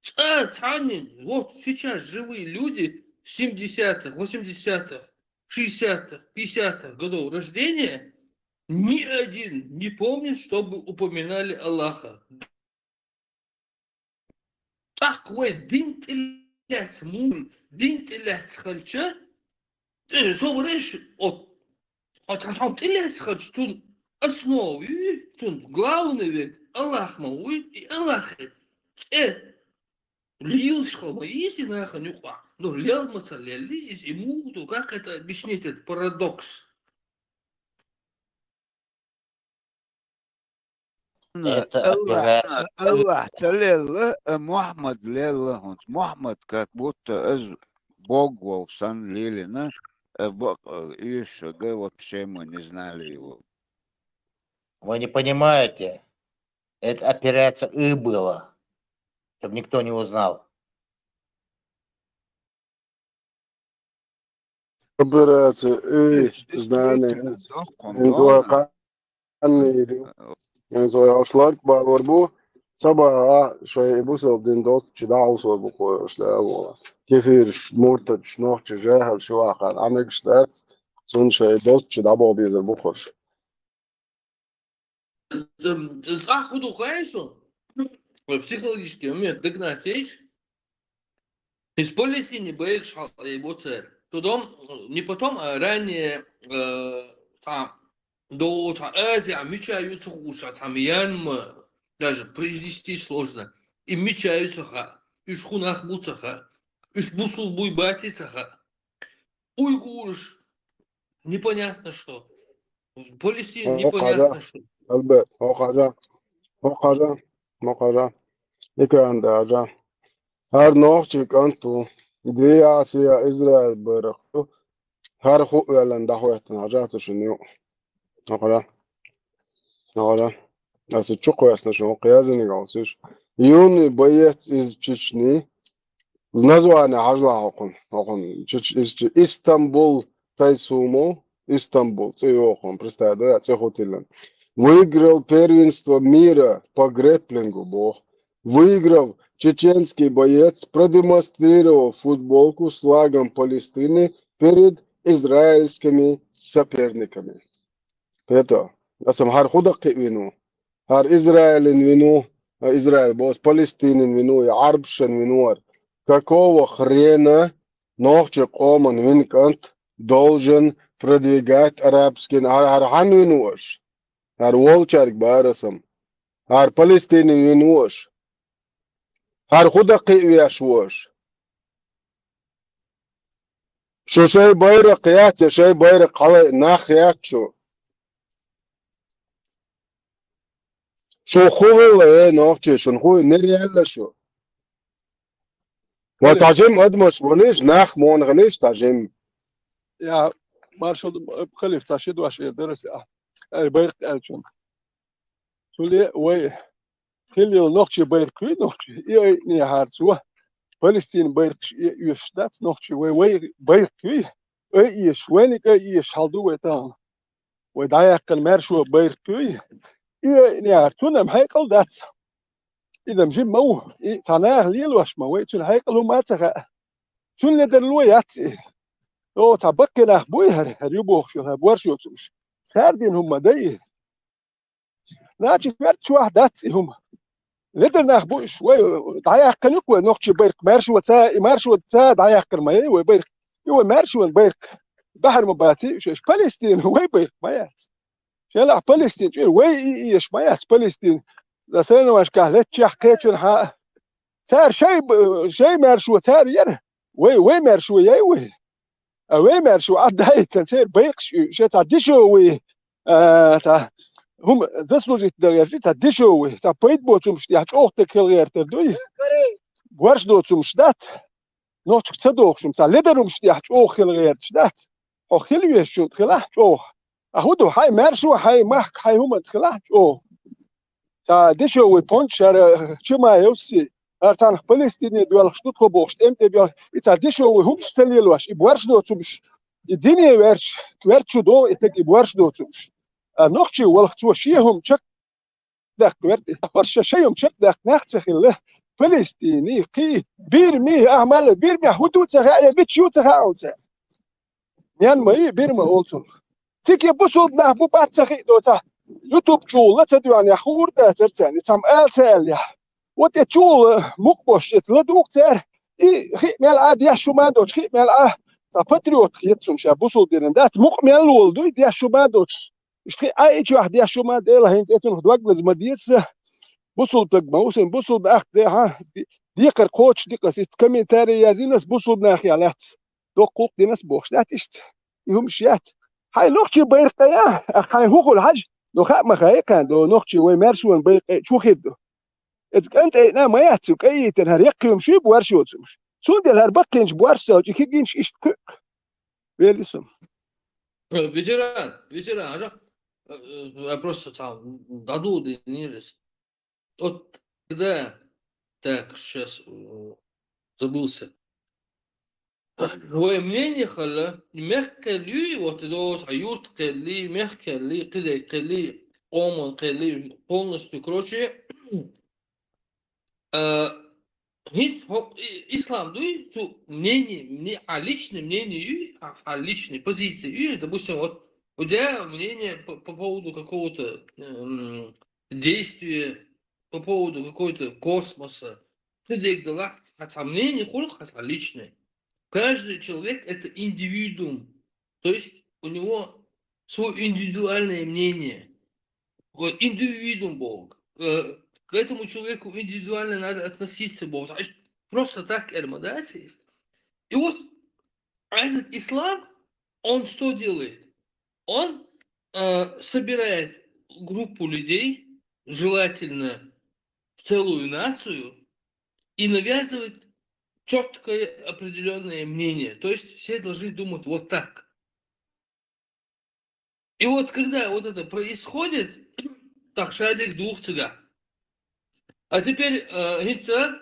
Ца-, цани, вот сейчас живые люди семидесятых, восьмидесятых, шестидесятых, пятидесятых годов рождения, ни один не помнит, чтобы упоминали Аллаха. Так вы дин тилят мул, дин тилят хальча, э, собреш от, от, от, от тилят хальча, цун основи, цун главный век, Аллах ма уй, и Аллах, э, лилш хама изи наха нюкъа, но лел ма ца лели из, и муду, как это объяснить, этот парадокс? Это Аллах, Аллах ца лелла, а Мухаммад лелла хунц. Мухаммад как будто из Бог вол сан лилина, а Бог, э, Иешуа вообще мы не знали его. Вы не понимаете, это операция И была, чтобы никто не узнал. Операция И, знание. Инзой ханни, инзой ашларк бар вар бу. Саба шай бусал дин дот чи дал сор бу кош да бу. Кефир муртад шнох чи жахал шуахан амек штат. Сун шай дот чи дабо бизер бу кош. Захуду хайшу. Психологический момент догнать есть. Из Палестины боек шал его цель. Тудом, не потом, а ранее, э, там, до, там, Азия, меча юцух уша, там, Янма, даже произнести сложно. И меча юцуха, и шхунах буцаха, и шбусул буй батицаха. Уйгурш, непонятно что. Палестина, Ну, непонятно когда? Что. Албе, окажа, окажа, окажа. Экран да, да. Гьар нохчи кӀантӀу, диаси я Израиль барахъу, гьар ху уялан дахветтан гьажатса шуну. Окажа. Окажа. Аса чукъвясна шун, кьязини галсиш. Юный боец из Чечни. Название гьажла хӀукъун, хӀукъун. Чеч-, из Че-, Истамбул Тайсуму, Истамбул, цӀи йохун, представь, да, цӀи хутилан. Выиграл первенство мира по грэпплингу, бо. Выиграл чеченский боец, продемонстрировал футболку с флагом Палестины перед израильскими соперниками. Это, асам гьар худа кхи вину. Гьар Израилин вину, а, Израиль бос, Палестинин вину, я арбшан вину ар. Какого хрена нохчи къоман вин кӀант должен продвигать арабский, гьар, гьар гьан вину аш? Гьар волчарг барасам. ХӀара Палестине вина ву аша? ХӀара хӀун даккхий веш ву аша? Шу шай байракх яц, я шай байракх хьалаайъа нах яц шу. Шу хӀун хилла, э, нохчий, шуна хӀун, нер яьлла шу? Ва цхьа жимма адамаш валийша, нах муха хилийша цхьа жимма. Я, маршал, халиф, цхьа ши дош эр дара аса. Ай, байракх аьлча. Цуле вай хилла йола нохчий байракх юй нохчий, и айъинехьара цо. Палестин байракхаш и оьшуш дац нохчий, вай, вай байракх юй, айъеш, вайниг айъеш хьал ду вай тахана. Вай дӀаяьккхина маьршо байракх юй, и айъинехьара цунна-м хьекъал дац. Иза-м жимма ма ву, и цхьа наха лелош ма вай, цуьнан хьекъал хӀумма а ца хаьа. Цунна ледарло яц и. О, цхьа баккхий нах буй хӀара, хӀара ю бохуш йолу, хӀара борш йоцурш. Цара дина хӀумма ма дай и. Значит, хӀара чохь дац и хӀума. Ледара нах бу уьш, вай дӀаяьккхина ю-кх вай нохчий байракх, маьршо ца, и маьршо ца дӀаяьккхина ма яй вай байракх. И вай маьршонан байракх. Бахьар ма бац и, шаьш Палестина, вай байракх ма яц. Шелахь Палестин чуьра вай и, и еш ма яц Палестин. За сайнавашкахь леттачехь кхечунхьа. Цара шай б-, шай маьршо цара яра. Вай, вай маьршо яй вай. А вай маьршо Ӏадда а йитина, церан байракхаш ю, шен цхьа дешевый, а, цхьа хӀума заслужить дан гӀерташ, цхьа дешевый, цхьа пайда боцу хӀумаш тӀехь чӀогӀа стаг хила гӀертар дуй? Борш доцу хӀумаш дац. Нохчашка ца дохуш хӀума, цхьа ледара хӀумаш тӀехь чӀогӀа хила гӀерташ дац. Хьо хила везачунна хилахь чӀогӀа. А хӀун ду, хьайн маьршо, хьайн махка, хьайн хӀуманна хилахь чӀогӀа. Цхьа дешевый понт шара Чимаевс, хӀара царнах Палестине доьлхуш ду тхо бохуш, тӀем-тӀе боьлху, и цхьа дешевый хӀумаш ца лелош, и борш доцу хӀумаш, и дине верч, верч чу догӀу и стаг и борш доцу хӀумаш. А нохчий валха цо шен хӀума чекхдаккха верг, хӀорш шайн хӀума чекхдаккха нах ца хилла, Палестине, кхин, Бирме, ахьа ма-аллара, Бирмехь хӀун ду ца хаьа, я мича ю ца хаьа хьуна цара. Мянма и, Бирма олу цунах. Цига бусулба нах бу бац ца хиъ доцахь, ютуб чухула ца доьгӀнехь хуур дацара царна, и цхьамма ала ца аьллехь. Вот и чухула мукъа бошуш эца ладугӀу цара, и хиъ мел Ӏа деш хӀума доцуш, хиъ мел Ӏа цхьа патриот хета цунна ша бусулба динан дац, мукъа мел лола дуй деш хӀума доцуш. Иштта хиъ Ӏа и чохь деш хӀума Дела хӀинца эцунах дог лаза ма деза. Бусулба стаг ма ву сайн, бусулба нах дехьа, ди-, декхар кхочуш ди-кх ас, иштта комментарий яздина ас бусулба нахе лаьцна. Доккха гӀуллакх дина ас бохуш дац иштта. И хӀумаш яц. Хьайн нохчий байракх кхайа, ахь хьайн хӀун хуьлу хьажа, до хаа ма хаьа кхана, до нохчий вай маьршонан байракх кхайча хӀун хир ду. Иза кӀант айина ма яц, кӀайитина хӀара яккхий хӀумаш ю, борш йоцу хӀумаш. Цундела хӀара баккхийнаш борш ца йолчу, и кегийнаш иштта кхуьу. Вели сум. Э, ветеран, ветеран, а жа-, э, э, я просто там дадул динирис. Вот когда, так, сейчас, э, забылся. Вай мнение хала, мехкел юй, вот это вот, а юрт кели, мехкели, кидей кели, оман кели, полностью, короче, э, хиц хо-, и-, ислам дуй, цу мнение, мне, а личное мнение юй, а, а личная позиция юй, допустим, вот у тебя мнение по, по поводу какого-то, эм, действия, по поводу какой-то космоса, ты дегдала, хотя мнение хур, хотя личное. Каждый человек — это индивидуум, то есть у него свое индивидуальное мнение. Вот индивидуум боху. Э, к этому человеку индивидуально надо относиться боху. Значит, просто так эрмадацис. И вот этот ислам, он что делает? Он, э, собирает группу людей, желательно целую нацию, и навязывает четкое определённое мнение. То есть все должны думать вот так. И вот когда вот это происходит, так, шадик двух цыган. А теперь, э, гица,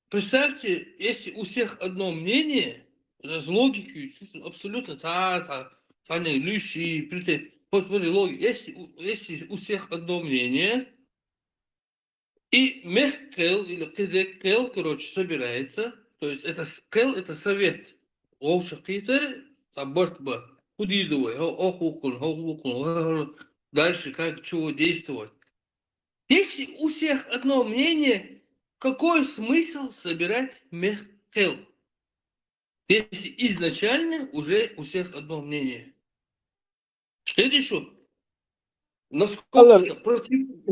представьте, если у всех одно мнение, это с логикой, чё ж, абсолютно, ца, ца, ца не лиши, прите-, вот смотри, логи-, если у, если у всех одно мнение, и мехкел или кедекел, короче, собирается, то есть это с-, кел — это совет. Вовша кхитар, ца барт ба, худидовой, хо-, ох, укун, хо-, укун, дальше как, чего действовать. Если у всех одно мнение, какой смысл собирать мехкел? Если изначально уже у всех одно мнение. Следующее. Насколько это против-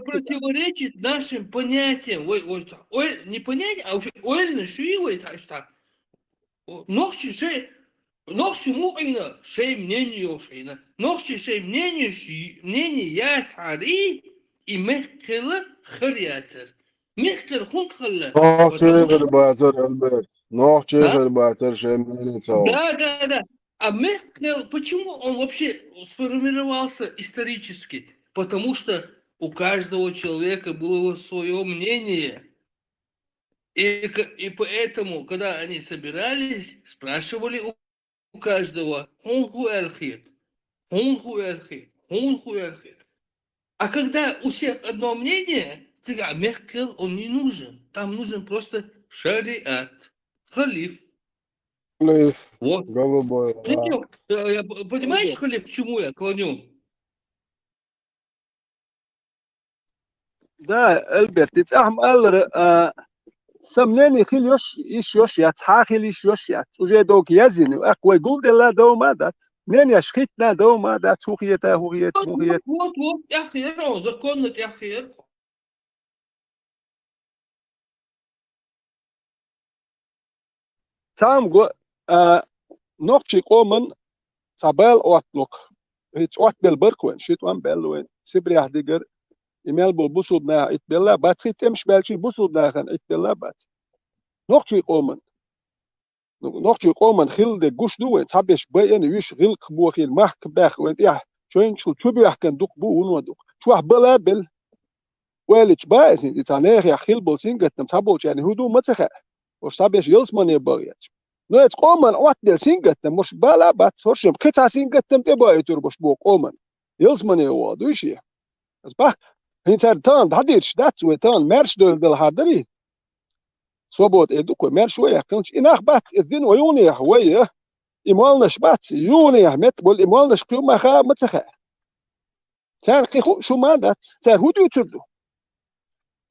противоречит нашим понятиям. Ойла, не понятие, а уже ойла шуйла, так что нохчий шоай, нохчий мукъина шоай мнение йолаш хинна. Нохчий шоай мнение, мнение яц хьари, и мехкала хар яцар. Мехкала хӀунда хилла? Нохчий хир бацар, Альберт. Нохчий хир бацар шоай мнение цо. Да, да, да. А мехкала, почему он вообще сформировался исторически? Потому что у каждого человека было свое мнение. И, и поэтому, когда они собирались, спрашивали у, у каждого: «Хьона ху аьлла хет? Хьона ху аьлла хет? Хьона ху аьлла хет?» А когда у всех одно мнение, тогда мехкал он не нужен. Там нужен просто шариат, халиф. Халиф. Вот. Голубой. Понимаешь, халиф, к чему я клоню? Да, Альберт, и цӀахь ма аллара, а, са мнение хила йиш йолаш яц, хьа хила йиш йолаш яц. Уже дог язйина, акх вай гулделла дов ма дац. Мненеш хитна дов ма дац, хӀу хета, хӀу хета, хӀу хета. Вот, вот, тӀеххьара, законно тӀеххьара. Цхьамма го, а, нохчий къоман цхьа бала отталу-кх. ХӀинца оттабелла бар-кх вайна, ши тӀом баьлла вайна. Сибрехь дигар, и мел болу бусулба наха Ӏитбелла бац, хӀинца тӀемаш баьлча бусулба нахана Ӏитбелла бац. Нохчий къоман. Ну, нохчий къоман хилла дерг гуш ду вайна, цхьаберш байина, вуьш гӀиллакх бохийна, махка баьхна вайна тӀехь, шайнчул чу боьхкина дукха бу, вуно дукха. Чохь бала а белла. Ойла йича бан иза, и цхьа нахехь хилла болу сингаттам цхьаболчарна хӀун ду ма ца хаьа. Уьш цхьаберш ялсамане бан гӀерташ. Но эцу къоман оттаделла сингаттам, уьш бала а бац, хӀорш-м кхин цхьа сингаттам тӀебоуьйтур бу уьш боху къоман. Ялсамане вогӀу дуй шен. Аса бах, хӀинца цара тахана дӀадийраш дац вай, тахана маьрша девлла делахьара дарий? Свобода эр ду-кх вай, маьрша вай яьккхинчу, и нах бац, эцу дина вай юханехьа вай, и молланаш бац, юханехьа метта болу и молланаш кхин хӀума хаьа ма ца хаьа. Царна кхин хууш хӀума а дац, цара хӀун дуьйцур ду?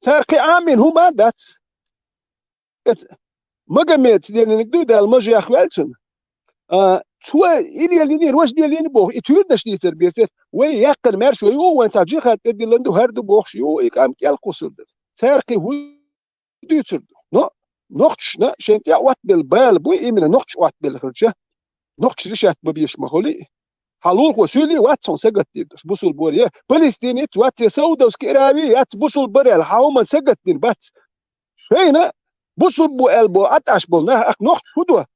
Цара кхин Ӏамийна хӀума а дац. Эца Магомеда деллинарг дуй, Дала мажех ваьлла цунна. А, цо и лелийнера, важа деллийна боху, и туьйранаш дийцар бийцира. Вай яьккхина маьрша вай ю, вайн цхьа джихад тӀедиллина ду, хӀара ду бохуш ю, и къам кӀел кхуссур дара. Цара кхин хӀун дуьйцур ду? Но нохчашна шайна тӀе а оттабелла бала буй, именно нохчаша оттабелла хилча, нохчаша решать бан безаш ма хуьлий. Хьан лулахо суьйлий вац хьуна сагатдийр долуш, бусулба вара я, палестинец вац я, саудовский аравий яц бусулба бара аьлла, хьан хӀуманна сагатдина бац. Шайна бусулба бу аьлла бо Ӏа тӀаш болу нах, акх нохчаша хӀун до?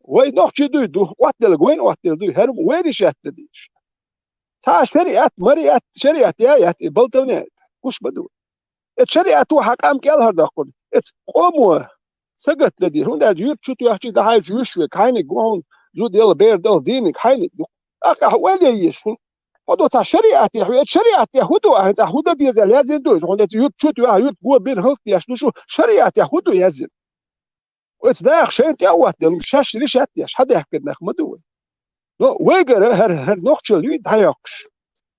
Вай нохчий дуй ду, оттаделларг вайна оттаделла дуй, хӀара вай решать дан дийраш. Цхьа шариат, мариат, шариат я, яц, и балтавне, гуш ма ду. Эцу шариато хьан къам кӀелхьардоккхур ду. Эцу къомо сагатдан дийр. ХӀунда аьлча юьрта чу тоьхча, дӀахьаьжча, вуьш верг хьайниг ву хьуна, зуда яла, бер дала дийниг хьайниг ду. Ахь, ахь ойла е езаш хуьлу. Хьо до цхьа шариате хьу, эцу шариате хӀун ду ахьа, цхьа хӀун дан деза аьлла яздина ду иза, хьуна эцу юьрта чу тоьхна, юьрта го бина хӀаллакдеш ду шу, шариате хӀун ду яздина? Оцу даха шайна тӀе а оттаделла, шаьш решать деш, хьан даьхкина нах ма ду вай. Но вайгара хӀара, хӀара нохчалла юй дӀайоккхуш.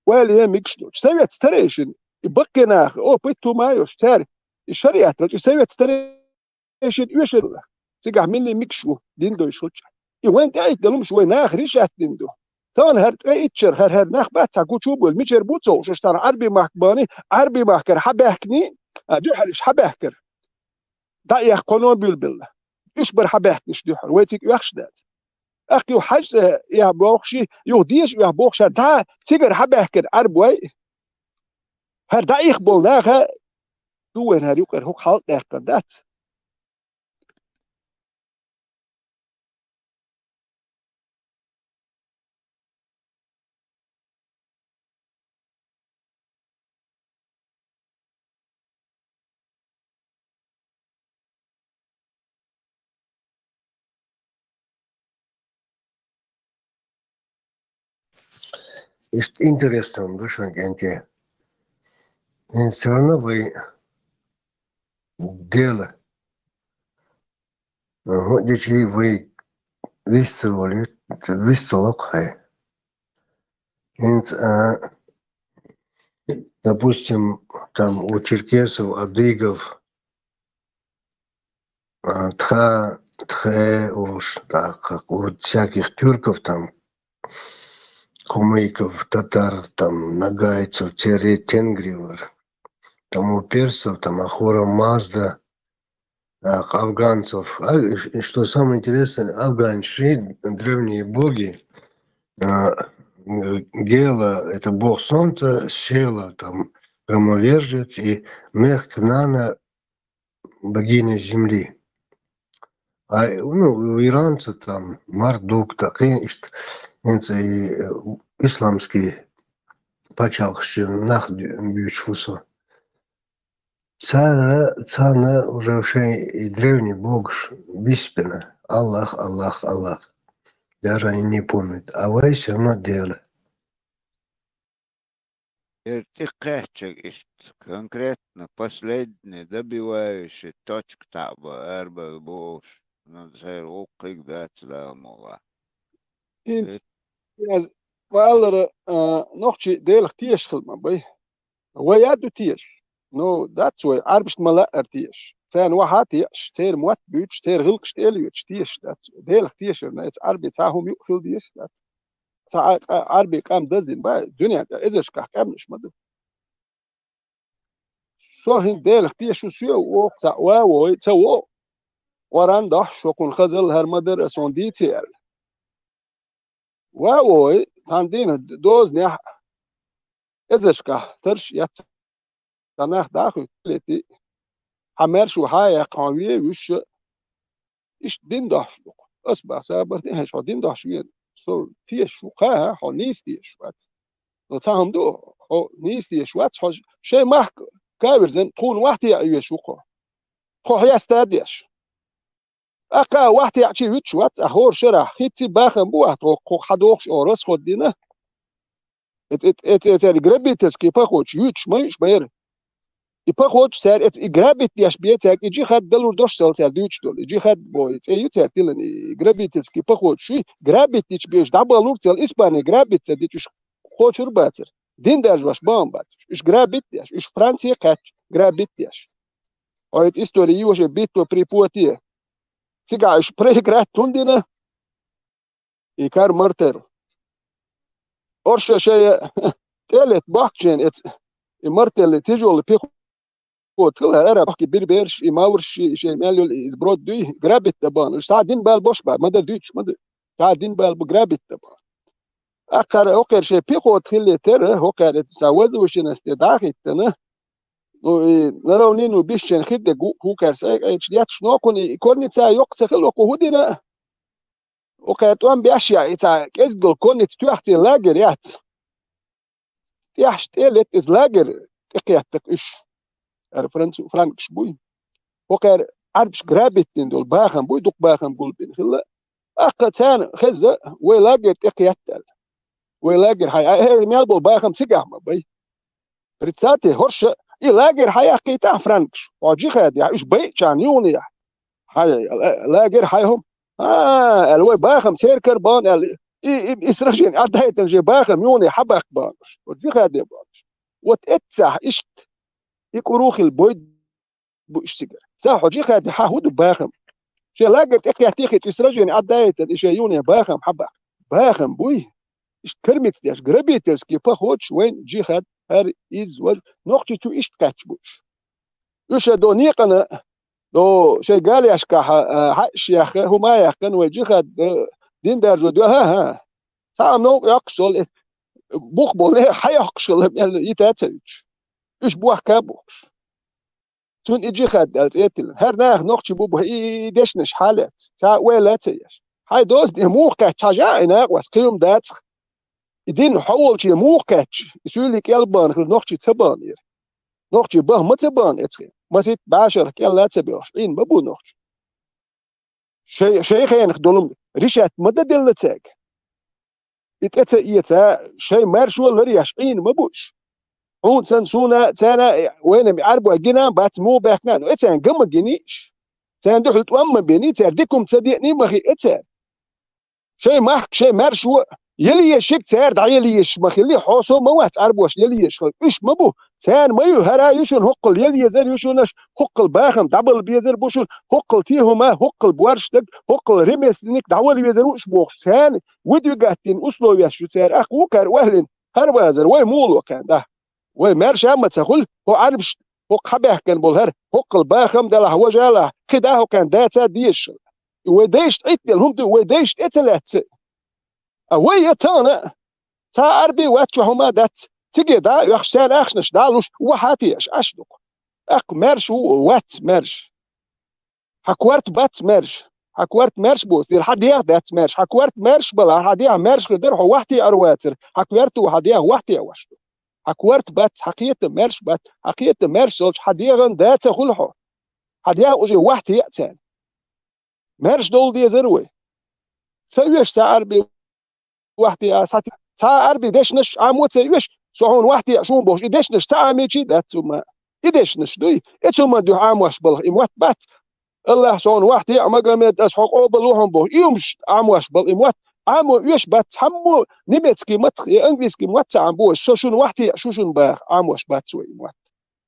Ойла е мегаш долчу. Совет старейшин, и баккхий нах, опыт хӀума а йолуш, цара и шариат долчу, и совет старейшин оьшурла. Цигахь милли мегаш ву, дин дойш хуьлча. И вайн тӀе а итт далумаш вай наха решать дина ду. Тахана хӀара ткъе итт шара, хӀара, хӀара нах бац цхьа гучу а буьйлу, мичара бу ца хууш, уьш царна Ӏарби махка бахний, Ӏарби махкара хьан баьхкиний, а, дуьхьал уьш хьан баьхкара. ДӀаэха кхоно буьйлабелла. Уьш бара хьан баьхкинарш дуьхьал, вай цига оьхуш дац. Ахь юха хьаьж, э, эхь бохуш, юха деша эхь бохуш, хӀара дӀа цигара хьан баьхкира Ӏарбой? ХӀара дӀаэха болу наха ду вайн хӀара юкъара хӀокху хьал а даьккхина дац. Иштта интересно ду шуна кӀентий. Э, всё равно вай дела. Э, хӀун дичи вай вист ца волу, вист ца локху хьай. ХӀинца, а, допустим, там у черкесов, адыгов, а, тха, тхе уж, так, как у всяких тюрков там, кумыков, татар, там, ногайцев, церей тенгри вар. Там у персов, там, Ахура Мазда, а, афганцев. А, и ш-, и что самое интересное, афганцы, древние боги, а, г-, Гела — это бог солнца, Села — там, громовержец, и Мехкнана — богиня земли. А, ну, у иранцев там Мардук, такие, ишт-, это и, э, исламский пачалхчи нах дю-, дючхуса. Цара, цана уже вообще и древний бог ш-, биспина. Аллах, Аллах, Аллах. Даже они не помнят. А вай всё равно дело. Эртик кхаччаг ист конкретно последний добивающий точка таба арба буш, но цер укхиг дац ламова. Инц, Э, яз, валара, а, нохчи делах теш хил ма бай. Вай яду теш. Ну, дац вай, арбишт мала ар теш. Цен ваха теш, цер муат бюч, цер гилкш тел юч теш дац. Делах тешерна, эц арби ца хум ю хил деш дац. Ца а-, а-, арби кам даздин ба, дуня да, эзешка камнуш ма ду. Шо хин делах тешус ю, ох, ца ва вой, ца во. Оран дах, шо кун хазал хар мадар, сон дици ал. Ва вой, цан дина доз нях. Эзешка, тарш ят. Танах даху лети. Хамер шу хая кан ве виш. Иш дин дахш дук. Ас ба сабар дин хаш дин дахш вен. Со теш шу ха, хо нис теш ват. Но цахам ду, хо нис теш ват, хо шей мах кавер зен тхун вахти аюеш вуко. Хо хяста деш. Ака вахти ачи вич ват, а хор шера, хитси бахам бу вахт, хо, хо хадохш о расход дина. Эт, эт, эт, эт, эт, грабительский поход, юч, маиш, бэр. И поход, сэр, эт, и грабит яш бе, цяк, и джихад далур дош сал, сэр, дюч дол. И джихад бой, цэ ю цяк, тилан, и грабительский поход, ши, грабит дич беш, дабалур цел, Испания грабит цэ дич, уж хочур бацер. Дин даже ваш бам бацер. Уж грабит яш, уж Франция кач, грабит яш. А эт история, и уже битва при Пуате. Цига уж проиграть тундина, и кар мартер. Орша шея телет бахчен эц, и мартели тяжёлый пехот хил, ара бахки бир берш, и маврш, и шей мялюл, и сброд дуй, грабит да бан. Уж са дин бал бош ба, мада дюч, мада. Са дин бал бу грабит да бан. Акар, окер шей пехот хиле тер, окер эц са возвышенности дахит, да, на. Ну, и на равнину бишчен хидде гу-, гукер са, э, эч ят шнокун, и конница ёк цехил оку худина. Окей, тӀом беш я, ица кӀезгал конница тӀехьцӀе лагерь яц. ТӀехьш тӀе лет из лагерь тӀекхеттак уж. Ара францу-, франкш буй. Окей, Ӏарбаш грабитдин дол бахам буй, дукха бахам гулбин хилла. Аккха царна хеза, вай лагерь тӀекхеттал. Вай лагерь хьай, а, э, мел бол бахам цигахь ма бай. Представьте, хорша, и лагерь хьаяккхийтахь франкш. Хьо джихад яхь, уж байчан юна яхь. Хьай, ла-, лагерь хьай хӀум. А, аьлла, вай бахам церкар бан, аьлла, и, и, и сражение отдайтан же бахам юна хьабаккх бан. Вот джихаде бан. Вот эццахь ишт, и курухил бой бу иш цигара. Ца хьо джихаде хьа хӀу ду бахам. Ше лагерь тӀекхеттихи, и сражение отдайтан, и ше юна бахам хьабаккх. Бахам буй. Ишт кормить деш, грабительский поход, вайн джихад, хӀара из важ, нохчи чу ишт кхач буш. Уьш до некъана, до шей галешка хьа, а, хьаъш яха, хӀума яхкан вай джихад, а, дин даржо до, ха, ха. Цхьа а новкъа йоккхуш сол, э, бух бол, э, хьа йоккхуш хила, мел йита ца уьтуш. Уьш бохка бухуш. Цун и джихад аьлла цӀе тилла. ХӀара наха нохчи бу бу, и, и, и дешнаш хьалаьц. Ца ойла ца еш. Хьай доз де мух кхаьч, хьажа, и накъвас кхийум дацах. И дин хьо волче мух кхаьч, и суьйли кӀел бан хила нохчи ца бан ира. Нохчи бан ма ца бан эцхи. Масит башарх кӀелла ца бехш, Ӏин ма бу нохчи. Шей, шей хенах долум решать ма да делла цаьга. И тӀе ца эца, шей маршо ларъеш Ӏийна ма буш. Хьуна сан суна, царна, вайна ми Ӏарбой гина, бац му баьхкина, ну, эцарна гама гиниш. Царна дуьхьал тӀом ма бини, цар дикум ца деъни ма хи эцар. Шей махк, шей маршо, ели ешик, цар дӀа ели еш ма хили, хьо со ма вац Ӏарбош ели еш хил. Уьш ма бу, Царна ма ю, хӀара ю шуна хӀоккхул ял езар ю шуна, хӀоккхул бахам дӀабала безар бу шуна, хӀоккхул техӀума, хӀоккхул боаршдаг, хӀоккхул ремесленник дӀавала везар ву уьш бохуш. Царна выдвигать дина условеш ю цара, аккха вукхара оьхлина, хӀара вазар, вай муха ло кхаьна, да? Вай маьрша а ма ца хуьлу, хӀо Ӏарбашна, хӀокху хьабаьхкина болу хӀара, хӀоккхул бахам делахь, важалахь, кхин да хӀокхарна дацар дезаш. И вай дайшна Ӏиттаделла хӀума ду, вай дайшна тӀе ца лаьцна. А вай я тахана, цхьа Ӏарби вац, чохь хӀума дац. Циге дӀа а оьхуш, царна ахчанаш дӀа а луш, вахьа а теӀаш, Ӏаш дукха. ТӀаккха маьрша ву, вац маьрша. Хьан корта бац маьрша. Хьан корта маьрша боцу дела, хьан дегӀ дац маьрша. Хьан корта маьрша балахь, хьан дегӀ маьрша хир дара, хьо вахьа теӀар вацара. Хьан корта ву, хьан дегӀ вахьа теӀа ваш ду. Хьан корта бац, хьан кхетам маьрша бац. Хьан кхетам маьрша долчу, хьан дегӀан да ца хуьлу хьо. Хьан дегӀ уже вахьа теӀа царна. Маьрша довла дезара вай. Ца оьшу цхьа Ӏарби вахьа теӀа, цхьа, цхьа Ӏарби дешнаш Ӏамо ца оьшу, со хьуна вахьа теӀа шуна бохуш, и дешнаш ца Ӏамийча а дац цу ма. И дешнаш дуй, и цу ма дуьхьа Ӏамош балха и мотт бац. Аллах, со хьуна вахьа теӀа, Магомед, ас хьо къобал ву хьуна бохуш, и хӀумаш Ӏамош бала и мотт. Ӏамо оьшу бац, цхьаммо немецкий маттах я английский мотт ца Ӏамбо, со шуна вахьа теӀа шу шуна баха Ӏамош бац вай и мотт.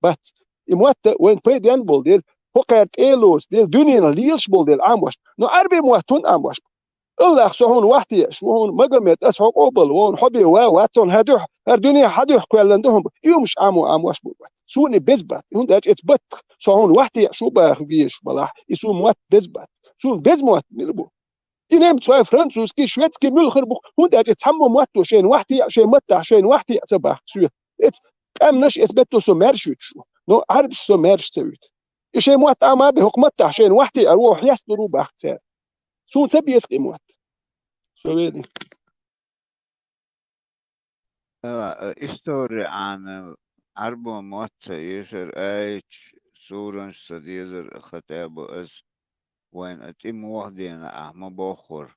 Бац. И мотт вайна пайденна болу дела, хӀокхара тӀе а лоцу дела, дуьненах лелаш болу дела Ӏамош. Но Ӏарби мотт хӀунда Ӏамош? Аллах, со хьуна вахьа теӀаш ву хьуна, Магомед, ас хьо къобал ву хьуна, хьо бен ва вац хьуна, хьан дуьхьа, хӀара дуьне хьан дуьхьа кхоьллина ду хьуна, и хӀумаш Ӏамо Ӏамош бу бац. Суна и беза бац, хӀунда аьлча эца баттах со хьуна вахьа теӀаш ву баха везаш балахь, и суна мотт беза бац. Суна беза мотт мила бу? И немцой, французский, шведский муьлха хир бу, хӀунда аьлча цхьаммо мотто шайна вахьа теӀа, шайн маттахь шайна вахьа теӀа ца бахка соьга. Эца къаьмнаш, эца метто со маьрша вуьтуш ву. Но Ӏарбаш со маьрша ца вуьту. И шайн мотт Ӏама бен хӀокху маттахь шайна вахьа теӀар ву, хьесталур ву бахка цара. Суна ца беза-кх и мотт. Со вели. Ала, э, истори Ӏана, Ӏарбо мотт ца оьшура, аьлча, суранаш ца дезара, хатӀа бу ас вайна тӀе муха дена ахь ма боххура.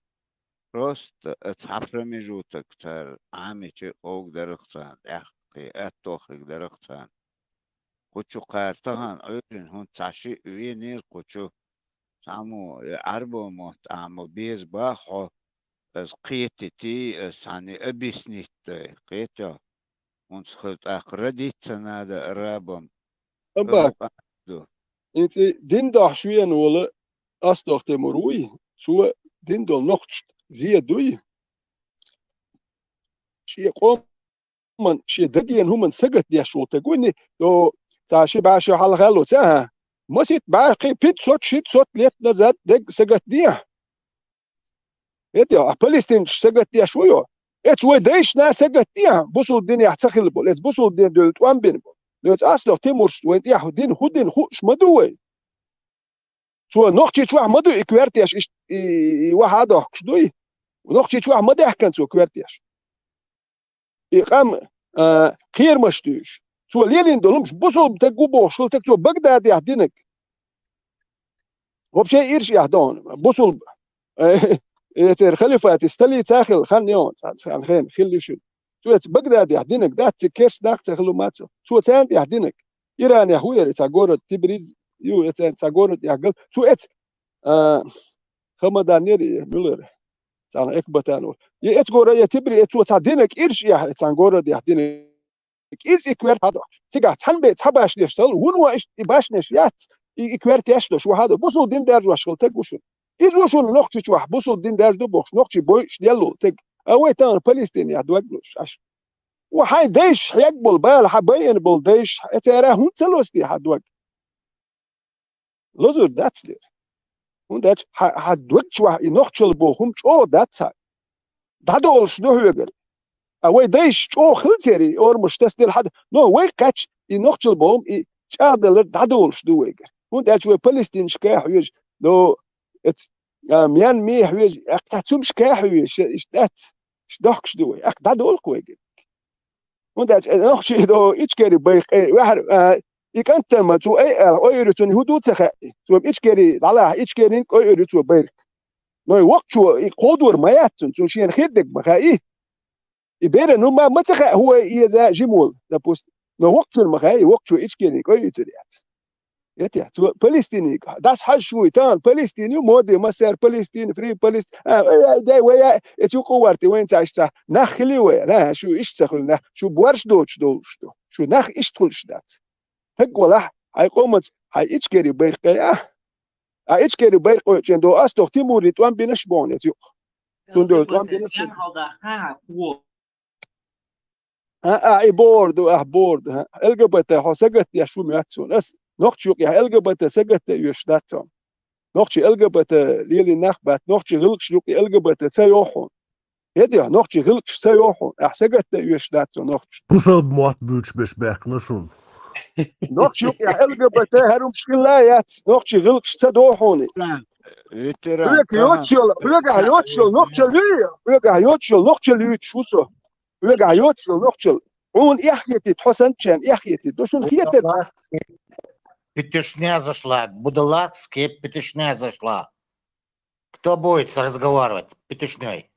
Просто цхьа промежуток цара Ӏамича, къовга дарах царна, тӀаьхьа кхин аьтту хиг дарах царна. Кху чу кхара тахана Ӏуьйрина хӀунда цхьа шиъ венера кху чу. Цхьаммо и Ӏарбо мотт Ӏамо беза баха хьо, ас кхетитий, ас цхьаьна объяснить дой, кхетий? ХӀунца хаза тӀаккха родить ца надо арабам. Амма ду. ХӀинца дин дохьуш вена волу Астох Тимур вуй, цо дин долу нохчашна зе дуй. Шен къоман, шен дагийна хӀуманна сагатдеш волу стаг вуй, до цхьа ши бӀе шо хьалха лоцу, аха. Масийтта бӀе кхин пятьсот, шестьсот лет назад дерг сагатдехьа. ХӀета йо, а палестинцаш сагатдеш ву йо. Эца вай дайшна сагатдехьа, бусулба динехь ца хилла болу, эца бусулба дин дуьллу тӀом бина болу. Эца Астох Тимурс вайн тӀехь дин хӀун дина хууш ма ду вай. Цо Нохчийчохь ма ду и коьртеш, и, и, и вахьа дохкуш дуй. Нохчийчохь ма даьхкина цо коьртеш. И къам, а, кхерамаш дуьйш. Цо лелийна долу хӀумаш бусулба стаг ву бохуш хилла стаг, цо Багдадехь динарг. Вообще ирча эхь дохуна, бусулба. Э, э, церан халифати столица хилла хан йохуна, цхьана хена хилла ю шуна. Цо эца Багдадехь динарг дац, цига керста нах ца хилла ма ца. Цо царна тӀехь динарг. Иранехь хӀун яра, цхьа город Тибриз ю, эца цхьа город тӀехь гал. Цо эца, а, Хамадан яра, муьлара. Цхьана Экбатан волу. Я эца город, я Тибри, эца цо цхьа динарг ирча эхь, эца цхьана городехь динарг. Иза и коьрта хьадо. Цигахь цхьана бен цхьа башнеш ца хилла, хӀунда ван иштта и башнеш яц, и, и коьртеш дош ван хьадо. Бусулба дин даржош хилла стаг ву шуна. Иза ву шуна Нохчийчохь бусулба дин даржадо бохуш, нохчий бойуш делла волу стаг. А вай тахана Палестинехь дог луш, Ӏаш. Ва хьайн дайшна хьегна болу бала, хьан байина болу дайшна, эцара хӀунда ца лоцу те хьан дог? Лозур дац дера. ХӀунда аьлча хьан, хьан дог чохь и нохчалла боху хӀума чӀогӀа дац хьан. ДӀадолуш ду хьоьгара. А вай дайша чӀогӀа хилла церан и орамаш тасделла хьада. Но вай кхаьчча, и нохчалла боху хӀума, и чӀагӀдалар дӀадолуш ду вайгара. ХӀунда аьлча вай палестинашка а хьоьжу, но эц, а, мянме а хьоьжу, а, цхьа цумашка а хьоьжу, иштта дац, иштта дохкуш ду вай. ТӀаккха дӀадолу-кх вайгара. ХӀунда аьлча, э, нохчий до Ичкери байракх, э, ваьхьар, э, и кӀант-м цо ай аьлла, ойур ю цунна хӀун ду ца хаьа. Цо Ичкери дӀалахь, Ичкерин ойур ю цо байракх. Но и воккхачо и кховдор ма яц цунна, цунна шена хир дерг ма хаьа и. И беран хӀума ма ца хаьа, хӀун ай иза жимол, допустим. Но воккхачунна ма хаьа и, воккхачо Ичкерин ойуьйтур яц. Эти, цо Палестине, дас хьаж шу вуй, тан Палестине, моди, массер Палестине, фри Палестине. А, ой, ай, дай, вай, ай, эти у куварти, вайн цаш ца. Нах хили вай, на, шу иш ца хул, на, шу борш доч долш ду. Шу нах иш тхулш дац. Так вала, хай комац, хай ичкери байркая. А ичкери байркой чен до астох Тимури туан бинаш бон эти. Цун до туан бинаш. А, а, и борду, а, борду, а. Л Г Б Т хо сагат яш ву мят цун. Ас нохчи юк я Л Г Б Т сагат да юш дат цун. Нохчи Л Г Б Т лили нах бат, нохчи гылкш юк Л Г Б Т ца йохун. Эди, нохчи гылкш ца йохун. А сагат да юш дат цун нохчи. Пусаб мот буч беш бехна шун. Нохчи юк я Л Г Б Т харум шкила яц, нохчи гылкш ца дохуни. Ветеран. Хлек йочил, хлек йочил, нохчи лю, хлек йочил, нохчи лю чусо. УгагӀа йоцчул нохчул. Хьуна эхь хетийта, хьо санчен эхь хетийта. До шуна хетар. Петушня зашла, будалахская петушня зашла. Кто будет разговаривать с петушней?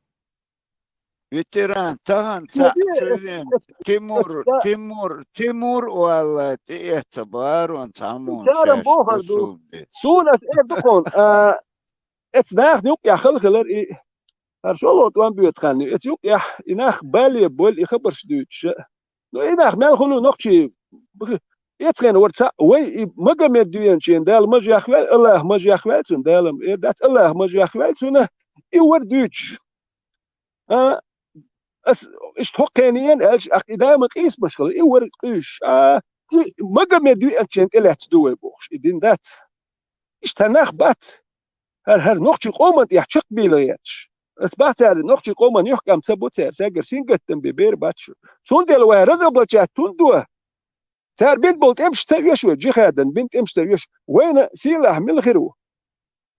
Ветеран, тахан ца чуйвен, Тимур, Тимур, Тимур валла, тӀеэца барон, цхьамон Царам шеш бохар ду. Кусулди. Сунас эр дукъон, а, эц нах нюк яхал хилар и. Хар шолот ван буьтханни, эц юкъ яхь, и нах бале боль, и хабарш дуьйцуша. Ну, и нах мел хуьлу нохчи, эцхен вар ца, вай и Магомед дуьйенчен Дала маж яхвел, Аллах маж яхвел цун, Дала эр дац, Аллах маж яхвел цуна, и вар дуьйцуш. А, ас, ишт хоккхен иен, элш, ах, и дама къийсмаш хала, и вар къуьйш. А, и Магомед дуьйенчен тӀелац ду вай бохуш, и дин дац. Ишта нах бац. ХӀара, хӀара нохчий къоман тӀехь чакхбийла гӀерташ. Ас бац цара нохчий къоман юхкам ца бу цара, цаьргара сингаттам бе бер бац шу. Цундела вай разоблачать тун до. Цара бин болу тӀемаш ца оьшу вай, джихадан бин тӀемаш ца оьшу. Вайна сийлахь мила хир ву?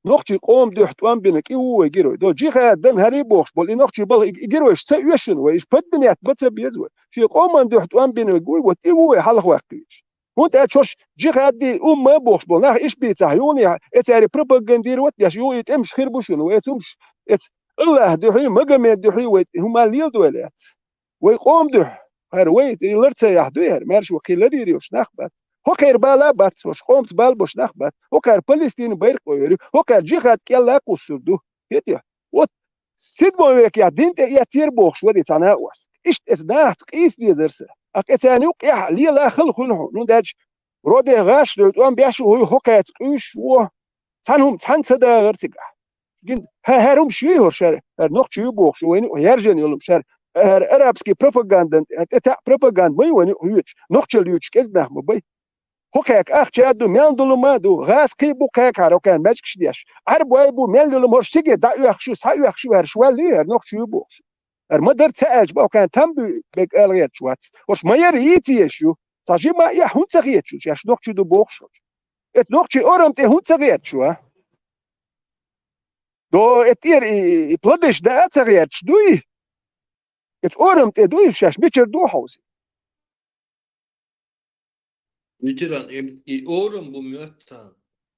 Нохчий къоман дуьхьа тӀом бина кӀи ву вай герой. До джихадан хӀари бохуш болу, и нохчий балха и, и геройш ца оьшуна вай, иш подминять бан ца беза вай. Шен къоман дуьхьа тӀом бина вай гуй, вот и ву вай хьалха ваккхийча. ХӀунда аьлча хӀорш джихад ди, умма бохуш болу нах иш бийцахь, юхне, эцаьрий пропагандировать деш, юхе тӀемаш хир бу шуна, вай эца умаш, эца Аллах дуьхьий, Магомед дуьхьий вай хӀума леладойла яц. Вай къоман дуьхьа, хӀара вай лар ца яхь дуй хӀара, маьрша вай кхин ларийр йолуш нах бац. ХӀокхеран бала бац, хӀорш къомца бала бош нах бац. ХӀокхара Палестина байракъ ойр ю, хӀокхара джихад кӀелла кхуссур ду. ХӀетехь, вот, седьмой векехь дин тӀе эццера бохуш вари цхьа накъост. Иштта эца нахаца къийса дезара сан. Аккха эцарна юкъехь лела хала хуьлу хьуна. Ну, даьлча, роде гӀаш долу тӀом беш ву хӀуй хӀокхаьца къуьйш ву. Цхьана хӀума цхьаьна ца дагӀара цигахь. Гин, хӀа-, хӀара хӀума шуй хӀорш, хӀара, хӀара нохчий ю бохуш, вайна юкъа яржен йолу хӀума шара. ХӀара арабский пропаганда, хӀара тӀе таӀ пропаганда ма ю вайна юкъа хьоьцуш. Нохчалла юьйцуш кӀезиг нах ма бай. ХӀокхаька ахча а ду, мел долу ма ду, гӀаз кхин бу кхаька хӀара хӀокхаьна маьжгаш деш. Ӏарбой бу, мел йолу ма хӀорш циге дӀаоьхуш ю, схьаоьхуш ю, хӀара швал ю, хӀара нохчий ю бохуш. ХӀара ма дара ца аьлча, баккхайн там буьйга аьлла гӀерташ вац. ХӀорш ма яра йийца еш ю. Цхьа жима а эхь хӀунда ца хеташ ю, шаьш нохчий ду бохуш хӀорш? Эт нохчий орам тӀе хӀунда ца гӀерташ ву, а? До эт тӀера и, и, и плодыш да а ца гӀерташ дуй? Эт орам тӀе дуй, шаьш мичара ду хьовсий? Ветеран, и, и орам бу моьтту царна.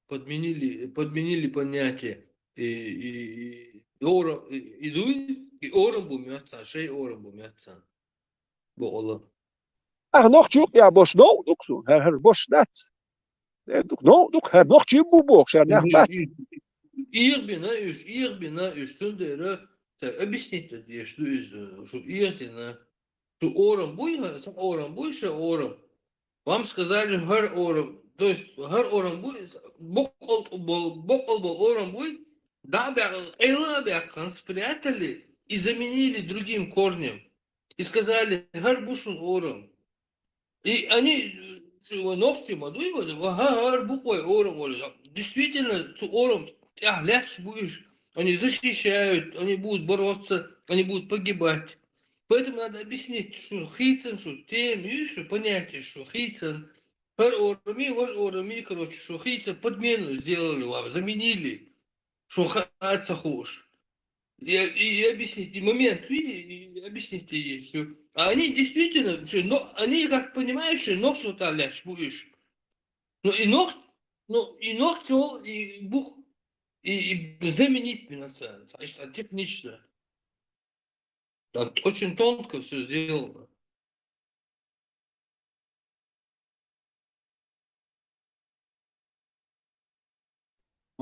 Подменили, подменили понятие. И, и, и, и орам, и, и дуй, и орам бу моьтту царна, шай орам бу моьтту царна. Бокъала. Ах, нохчий юкъ я бош, новкъа дукха суна, хӀара, хӀара бош дац. Э, дукха, новкъа дукха, хӀара нохчий бу бохуш, хӀара нах бац. ИйгӀ бина уьш, ийгӀ бина уьш, цундела тера объяснить деш ду иза, шу ийгӀ дина. Шу орам буй, сан орам буй, ша орам. Вам сказали, хӀара орам, то есть хӀара орам буй, боккъал бол, боккъал бол орам буй, дӀа а баьккхина, къайла а баьккхина, спрятали и заменили другим корнем. И сказали, хӀара бу шун орам. И они, э, нохчий ма дуй вай, ва хӀа-, хӀара бу вай орам, вай. Действительно, цу орам тӀехь лаьтташ бу уьш. Они защищают, они будут бороться, они будут погибать. Поэтому надо объяснить, что хийцан, что тема, и что понятие, что хийцан. ХӀара орами, важа орами, короче, что хийцан, подмену сделали вам, заменили. Что ха-, ца хууш. И, и, и объяснить, и момент, видите, и объяснить ей, что. А они действительно, что, но, они, как понимаешь, что ног что-то лечь будешь. Ну, и ног, ну, и ног чёл, и бух, и, и заменить мне на ца-, ца-, технично. Там очень тонко всё сделано.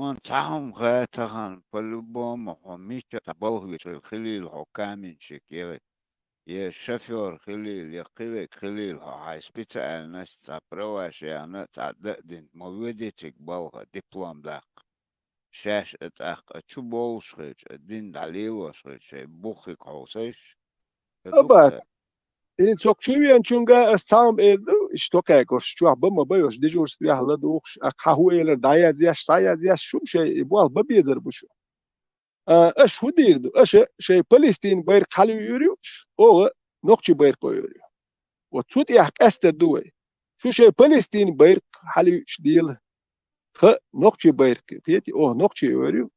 Хьуна цхьа хӀума хаа тахан, по-любому хьо мичча цхьа балха вецалла хилийла, хьо каменщик яхе, е шофёр хилийла, е кхывег хилийла, хьо хьай специальность цхьа праваш яьхна, цхьа дан а дина, ма воьдий цига балха, диплом даккха. Шаьш а тӀаккха чу болуш хилча, а дин дӀалелош хилча, шайн буххиг хьовсайш, ца Абат. Дукха. И цо чу веанчунга ас цхьаъ эр ду, иштта кхаьгош, чохь бан ма байош, дежурствехь ладугӀуш, а хьан хӀун элар дӀаязъеш, схьаязъеш, шу шайн и болх бан безар бу шу. А, аша хӀун дийр ду? Аша шайн Палестин байракх хьалуьйр ю, оха нохчий байракх ойур ю. Вот цу тӀехь къаьстар ду вай. Шу шайн Палестин байракх хьалуьйш дела. Тха нохчий байракх ю, кхетий, оха нохчий ойур ю.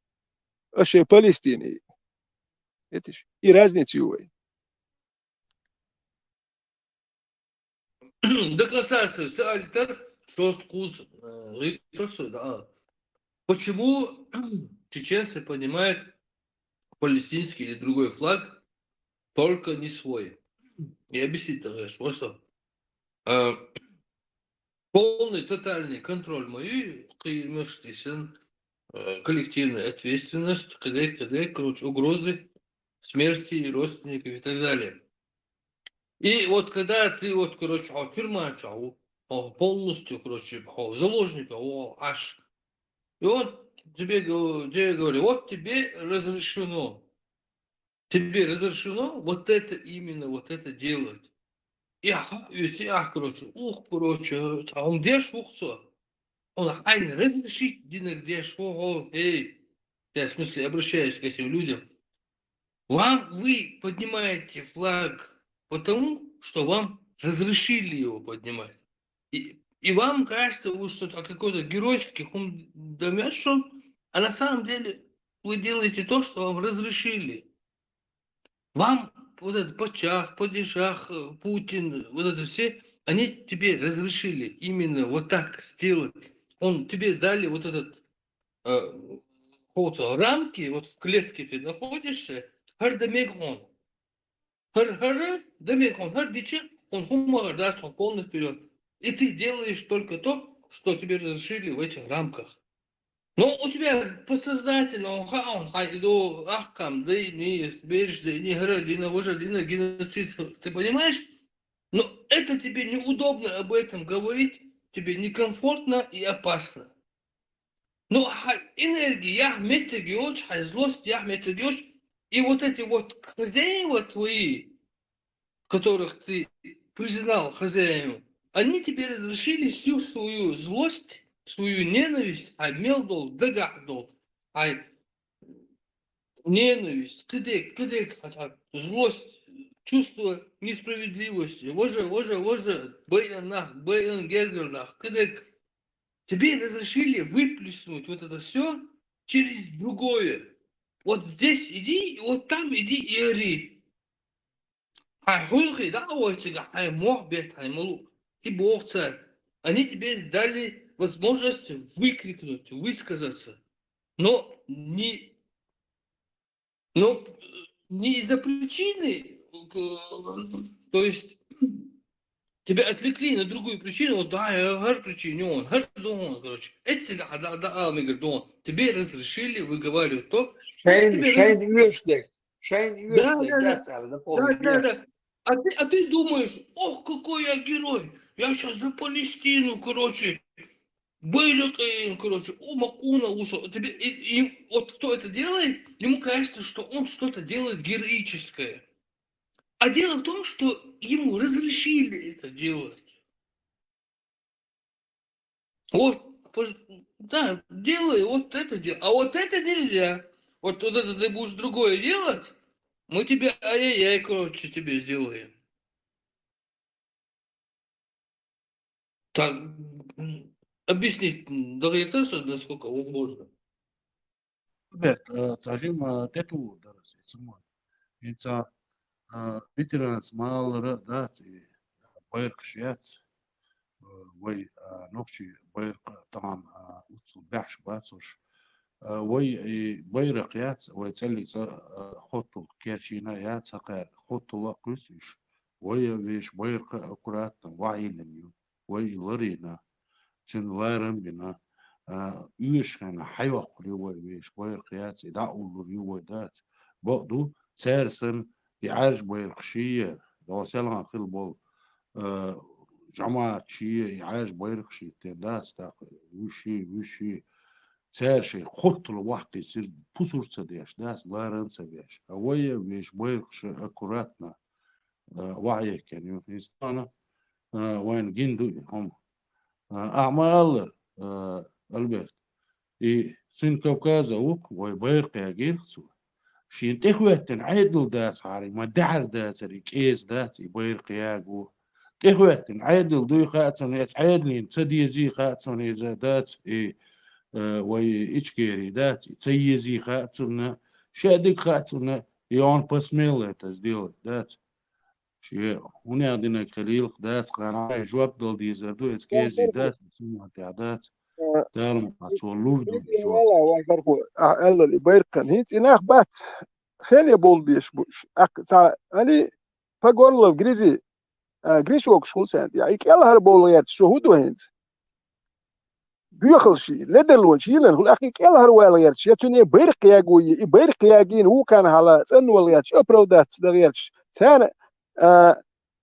Аша шайн Палестин ю. Кхетий шу? И разница ю вай. До конца с-, с-, alitар, что скус, э, alitар, что, да. Почему чеченцы поднимают палестинский или другой флаг, только не свой? И объяснить, так сказать, вот что. Э, полный, тотальный контроль мой, кхы мешти сан, э, коллективная ответственность, кхы дерг, кхы дерг, короче, угрозы смерти родственников и так далее. И вот когда ты вот, короче, хьо тюрьма чу ву, хьо полностью, короче, хьо заложника, о, аш. И вот тебе, го-, тебе говорю, вот тебе разрешено. Тебе разрешено вот это именно, вот это делать. И ах, и все, ах, короче, ух, короче, а он деш ухцо. Он ах, айн разрешить динаг деш, о, о, эй. Я, в смысле, обращаюсь к этим людям. Вам, вы поднимаете флаг потому, что вам разрешили его поднимать. И, и вам кажется, вот что-то, а какой-то геройский хум домешон, а на самом деле вы делаете то, что вам разрешили. Вам вот этот Пачах, Падишах, э, Путин, вот это все, они тебе разрешили именно вот так сделать. Он тебе дали вот этот, э, получается, рамки, вот в клетке ты находишься, хӀара дан мега хьуна. ХӀара, хӀара дан мега хьуна, хӀара дича, хьуна хӀумма а дац, хьуна полный вперёд. И ты делаешь только то, что тебе разрешили в этих рамках. Но у тебя подсознательно он хаун хайдо, ахкам, да и не, берш, да и не гра, дина, уже дина, геноцид, ты понимаешь? Но это тебе неудобно об этом говорить, тебе некомфортно и опасно. Но хай энергия, я методиоч, хай злость, я методиоч, и вот эти вот хозяева твои, которых ты признал хозяином, они тебе разрешили всю свою злость, свою ненависть, а мелдол, дагахдол, а ненависть, кыдек, кыдек, а, а, злость, чувство несправедливости, вожа, вожа, вожа, бэйнах, бэйн гергернах, кыдек. Тебе разрешили выплеснуть вот это все через другое. Вот здесь иди, вот там иди и ори. Хьайн хьуьнхий дӀа а войцига, хьайн мох бетта, хьайн малу. И боху цара. Они тебе дали возможность выкрикнуть, высказаться. Но не, но не из-за причины, к-, то есть тебя отвлекли на другую причину, вот да, я гар причину, он, гар дон, короче. Эцега хьан да, да, а, мегар дон. Тебе разрешили выговаривать то, Шайн, тебе шайн разреш-, уьш дерг. Шайн уьш Да, дерг, да, да. Да, цара, да, полный да, бред. Да. А ты, а ты думаешь: «Ох, какой я герой! Я щас за Палестину, короче, байракъ, э, короче, у макуна усо». Тебе, и, и вот кто это делает, ему кажется, что он что-то делает героическое. А дело в том, что ему разрешили это делать. Вот, пож-, да, делай вот это дело. А вот это нельзя. Вот, вот это ты будешь другое делать, мы тебе ай-яй-яй, короче, тебе сделаем. Так, м, объяснить, м, договориться, насколько возможно. Роберт, а, цхьа жимма, а, тӀетухур дара аса, ца мо. ХӀинца, а, ветеранца ма аллара дац, и байракхаш яц, а, вай, а, нохчий байракх тахана, а, уццул баьхьаш бац уьш. А, вай и байракх яц, вай цӀаллиг цӀа, а, хоттал керчийна яц, хӀокхаьрга хоттал а кхуьйсу уьш. Вай а вешан байракх а аккуратно ваӀийна ю. Вай и ларийна, цуьнан ларам а бина, а, уьш хьайна хьайоккхур ю вай вешан байракх яц, и дӀауллур ю вай дац. Бакъду, цаьрсан и Ӏаьржа байракх ший, дӀо селхан хила болу, а, жамаат ший, и Ӏаьржа байракх ший тен дац, тӀаккха вуьший, вуьший. Цара шайн хоттал ваккхий сир пусур ца деш дац, ларан ца веш. А вай вешан байракх ша аккуратно, а, вахьеккхина ю. Хистана, а, вайна гин ду и хӀума. А, ахьа ма аллара, а, Альберт, и Сын Кавказа ву-кх, вай байракх ягийра-кх цо. Шена тӀехӀоьттина Ӏедал дац хьара, ма даьхьар дацара, и кӀеза дац, и байракх яго. ТӀехӀоьттина Ӏедал дуй хаьа цунна, эца Ӏедална ца дезий хаьа цунна иза дац, и, а, вай Ичкери дац, и ца езий хаьа цунна, шеа дика хаьа цунна, и он посмел это сделать дац. Шен хӀунех динарг хилийла-кх дац, кхана хьайн жоп дала дезар ду, эца кӀезий дац, эца суннатехь дац. Дала ма цо лур ду и жоп. Ахьа аьллал и байракхан. ХӀинца и нах бац, хене бовла безаш бу уьш. Аккха цхьа, али, по горло в грязи, а, гриш йогуш хуьлу царна тӀехь. И кӀелхьара бовла гӀерташ, цо хӀун ду хӀинца? Боьхалш, ледарлонаш йилина хуьлу, аккха и кӀелхьара вала гӀерташ, я цуьнан байракх яго е, и байракх ягийна вукхарна хьала, цӀанвала гӀерташ, оправдаться дан гӀерташ. Царна, а,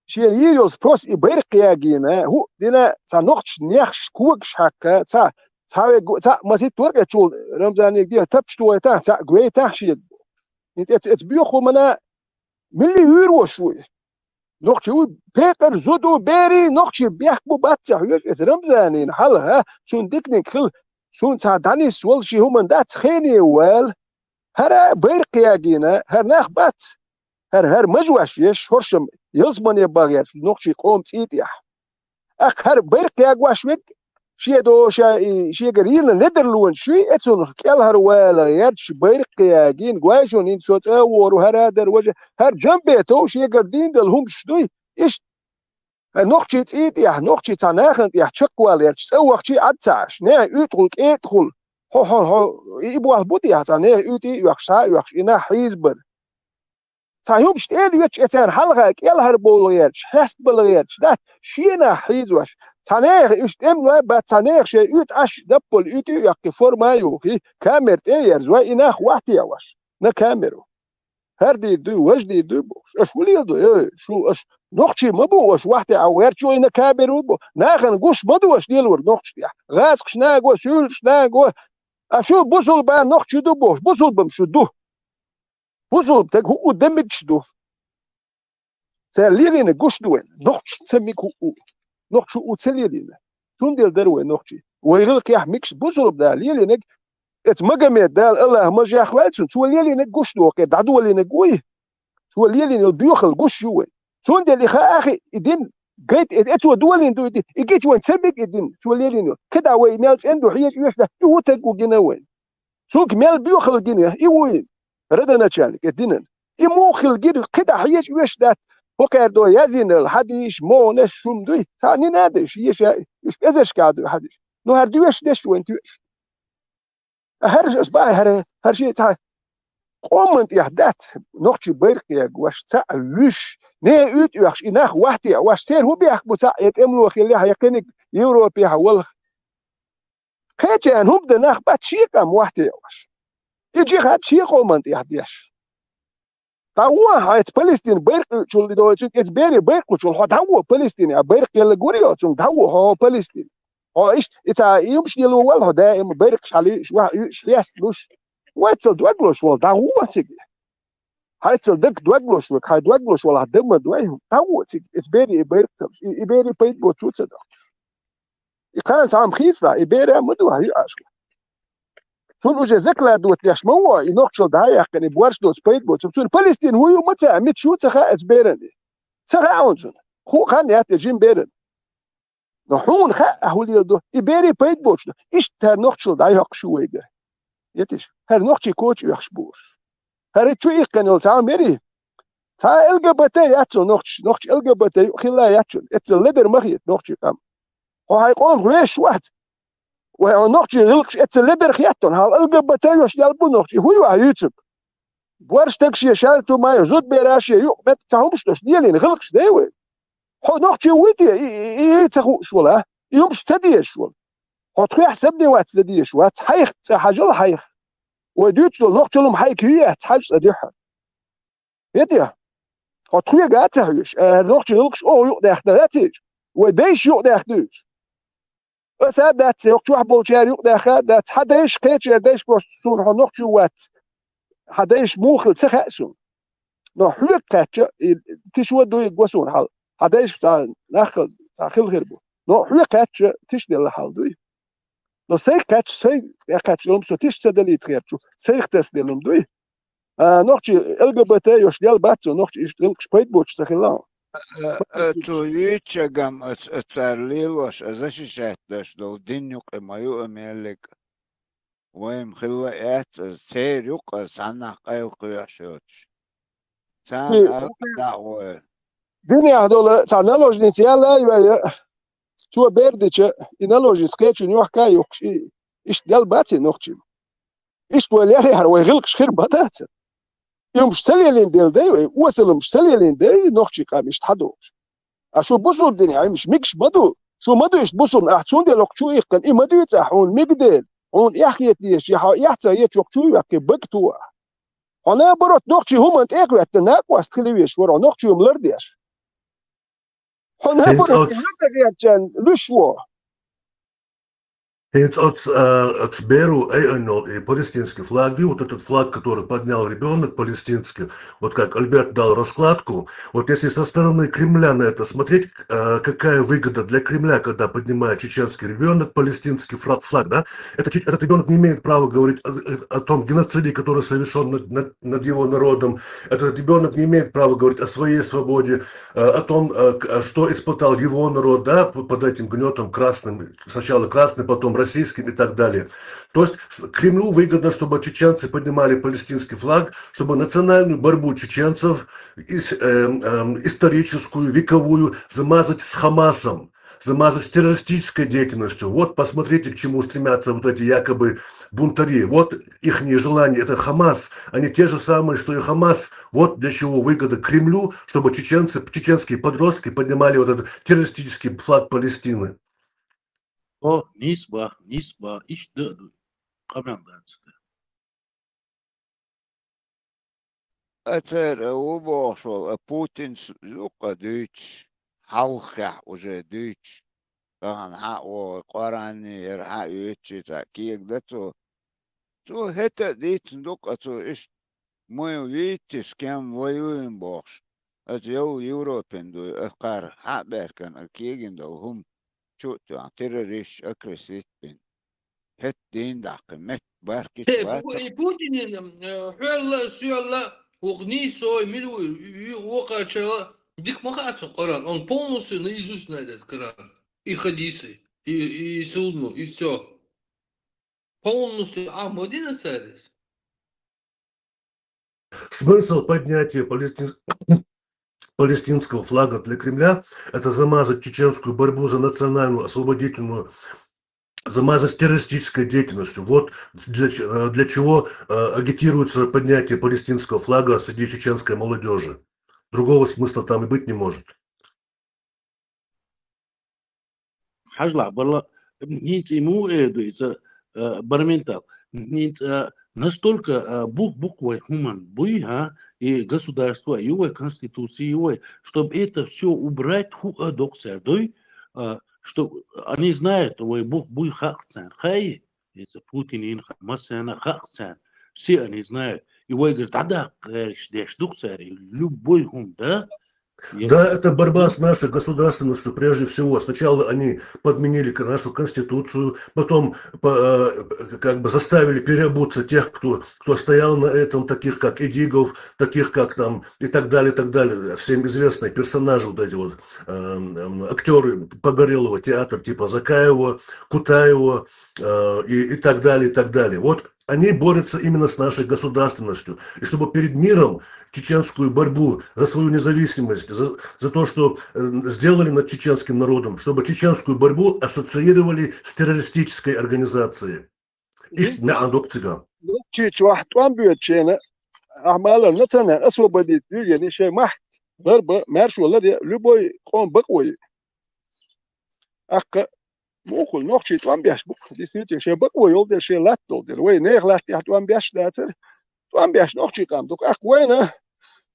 шена йийр йолу спрос и байракх ягийна, хӀуъа дина, цхьа нохчашна нехаш когаш хьаькхна, цхьа, цхьа вегга, цхьа масийтта варкъечул Рамзанега де тапча тухуьйтахь, цхьаъ гуьйтахь шега. ХӀинца эца, эца боьху хӀумана милли вуьйр вуш вуй? Нохчий вуй, пекъар, зуда, берий, нохчий бехк бу бац ца хьоьжу, эца Рамзанина хьалха, цунна диканиг хила, цунна цхьа дӀанисса волу ши хӀуманна дац, хене вала. ХӀара байракх ягийна, хӀара нах бац. ХӀара, хӀара мажош еш, хӀоршам ялсамане бан гӀерташ, нохчий къоман цӀий тӀехь. Аккха хӀара байракх ягош верг, шен доша, и, шегара йилина ледарлонаш шуй, эцунах кӀелхьара вала гӀерташ байракх ягийна, гой шуна, хӀинца со цӀа а вогӀур ву, хӀара а дара, важа, хӀара Джамбетов шегара дийна дала хӀумаш дуй, иштта. ХӀара нохчий цӀий тӀехь, нохчий цхьа нахана тӀехь чекхвала гӀерташ, цӀа вахчий Ӏад ца Ӏаш, нехан уьйтӀахула, кӀетӀахула, хьо, хьо, хьо, и, и болх бу техьа цхьа, нехан уьйтӀий а оьхуш, схьа а оьхуш, и нах хьийзабар. Цхьа хӀумаш тӀе а лоьцуш, эцарна хьалха кӀелхьара бовла гӀерташ, хьестабала гӀерташ дац, шен нах хьийзош. Цхьа нехан уьш тӀемалой бац, цхьа нехан шайн уьйтӀа Ӏаш, даппала уьйтӀий а оьхкий, форма а юхий, камера тӀе а ерзой, и нах вахьтехьош на камеру. ХӀара дийр дуй, важа дийр дуй бохуш. Аша хӀун леладо? Эй, шу, аша нохчий ма бу, аша вахьтехьа гӀерташ ю, и на камеру бу. Нахана гуш ма ду аша лелорг нохчашна тӀехь. ГӀазкхаш наго, суьйлаш наго. А шу бусулба нохчий ду бохуш, бусулба-м шу ду. Бусулба стаг хӀуъу дан мегаш ду. Цара лелийнарг гуш ду вайна. Нохчашна ца мега хӀуъу. Нохчаша хӀуъу ца лелийна. Цундела дара вай нохчий. Вай гӀиллакхехь мегаш бусулба Дала лелийнарг, эца Магомед Дала, АллахӀ мажех ваьлла цунна, цо лелийнарг гуш ду вай, дӀадолийнарг вуй. Цо лелийна йолу боьхалла гуш ю вай. Цундела и хаа хи, и дин гайта, э, эцо долийна ду и дин, и гича вайна ца мега и дин, цо лелийна йолу. КхидӀа вай и мел цӀена ду хьежа оьшуш дац, и хӀун стаг ву гина вайна? Цуьнга мел боьхалла гина, и ву и родоначальник, и динан. И муха хила гира, кхидӀа хьежа оьшуш дац. ХӀокхаьрдо яздина хьадисаш, мохьанаш, шуна дуй. Цхьа нина а деш, еша, уьш кӀезашка а дуй хьадисаш. Ну, хӀара доьшуш деш вайна тоьаш. ХӀара ас бахьа, хӀара, хӀара шен цхьа къоман тӀехь дац, нохчий байракх ягош, цхьаъ вуьш, нехан уьйтӀа оьхуш, и нах вахьтехьош, церан хӀун бехк бу цхьаъ, я тӀемало хиллехь, я кхиниг Европехь валахь. Кхечарна хӀума дан нах бац шен къам вахьтехьош. И джихад шен къоман тӀехь деш. ДӀагӀо хьайца Палестин байракх уьучул, и дойцуьнга, эца бере байракх лучул, хьо дӀагӀо Палестине, а байракх елла гур йо, цунга дӀагӀо хьо Палестине. Хьо иштта, и ца, и юмаш дело вал хьо даим, байракхаш хьалуьйш, вахь уьйш, хьесталуш. Вайцал доглуш вал, дӀагӀо цига. Хьайцал даг доглуш вал, хьай доглуш вал, хьа дама дой, дӀагӀо цига. Эца бере и байракх ца луш, и, и бере пайда боцу ца дахьаш. И кхана цхьа хӀума хийцалахь, и бере ма ду хьан юьӀашка. Цунна уже закладывать деш ма ву, и нохчалла дӀа а яьккхина, и борш доцу пайда боцу. Цунна Палестин хӀун ю ма ца, мича ю ца хаьа эца беран. Ца хаьа хьуна цунна. Ху хан яц и жим беран. Но хьуна хаьа, хӀун леладо, и бере пайда боцу. Иштта хӀара нохчалла дӀайоккхуш ю вайгара. Етиш, хӀара нохчий коча оьхуш бу уьш. ХӀара чу иккхина йолу цхьа хӀума яри. Цхьа ЛГБТ яц цо нохчаш, нохча ЛГБТ ю хилла яц цунна. Эццал ледар ма хета нохчий къам. Хьо хьайн къомах вешаш вац. Вай хьо нохчий гӀиллакхаш эццал ледар хеттон, хьал ЛГБТ йош ял бу нохчий. ХӀун ю хьан юьйцург? Борш стаг шен шаьлту ма ю, зудбера шен юкъ меттиг ца хӀумаш дош, лелийна гӀиллакхаш дай вай. Хьо нохчий вуй те, и, и, и, и ца хууш вала, а? И хӀумаш ца дезаш вала. Хьо тхоьхь сабне вац дан дезаш вац, хьайх цӀа хьажал хьайх. Вай дуьйцуш долу нохчалла хьайга вий аьлла, хьажа цӀа дуьхьа. Хетий? Хьо тхоьга а ца хьоьжуш, э, нохчийн гӀиллакхаш оха юкъадаьхна дац иза. Вай дайша юкъадаьхна ду иза. Аса а дац, йоккха чохь болчара юкъадаьхна а дац. Хьан дайша кхечара дайша просто суна хьо нохчо вац. Хьан дайша муха хила ца хаьа суна. Но хьоьга кхаьчча, и тиша а дуй го суна хьал. Хьан дайша цхьа нах а цхьа хила хир бу. Но хьоьга кхаьчча, тиша делла хьал дуй. Но сайх кхаьчча, сайх кхаьчча, со тиша ца далийта херчу, сайх тасделла дуй. А, нохчий Л Г Б Т йош дел бац, нохчий иштта гӀиллакхаш пайда боцуш ца хилла. Э, э, цо юьйцучу гам оц-, оцара лелош, а, защищать деш долу дин юкъа ма ю, а, меллиг. Вайн хилла эц, а, церан юкъа цхьаннах къайлакхоьхьуш йоцуш. Царна Ци- алла дагӀой. Динехь долу цхьа наложница яла а йой, цо бер дича, и наложница кхечун йохка а йохкуш, и, иштта дел бац и нохчий. Иштта вай леррихьара вай гӀиллакхаш хир бан дац. И хӀумаш ца лелийна дела дай вай, осалламаш ца лелийна дай, нохчий къам иштта хьадогӀуш. А шу бусург дина хьаймаш мигаш ма ду. Шу ма ду иштта бусург, ахь цундела окху чу иккхина, и ма дуьйцу ахь хьуна мига дела. Хьуна эхь хета дезаш, я хьо эхь ца хеташ окху чу а ваьккхи, бага ту ахь. Хьо наоборот, нохчий хӀуманна тӀе а хӀоьттина, накъост хила везаш вара, хьо нохчий хӀума лардеш. Хьо наоборот, хӀинца оц- хьо дагахь луьш ву. ХӀинца оц, а, оц беру айаннол и палестинский флаг, и вот этот флаг, который поднял ребёнок палестинский, вот как Альберт дал раскладку, вот если со стороны Кремля на это смотреть, а, какая выгода для Кремля, когда поднимает чеченский ребёнок палестинский фра-, флаг, да? Этот, че-, этот ребёнок не имеет права говорить о, о, о том геноциде, который совершён над, над, над его народом. Этот ребёнок не имеет права говорить о своей свободе, э, о том, э, к-, э, что испытал его народ, да, п-, под этим гнётом красным, сначала красным, потом российским и так далее. То есть с-, Кремлю выгодно, чтобы чеченцы поднимали палестинский флаг, чтобы национальную борьбу чеченцев, ис-, эм, эм, историческую, вековую, замазать с Хамасом, замазать с террористической деятельностью. Вот посмотрите, к чему стремятся вот эти якобы бунтари. Вот ихние желания, это Хамас. Они те же самые, что и Хамас. Вот для чего выгода Кремлю, чтобы чеченцы, чеченские подростки поднимали вот этот террористический флаг Палестины. О, нийса боху, нийса боху, иштта ду. Къамел дац. А цара а ву бохуш волу, а Путинс юкъа дуьйцуш, хьалххехь уже дуьйцуш, тахана хьан а вогӀу, Къуранне яра хьан а оьцучий цхьаъ кега дан цо. Цо хӀета а дийцина ду-кх, а цо иштта, мы видите, с кем воюем бохуш. Аса йовла Европин дуй, а кхара хьан а баьркана а кегина долу хӀума чу а тоьхна, террористаш а крестить бина. ХӀетта дийна даккхи, метта баркича Э, баца. Пу-, и Путинин, э, хьоьлла, соьлла, вукх нийсой, мила ву, ю-, вукхачалла, дика ма хаьа цунна Къуръан. Он полностью наизусть знает этот Коран. И хадисы, и, и сунну, и всё. Полностью, а, ма дина цара иза. Смысл поднятия палестин-, палестинского флага для Кремля — это замазать чеченскую борьбу за национальную освободительную, замазать с террористической деятельностью. Вот для ч-, э, для чего, э, агитируется поднятие палестинского флага среди чеченской молодёжи. Другого смысла там и быть не может. Хьажал, барла, хӀинца и муха эр ду иза, э, барментал. ХӀинца, э, настолько, э, бух бу-кх вай хӀуманна буй, а, и государство ю вай, конституция ю вай, чтоб это всё убрать, хӀуъа доккху цара дуй, э, чтоб они знают, вай бух буй хаьа-кх царна. Хай, иза Путинан, Хамасан хаьа-кх царна. Все они знают. И вайгара дӀадаккха гӀерташ деш ду-кх цара, и любой хӀума, да? Да, это борьба с нашей государственностью прежде всего. Сначала они подменили к-, нашу конституцию, потом по-, э, как бы заставили переобуться тех, кто, кто стоял на этом, таких как Идигов, таких как там и так далее, и так далее. Всем известные персонажи, вот эти вот, эм, эм, актёры погорелого театра, типа Закаева, Кутаева, э, и, и так далее, и так далее. Вот они борются именно с нашей государственностью. И чтобы перед миром чеченскую борьбу за свою независимость, за, за то, что, э, сделали над чеченским народом, чтобы чеченскую борьбу ассоциировали с террористической организацией. Иштта маьӀна ду-кх цигахь. Нохчийчохь тӀом боьду шена, ахьа ма аллара, национально освободить ю яни, шайн махка ларба, маьршо лар я, любой къоман бакъо ю. Аккха Мухула нохчий тӀом беш бу-кх, действительно, шайн бакъо йолу дела, шайн латта долу дела. Вай нехан латта тӀехь тӀом беш дацара, тӀом беш нохчий къам ду-кх. ТӀаккха вайна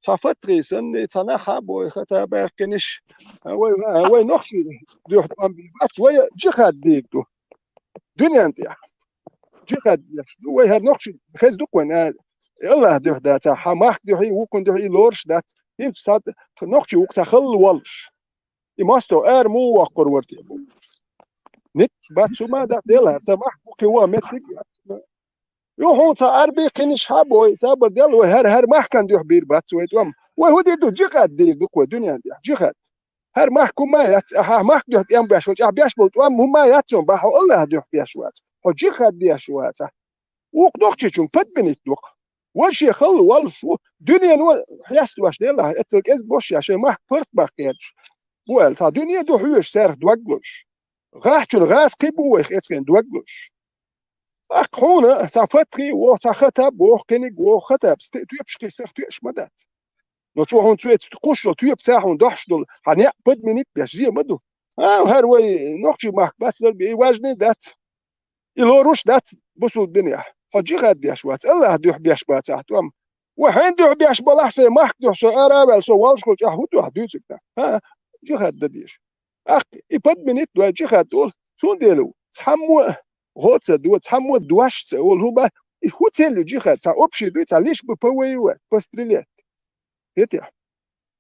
цхьа фатхий санна, цхьа нах а бой, хата баьккхинаш, а, вай, а, вай нохчий дуьхьа тӀом бийр бац, вай джихад дийр ду дуьнен тӀехь. Джихад деш ду вай, хӀара нохчий хеза ду-кх вайна, а, Аллахь дуьхьа дацахь, хьан махка дуьхьий, вукхунна дуьхьий лоруш дац. ХӀинца цхьа нохчий ву-кх цхьа халла воллуш. И мостагӀа ара муха воккхур вара те бу? Ницкъ бац хӀума а дац, Дела, хӀара сан махка ву кхин ван меттиг а яц. Юха хьуна цхьа Ӏарбий кхинаш хьа а бой, сабар дел вай, хӀара, хӀара махкана дуьхьа бийр бац вай тӀом. Вай хӀун дийр ду, джихад дийр ду-кх вай дуьнен тӀехь, джихад. ХӀара махка хӀума а яц, ахьа махка дуьхьа тӀем беш волчу, ахь беш болу тӀом хӀума а яц хьуна, бах хьо Аллахь дуьхьа беш вац. Хьо джихад деш вац. Вукху нохчичунга фадбинийт ду-кх. Вай шен халла воллуш ву, дуьнено хьесташ, Дела, эццал кӀезиг бош а, шайн махка паргӀат баккха гӀерташ бу аьлла, цхьа дуьне ду хьоьжуш царах дог лозуш. ГӀахьчун гӀазкхий бу вайх эцхийна дог лозуш. ТӀаккха хьуна цхьа фатхий а воху, цхьа хатаб а воху, кхиниг а воху, хатаб сте-, тоьпаш кхийсарх тоьаш ма дац. Но цо хьуна цуьнца кхуссуш йолу тоьпаца хьуна дохьуш долу хьан некъ подменить беш зе ма ду. А, хӀара вай нохчий махка бац ларбе, и важный дац. И лоруш дац бусулба динехь. Хьо джихад деш вац, Аллахь дуьхьа беш бацахь тӀом. Ва хьайн дуьхьа беш балахь, сайн махка дуьхьа со ара а ваьлла, со воллуш волчу ахь хӀун дуьхьа дуьйцург нах? ХӀа, джихад дан дезаш. ТӀаккха и подменить ду вай, джихад ду, цундела ву. Цхьаммо а гӀо ца до, цхьаммо а дош ца олу хӀума, и хӀун цель ю джихад? Цхьа общий дуй, цхьа лиш бы повоевать, пострелять. ХӀетехь.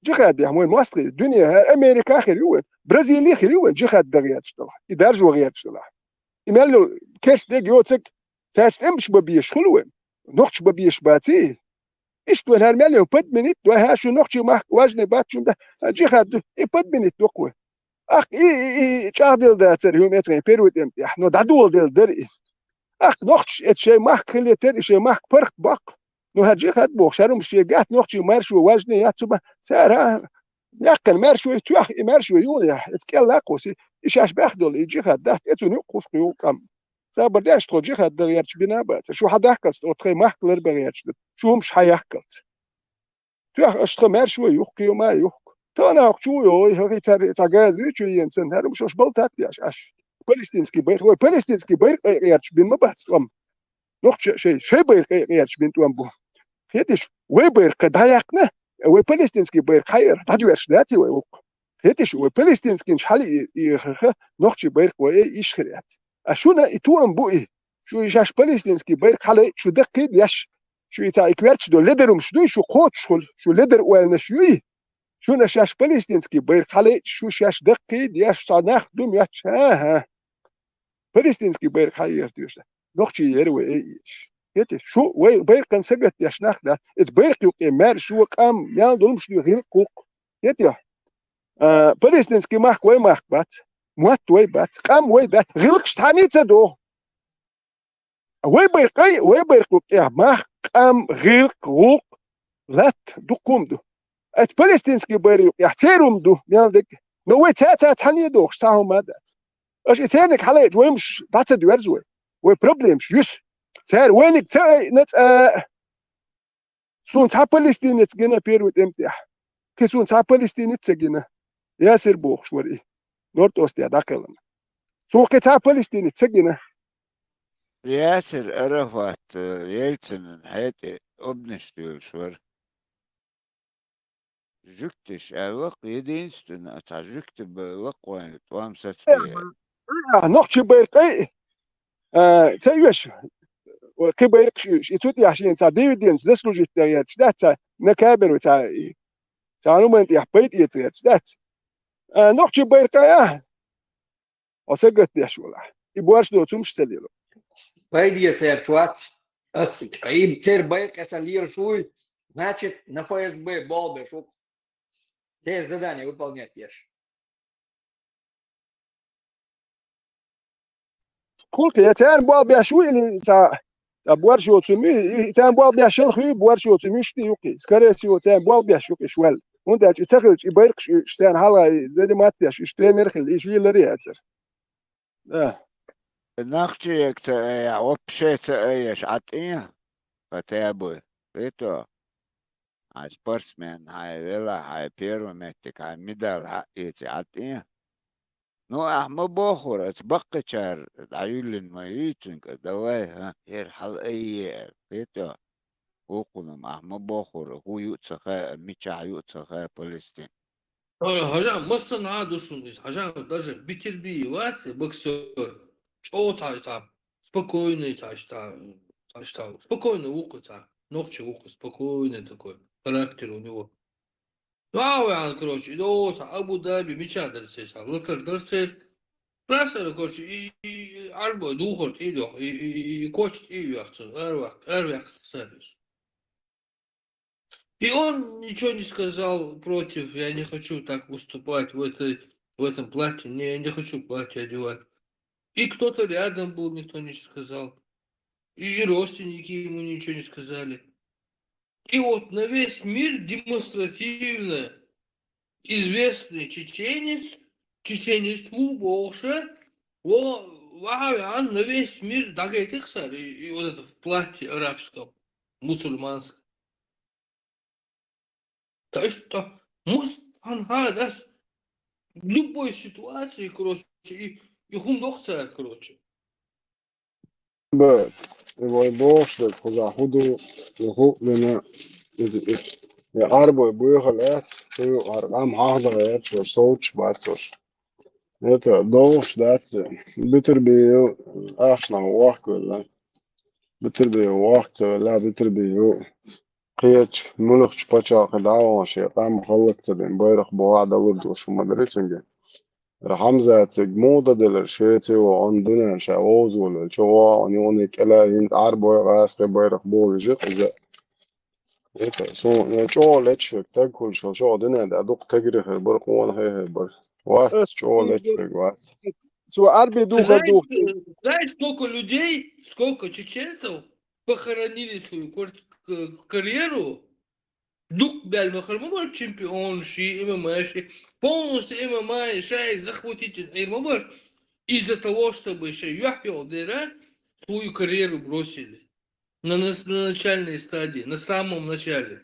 Джихад дехь вайн мостагӀий, дуьне, хӀара Америка а хир ю вайн, Бразили а хир ю вайн, джихад дан гӀерташ делахь, и даржо гӀерташ делахь. И мел йолу керста дерг йоцург, цаьрца тӀемаш бан безаш хуьлу вайн. Нохчаш бан безаш баций? Иштта вайн хӀара мел йолу подменить ду вай, хӀа, шу нохчий махка важный бац, шуна да, хӀа, джихад ду, и подменить ду-кх вай. Ахь и, и, и чӀагӀделла дацара хӀума эцхьа первый тӀем тӀехь, но дӀадоладелла дара и. Ахь нохчаш эцу шайн махка хилийтара, и шайн махка паргӀат боккху. Ну, хӀара джихад бохуш, хӀара хӀума шен гатта нохчий маршо важный яц хӀума, цара а яьккхина маршо тоьхна, и маршо юхана яхь, эцу кӀел лакхуси, и шаьш баьхна долу, и джихад дац, эцунна юкъа хӀуску юкъа къам. Сабар деш тхо джихад дан гӀерташ бина а бац, шу хьан дахкалц тхо тхайн махка ларбан гӀерташ ду, шу хӀумаш хьан яьккхалц. Тоьхна аша тхан маьршо а юхку, кхин хӀума а юхку. Тахана хӀокху чу а йогӀий, хӀокху цара цхьа газа вуьйцу йен санна, хӀара хӀума шаьш балтат деш, аша палестинский байракх, вай палестинский байракх кхайкхаярчу бина ма бац тӀом. Нохча шай, шай байракх кхайкхаярчу бина тӀом бу. Хеташ, вай байракх кхайкха дӀаяьккхина, вай палестинский байракх хьаэра, дӀадоьрзуш дац вай вукху. Хеташ, вай палестинскийнаш хьала и, и, и, нохчий байракх вай иш хир яц. А шуна и тоам бу и. Шу и шаьш палестинский байракх хьалайча, шу даккхий деш, шу и цхьа и коьрташ долу ледар хӀумаш дуй, шу кхочушхула, шу ледар ойланаш юй. Шуна шаьш палестинский байракх хьалайча, шу шаьш даккхий деш, цхьа нах ду моьттуш, хӀа-хӀа. Палестинский байракх хьаэра тоьша. Нохчий яра вай, ай, иш. Хеташ, шу вай байракхана сагатдеш нах дац. Иза байракх юкъе маьрша шу къам, мел долу хӀумаш дуй, гӀиллакх гӀуллакх. Хеташ, а, палестинский махка вай махка бац. Мотт вай бац. Къам вай дац. ГӀиллакхаш цхьаьний ца догӀу. Вай байракх, вай байракх юкъехь мах, къам, гӀиллакх, гӀуллакх, латта, дуккха хӀума ду. Аса палестинский байракх юкъехь церан хӀума ду, мел дерг. Но вай цаьрца цхьаьний догӀуш, цхьа хӀума а дац. Аша и церниг хьалайча, вай хӀумаш дӀа ца доьрзу вай. Вай проблемаш юьсу. Цара вайниг ца айина цкъа а. Суна цхьа палестинец гина первый тӀем тӀехь. Кхин суна цхьа палестинец ца гина. Ясир бохуш вара и. Норд-Остехь дӀакхелхина. Суна кхин цхьа палестинец ца гина. Ясир Арафат, э, Ельцинан хьетӀе обнаш туьйлуш вара. Жуьгтиш аьлла-кх, единственный, а цхьа жуьгти б-, лакхойн тӀом сацабе. А, нохчий байракх, а, ца оьшу. Кхин байракхаш оьшу. И цу тӀехь шена цхьа дивидендаш заслужить дан гӀерташ дац, цхьа накабер ву цхьа, и, цхьа хӀуманна тӀехь пайда эца гӀерташ дац. А, нохчий байракх, а, хьо сагатдеш валахь. И борш доцу хӀумаш ца лело. Пайда эца гӀерташ вац. Ас и церан байракх эцна лелаш вуй, значит, на Ф С Б болх беш ву-кх. Церан задание выполнять еш. Кхулкхе, царна болх беш ву или цхьа, цхьа борш йоцу хӀума, и царна болх беш йолу хӀума, борш йоцу хӀума иштта ю-кх и. Скорее всего, царна болх беш ю-кх и швел. ХӀунда аьлча и ца хилча, и байракхаш, и царна хьалха и заниматься деш, и тренер хила, и швелари яцара. Да. Нохчийга ца айя, вообще ца айеш, Ӏа тӀе, хотя бы, это, хьайн спортсмен, хьайн вела, хьайн первый меттиг, хьайн медаль хьаэца, Ӏа тӀе. Ну, ахь ма бохура, аса баккхачара дӀаюьллина ма юьйцинга, давай, хӀа, хӀера хьала айе аьлла. Кхетий? Вукхунна-м ахь ма бохура, хӀун ю а ца хаьа, мичахь ю а ца хаьа Палестин. Хьажа, массанхьа а ду шуна иза. Хьажа, даже Бетербиев вац, боксёр. ЧӀогӀа цхьа, цхьа спокойный, цхьа, цхьа, цхьа, цхьа спокойный ву-кх, цхьа нохчи ву-кх, спокойный такой характер у него. Вау, ваьхьана, короче, и до цхьа Абу-Даби мича дара церан, цхьа латар дара церан. Раз ара, короче, и, и, и Ӏарбой духар тӀе а доьху, и, и, и, и коч тӀе а вехцун, ара ваккха, ара ваккха сарис. И он ничего не сказал против, я не хочу так выступать в этой, в этом платье, не, я не хочу платье одевать. И кто-то рядом был, никто ничего не сказал. И, и родственники ему ничего не сказали. И вот на весь мир демонстративно известный чеченец, чеченец ву бохуш, во, ваха веана на весь мир дӀагайтира цара, и, и вот это в платье арабском, мусульманском. Так что, мус, хан, ха, дас, любой ситуации, короче, и, и хӀума доху цара, короче. Б, и вай бохуш дерг кхузахь хӀун ду, и хӀу а вина, и, и, и Ӏарбой буьйха лаьцна, цу юкъара къам хьахадахьа яц, уьш совцуш бац уьш. Это, догӀуш дац, Бетербиев ахчанах вохкавелла. Бетербиев вохка ца велла, Бетербиев кхечу муьлххачу пачхьалкхе дӀа а вахана, шен къам хӀаллак ца дина, байракх боху а далур ду, шу ма-дарра цуьнга. Хьамзатцига муха дан делира, Швеци вахана, дуьненна ша вовза волавелча, вахана юкъана кӀелхьа хӀинца Ӏарбой, гӀазкхи байракх бовлуш ю-кх иза. Это, суна чӀогӀа леташ верг таг хуьлуш хилча, оха дуьнен тӀехь дукха тегри хир бара, къонахий хир бара. Вац, чӀогӀа леташ верг вац. Цо Ӏарби духар ду. Знаешь, сколько людей, сколько чеченцев похоронили свою кварт-, к-, карьеру, дукха баьлла ма хир ма бара чемпионаш, и ММА-ши, полностью ММА, шайга захватить йина Ӏийр ма бара, из-за того, чтобы шайн юьхь йолу дера свою карьеру бросили. На нас-, на начальной стадии, на самом начале.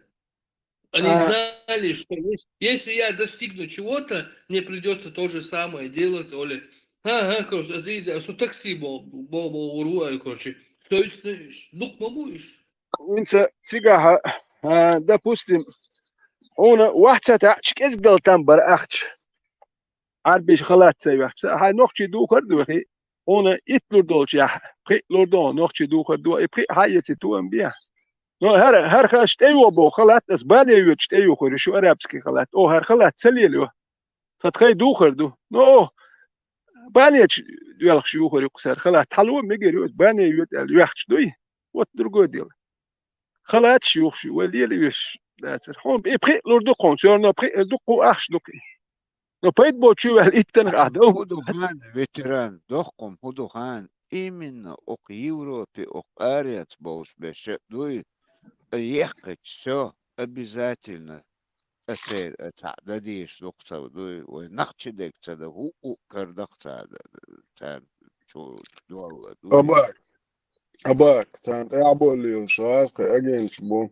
Они знали, что ес-, если я достигну чего-то, мне придётся то же самое делать, Оля. Ага, короче, а за еда, что такси бо-, бо-, бо-, уру, а, короче, что дукха ма бу уьш. ХӀинца цигахь, а, допустим, хьуна вахьца таьӀча кӀезиг дала там бара ахча. Ӏарбиша халац ца йоьхча, хьайн нохчий духар а доьхий, хьуна итт лур долчехь, пхиъ лур ду хьуна нохчий духар а ду, и пхиъ хьан эций тоам бехьа. Но хӀара, хӀара хаш тӀейо боху халац, ас бане йоьдуш тӀейохур ю шу арабский халац. О, хӀара халац ца лелайо. Сан тхайн духар ду. Но о, банечу доьлхуш юхур ю кху сара халац. Хьало мегар ю, ас бане йоьду аьлла, йоьхча дуй? Вот другое дело. Халац юхуш ю, вай лела веш дацара. Хьуна и пхиъ лур ду кхуна, всё равно пхиъ ду кху ахча ду кхи. Но пайда боцу чу ваьлла иттанах ахь дов. ХӀун ду хан, ветеран, дохкъум, хӀун ду хан? Именно окху Европе, окху арец болуш беш а дуй, а, ехкхича, всё, обязательно. Ацеран а цхьаъ дан дезаш дукха ца дуй, вай нах чу дерг ца дан, хӀуъу карадаккха ца дан, царна чу долла дуй. Абак, абак, царна тӀаьхьаболлийла шу гӀазкхи агенташ бу.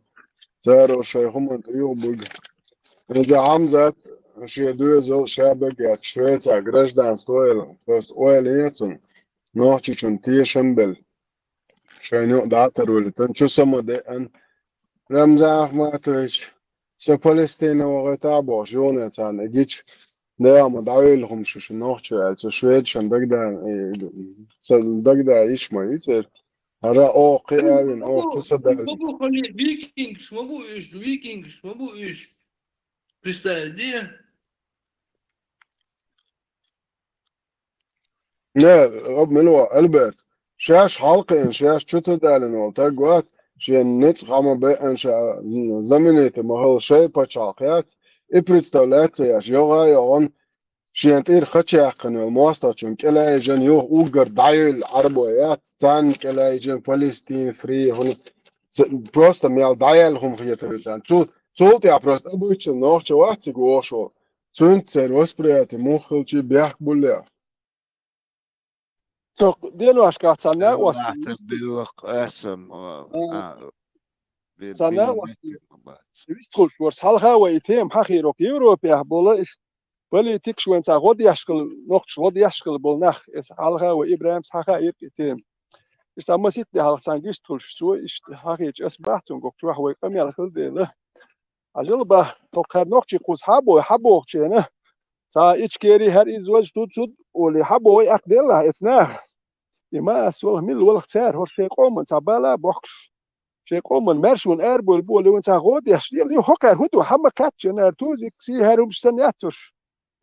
Цара шайн хӀуманна тӀе юха буьгу. Иза Хьамзат шен доьзал ша беггеца Швецехь гражданство яла, просто ойла яц цунна, нохчичунна тешам белла. Шайна юкъа дӀа а тарвелла, тан чу са ма деана. Рамзан Ахматович, со Палестина вахийтахьа бохуш, юхане царна и гича, дагахь ма дӀавелла хӀума шу, шу нохчо аьлла, со шведашна дагада, э, ца дагада йиш ма ю церан. ХӀара оха кхиавина, оха чу са даьлла. Ма бу хали-, викингаш ма бу уьш, викингаш ма бу уьш. Представь, де? Не, об мила ван, Альберт, шаьш хьалакхиъна, шаьш чу ца далийна волу таг вац, шен ницкъ хьан ма беана ша, знаменитый ма хала шайн пачхьалкх яц, и представлять ца еш, йогӀа а йогӀана, шен тӀера хача яьккхина йолу мостагӀчунна кӀелайижина юха уггар дӀайевлла Ӏарбой яц, царна кӀелайижина Палестин, фри, хӀуна, ц-, просто мел дӀаяьлла хӀума хетар ю царна. Цу-, цул тӀаьхьа просто обычно нохчо вац цига вогӀуш волу. Цуьнца церан восприятие муха хилчий бехк буллехь. Тхо деношкахь цхьа накъост. Аллахьа билла къасам, а, а, цхьа накъост. Вистхуьлуш вара хьалха вай и тема хьахийра окху Европехь болу, иштта политикаш вайн цхьа гӀо деш хила, нохчаш гӀо деш хила болу нах, эса хьалха вай ИбрахӀимс хьаха иркъи тема. Иштта масийтта де хьалха цхьана гиштта хуьлуш цо, иштта хьахийча ас бахьа цуьнга чохь вай къамел хила дела. Хьажал бах, хӀокхара нохчий кхуза хьабой, хьабохучена, цхьа Ичкери хӀара иза важа туд-цуд олий хьабой, аккха деллахь эца наха. И ма ас валах, милла валах цара, хӀора шайн къоман цхьа бала а бохкуш. Шайн къоман маьршонан арабойла болий вайн цхьа гӀо деш лела, ю хӀокхара хӀун ду, хьан ма кхаьчча нара тузик, сий хӀара хӀумаш санна яц уьш.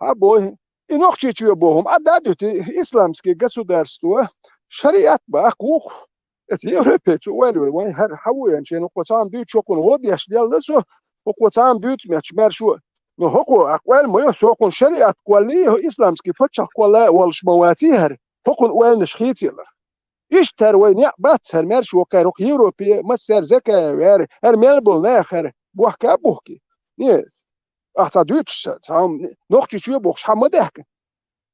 Хьабой, и Нохчийчоь боху хӀума, а да дуьти, исламский государство, шариат баккха вукху. Эца Европе чу ойла вай, вайн хӀара хьан ву ян шена, хӀокхо цхьаьна дуьйцу хӀокхунна гӀо деш лелла со, хӀокхо цхьаьна дуьйцу метташ маьршо. Но хӀокхо а къоьлла ма йо, со хӀокхунна шариат кхоллий, хӀо исламский паччахь кхолла а волуш ма ваций хӀара, хӀокхунна ойланаш хийцаялар. Иштта хӀара вай неӀ бац хӀара маьршо кхара, хӀокху Европе, массаьрга Закаев ваьра, хӀара мел болу нах хӀара, бохка а бухки. Не, ахьа цхьа дуьйцуш ца, цхьа хӀума, Нохчийчоь бохуш, хьан ма даьхкина.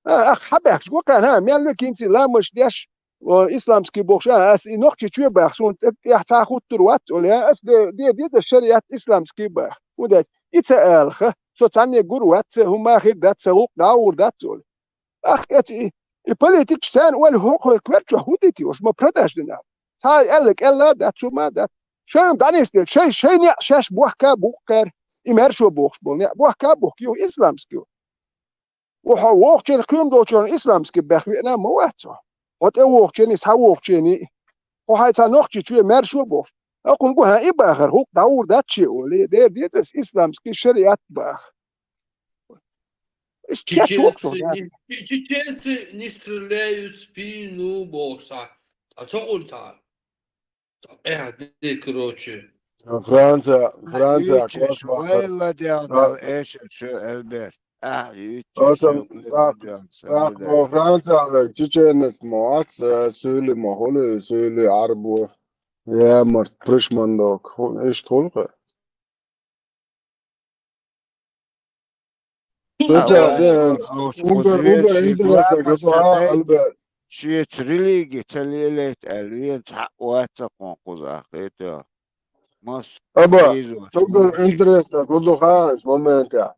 А, ах, хьан баьхкаш, гу кхана, хӀа, мел векинций ламаш деш, о, исламский бохуш, а, ас и Нохчийчоь баха, суна тӀе-, тӀехь цхьа хуттур вац, олу, я, ас де, де, де, ас шариат исламский баха. ХӀунда аьлча, и ца алаха, со цхьанне гур вац, хӀумма хир дац, сан гӀуллакх дӀа а гӀур дац, олу. Ах, эца и, и политикаш царна ойла хӀокхуьнан коьртачохь хӀун дитий, уьш ма продаж дина. Цхьа аьлла кӀелла а дац, хӀума а дац. Шайна дӀанисделла, шай, шай неӀ шаьш бохка а бухкара, и маьршо бохуш болу неӀ бохка а бухку, юха исламский ю. Ву хьо вохучеран кхоьман долчарна исламский баьхна веана ма вац хьо. Хьо тӀе вохучерний, схьа вохучерний, хьо хьайн цхьа Нохчийчоь маьршо а бохуш. ХӀокхунна гу хьан и бахар, хӀуъ дӀагӀур дац шен олий, дера деза ас исламский шариат баха. Иштта цец воккхуш Чеченцы ву. не, че- чеченцы не стреляют в спину бохуш цхьа. Цхьа ца хуьлу цхьа. Цхьа тӀаьхьа де, короче. Франция, Франция, Ича кошмар. Швайла дел А, дал эша шу Эльберт. А, ича Аса, шу а, Эльберт, а, Эльберт. Франция, чеченец мо ац, а, суьйли мо хуьлу, суьйли Ӏарбо. Я, март, пришмандок. Ху-, иштта хуьлу кху. Аса, А, ден, а, угар, угар интересно, главное, Альберт. Шеца религи ца лелайта аьлла, вен цхьаъ вац ца кхункхуза, хетта. Мас Аба, изо. Угар интересно, куду хааш момента.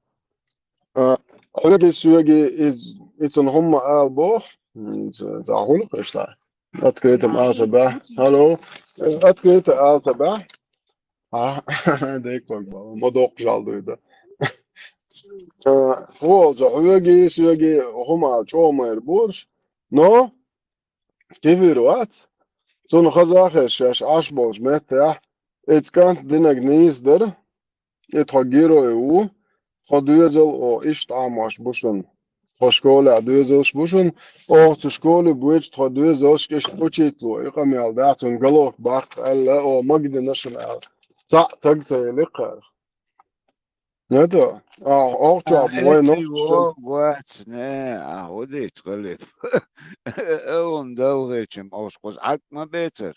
А, хьоьги соьги из, ицун хӀумма ала бох. М, за, за хуьлу кхишта. Открытым алца бахь. Алло. Открыто алца бахь. А, декваг бала. Ма доккха жал дуй да. А, хьо, за хьоьги соьги хӀумма ала чӀогӀа майра бурш. Но, кефир вац. Цунна хазахар шаьш Ӏаш болчу меттехь, эцу кӀант динаг нийса дара, и тхо герой ву, тхо доьзал о иштта Ӏамош бу шуна. Тхо школехь доьзалш бу шуна, оха цу школе буьйцу тхо доьзалш иштта учитело, и къамел дахь, цунна галох баккха аьлла, о, магадина шуна аьлла. Цхьаъ таг ца елира кхарах. Не то. А, охча, а, вай эти нохча. Вогвац, не, а, хӀу дийца, Халиф. Эван далгӀечим, ош кхуза хьакъ ма бецар.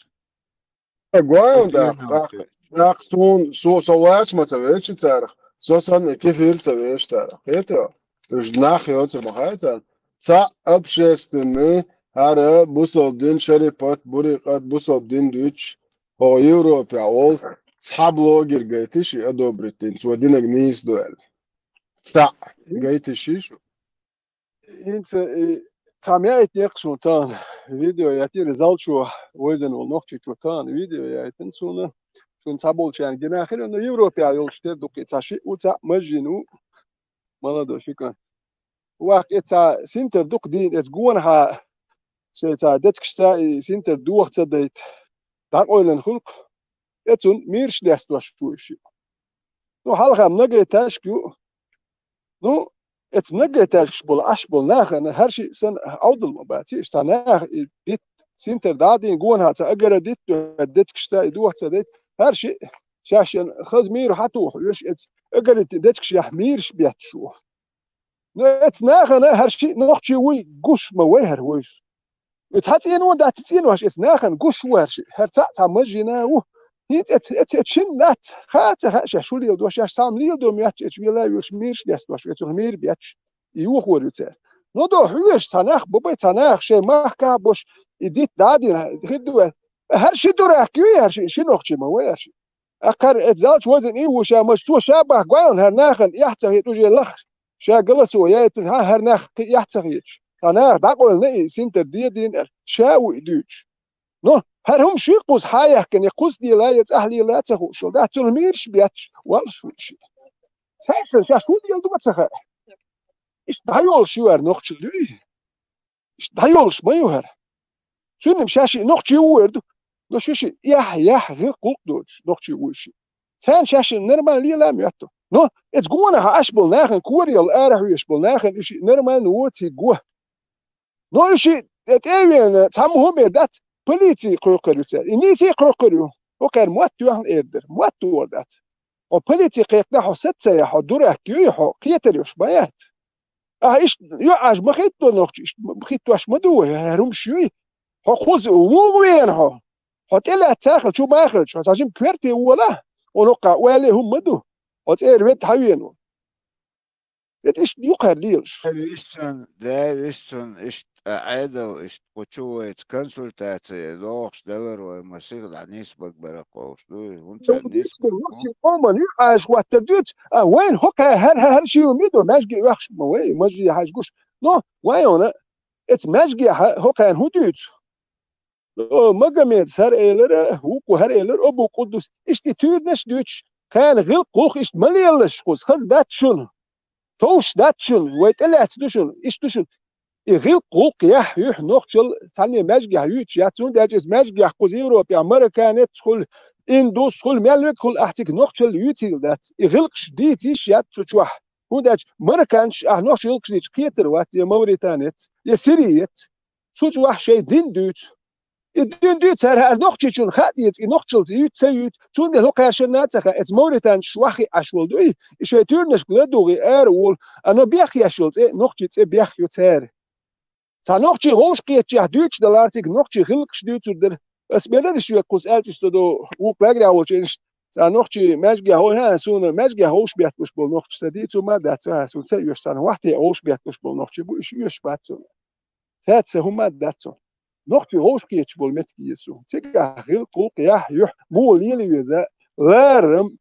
Гвайн да, да. Нах сун, су, со вач ма ца веши царах, со санна кефир ца веши царах. Хето? Уж нах йоцу ма хайцан. Ца общественный, хӀара бусалдин шарипат, бурикъат, бусалдин дуьч, хӀо Европе волу, цхьа блогер гайтиш и одобрить дин, цо динаг нийса ду аьлла. Цхьаъ гайтиш шу? ХӀинца и цхьа меа итт некъ шуна тахана видео яйтира, залчо вайзина волу нохчичо тахана видео яйтина суна. Шуна цхьаболчарна гина хир, но Европе йолуш тера дуккхий цхьа шиъ ву, цхьаъ мажжина ву, молодой шика. Ваккха, и цхьа синтар дукха дийна, эца гонахьа шайн цхьа дечкашца и синтар доха ца дайта, дӀакъойлина хуьлу-кх, эцун мийраш лестош ву и шиъ. Ну, хьалха многоэтажка ю. Ну, эца многоэтажкаш болу Ӏаш болу нахана хӀара шиъ санна Ӏовдал ма баций, иштта цхьа наха и дитт, синтар дӀа а дийна, гонахьа цхьа агара дитт, дечкашца и доха ца дайта, хӀара шиъ шаьшшинна хаза мийра хьатуху, оьшу эца агара дечкашехь мийраш бетташ ву. Ну, эца нахана хӀара шиъ нохчий вуй гуш ма вай хӀара вуйш. И цхьа цӀено дац, цӀенош эца нахана гуш ву хӀара шиъ. ХӀара цхьаъ цхьа мажжина ву. ХӀинца эца, эца, эца шин дац, ха а ца хаьа шаьш шу леладош, шаьш цхьамма леладо моьттуш, эца вела а вуьйш, мийраш лестош, эцунах мийра бетташ. И юха вара ю цара. Ну, до хьоьжуш цхьа нах, бабай цхьа нах, шайн махкахь а бош, и дитт дӀа а дина, хир ду вай. ХӀара ши дурак ю, хӀара ши, ши нохчий ма вай хӀара ши. Акхар эца залчу вазина и ву ша, маша цо ша бахка гойла хӀара нахана, эхь ца хета уже лахаш. Ша голосовой яйтар, хьа, хӀара нах кхин эхь ца хеташ. Цхьа наха дӀакъойлана и синтар дедийна аьлла. Ша ву и дуьйцуш. Ну, хӀара хӀума шуй кхуза хьаяхкина, я кхуза дела, я цӀахь лела ца хууш йолу. Дац цунах мийраш бетташ, валлаш ву ши. Цаьршинна шаьш хӀун дела ду ма ца хаьа. Иштта дӀайолуш ю хӀара нохчалла дуй. Иштта дӀайолуш ма ю хӀара. Цуьнан шаьш и нохчий ву эр ду. Но ши ши яхь, яхь, гӀиллакх-гӀуллакх доцуш, нохчий ву ши. Царна шаьш и нормально лела а моьтту. Но, эца гонах Ӏаш болу нахана кораяла ара хьоьжуш болу нахана и ши нормально воций го. Но и ши тӀе а веана, цхьамма хӀума эр дац, полици кхойкхур ю цара. И нийса а кхойкхур ю. ХӀокхара мотт тоьхна эр дара. Мотт тохар дац. Хьо полици кхайкхина, хьо саца а, хьо дурак юй, хьо кхетар йолуш ма яц. Ахьа иштта юьхьӀаьржа ма хӀиттадо нохчий, иштта ма хӀиттош ма ду вай, хӀара хӀумаш юй. Хьо кхуза муха веана хьо? Хьо тӀелаьцна ца хилча, чу ма хилча, хьо цхьа жима коьрте волахь, хьуна хӀокхахь ойла хӀума ма ду. Хьо цӀера ведда хьан веана ву? Ведда иштта юкъара лелаш. Дера иштта цунна, дера иштта цунна, иштта Ӏедал, иштта кху чу вайца консультаци дохуш делара вай, ма сиха дӀа нийсбаг бара кховш дуй, хӀунда ца нийсбаг бу? Къоман юкъаш хӀоттар дуьйцу, а вайна хӀокхахь хӀара, хӀара, хӀара ши хӀума ду, маьжге оьхуш ма вай, мажи хьаьжгуш. Но, вай хьуна, эца маьжгехь хӀокхарна хӀун дуьйцу? О, Магомедас хӀара элира, вукхо хӀара элира, Абу Къуддус, иштта и туьйранаш а дуьйцуш, кхарна гӀиллакх-гӀуллакх иштта ма лелалаш кхуза, хаза дац шуна. Товш дац шуна, вай тӀелаьцна ду шуна, иштта ду шуна. И гӀиллакх-гӀуллакх яхь юьхь нохчалла цхьанне маьжгехь юьйцуш яц, хӀунда аьлча иза маьжгехь кхуза Европехь марокканец хуьлу, индус хуьлу, мел верг хуьлу, ахь цига нохчалла юьйцийла дац. И гӀиллакхаш дийца йиш яц цу чохь. ХӀунда аьлча марокканцаша ахь нохчийн гӀиллакхаш дийцича кхетар вац, я мавританец, я сириец. Цу чохь шайн дин дуьйцу. И дин дуьйцу цара, хӀара нохчичунна хаа деза, и нохчаллица юьйцу, ца юьйцу. Цундела хӀокхаьршинна а ца хаьа, эца мавританцаша ваххе Ӏаш волу дуй, и шайн туьйранашка ладугӀий ара волу, а но бехъеш йолу цӀе, нохчийн цӀе бехъю цара. Цхьа нохчийн вовшахкхетачехь дуьйцуш далара цига нохчийн гӀиллакхаш дуьйцур дара. Ас берриш веккхуз аьлча ца до, вукху лагерехь волчу иштта, цхьа нохчийн маьжгехь вовшахкхетча, суна маьжгехь вовшахбетталуш болу нохчий ца дийцу ма дац, а, суна ца оьшу, царна вахтехь вовшахбетталуш болу нохчий бу, иштта оьшуш бац суна. Цаьрца хӀума а дац цунна. Нохчийн вовшахкхеташ болу меттиг еза суна. Цигахь гӀиллакх-гӀуллакх яхь юьхь муха лела веза, ларам,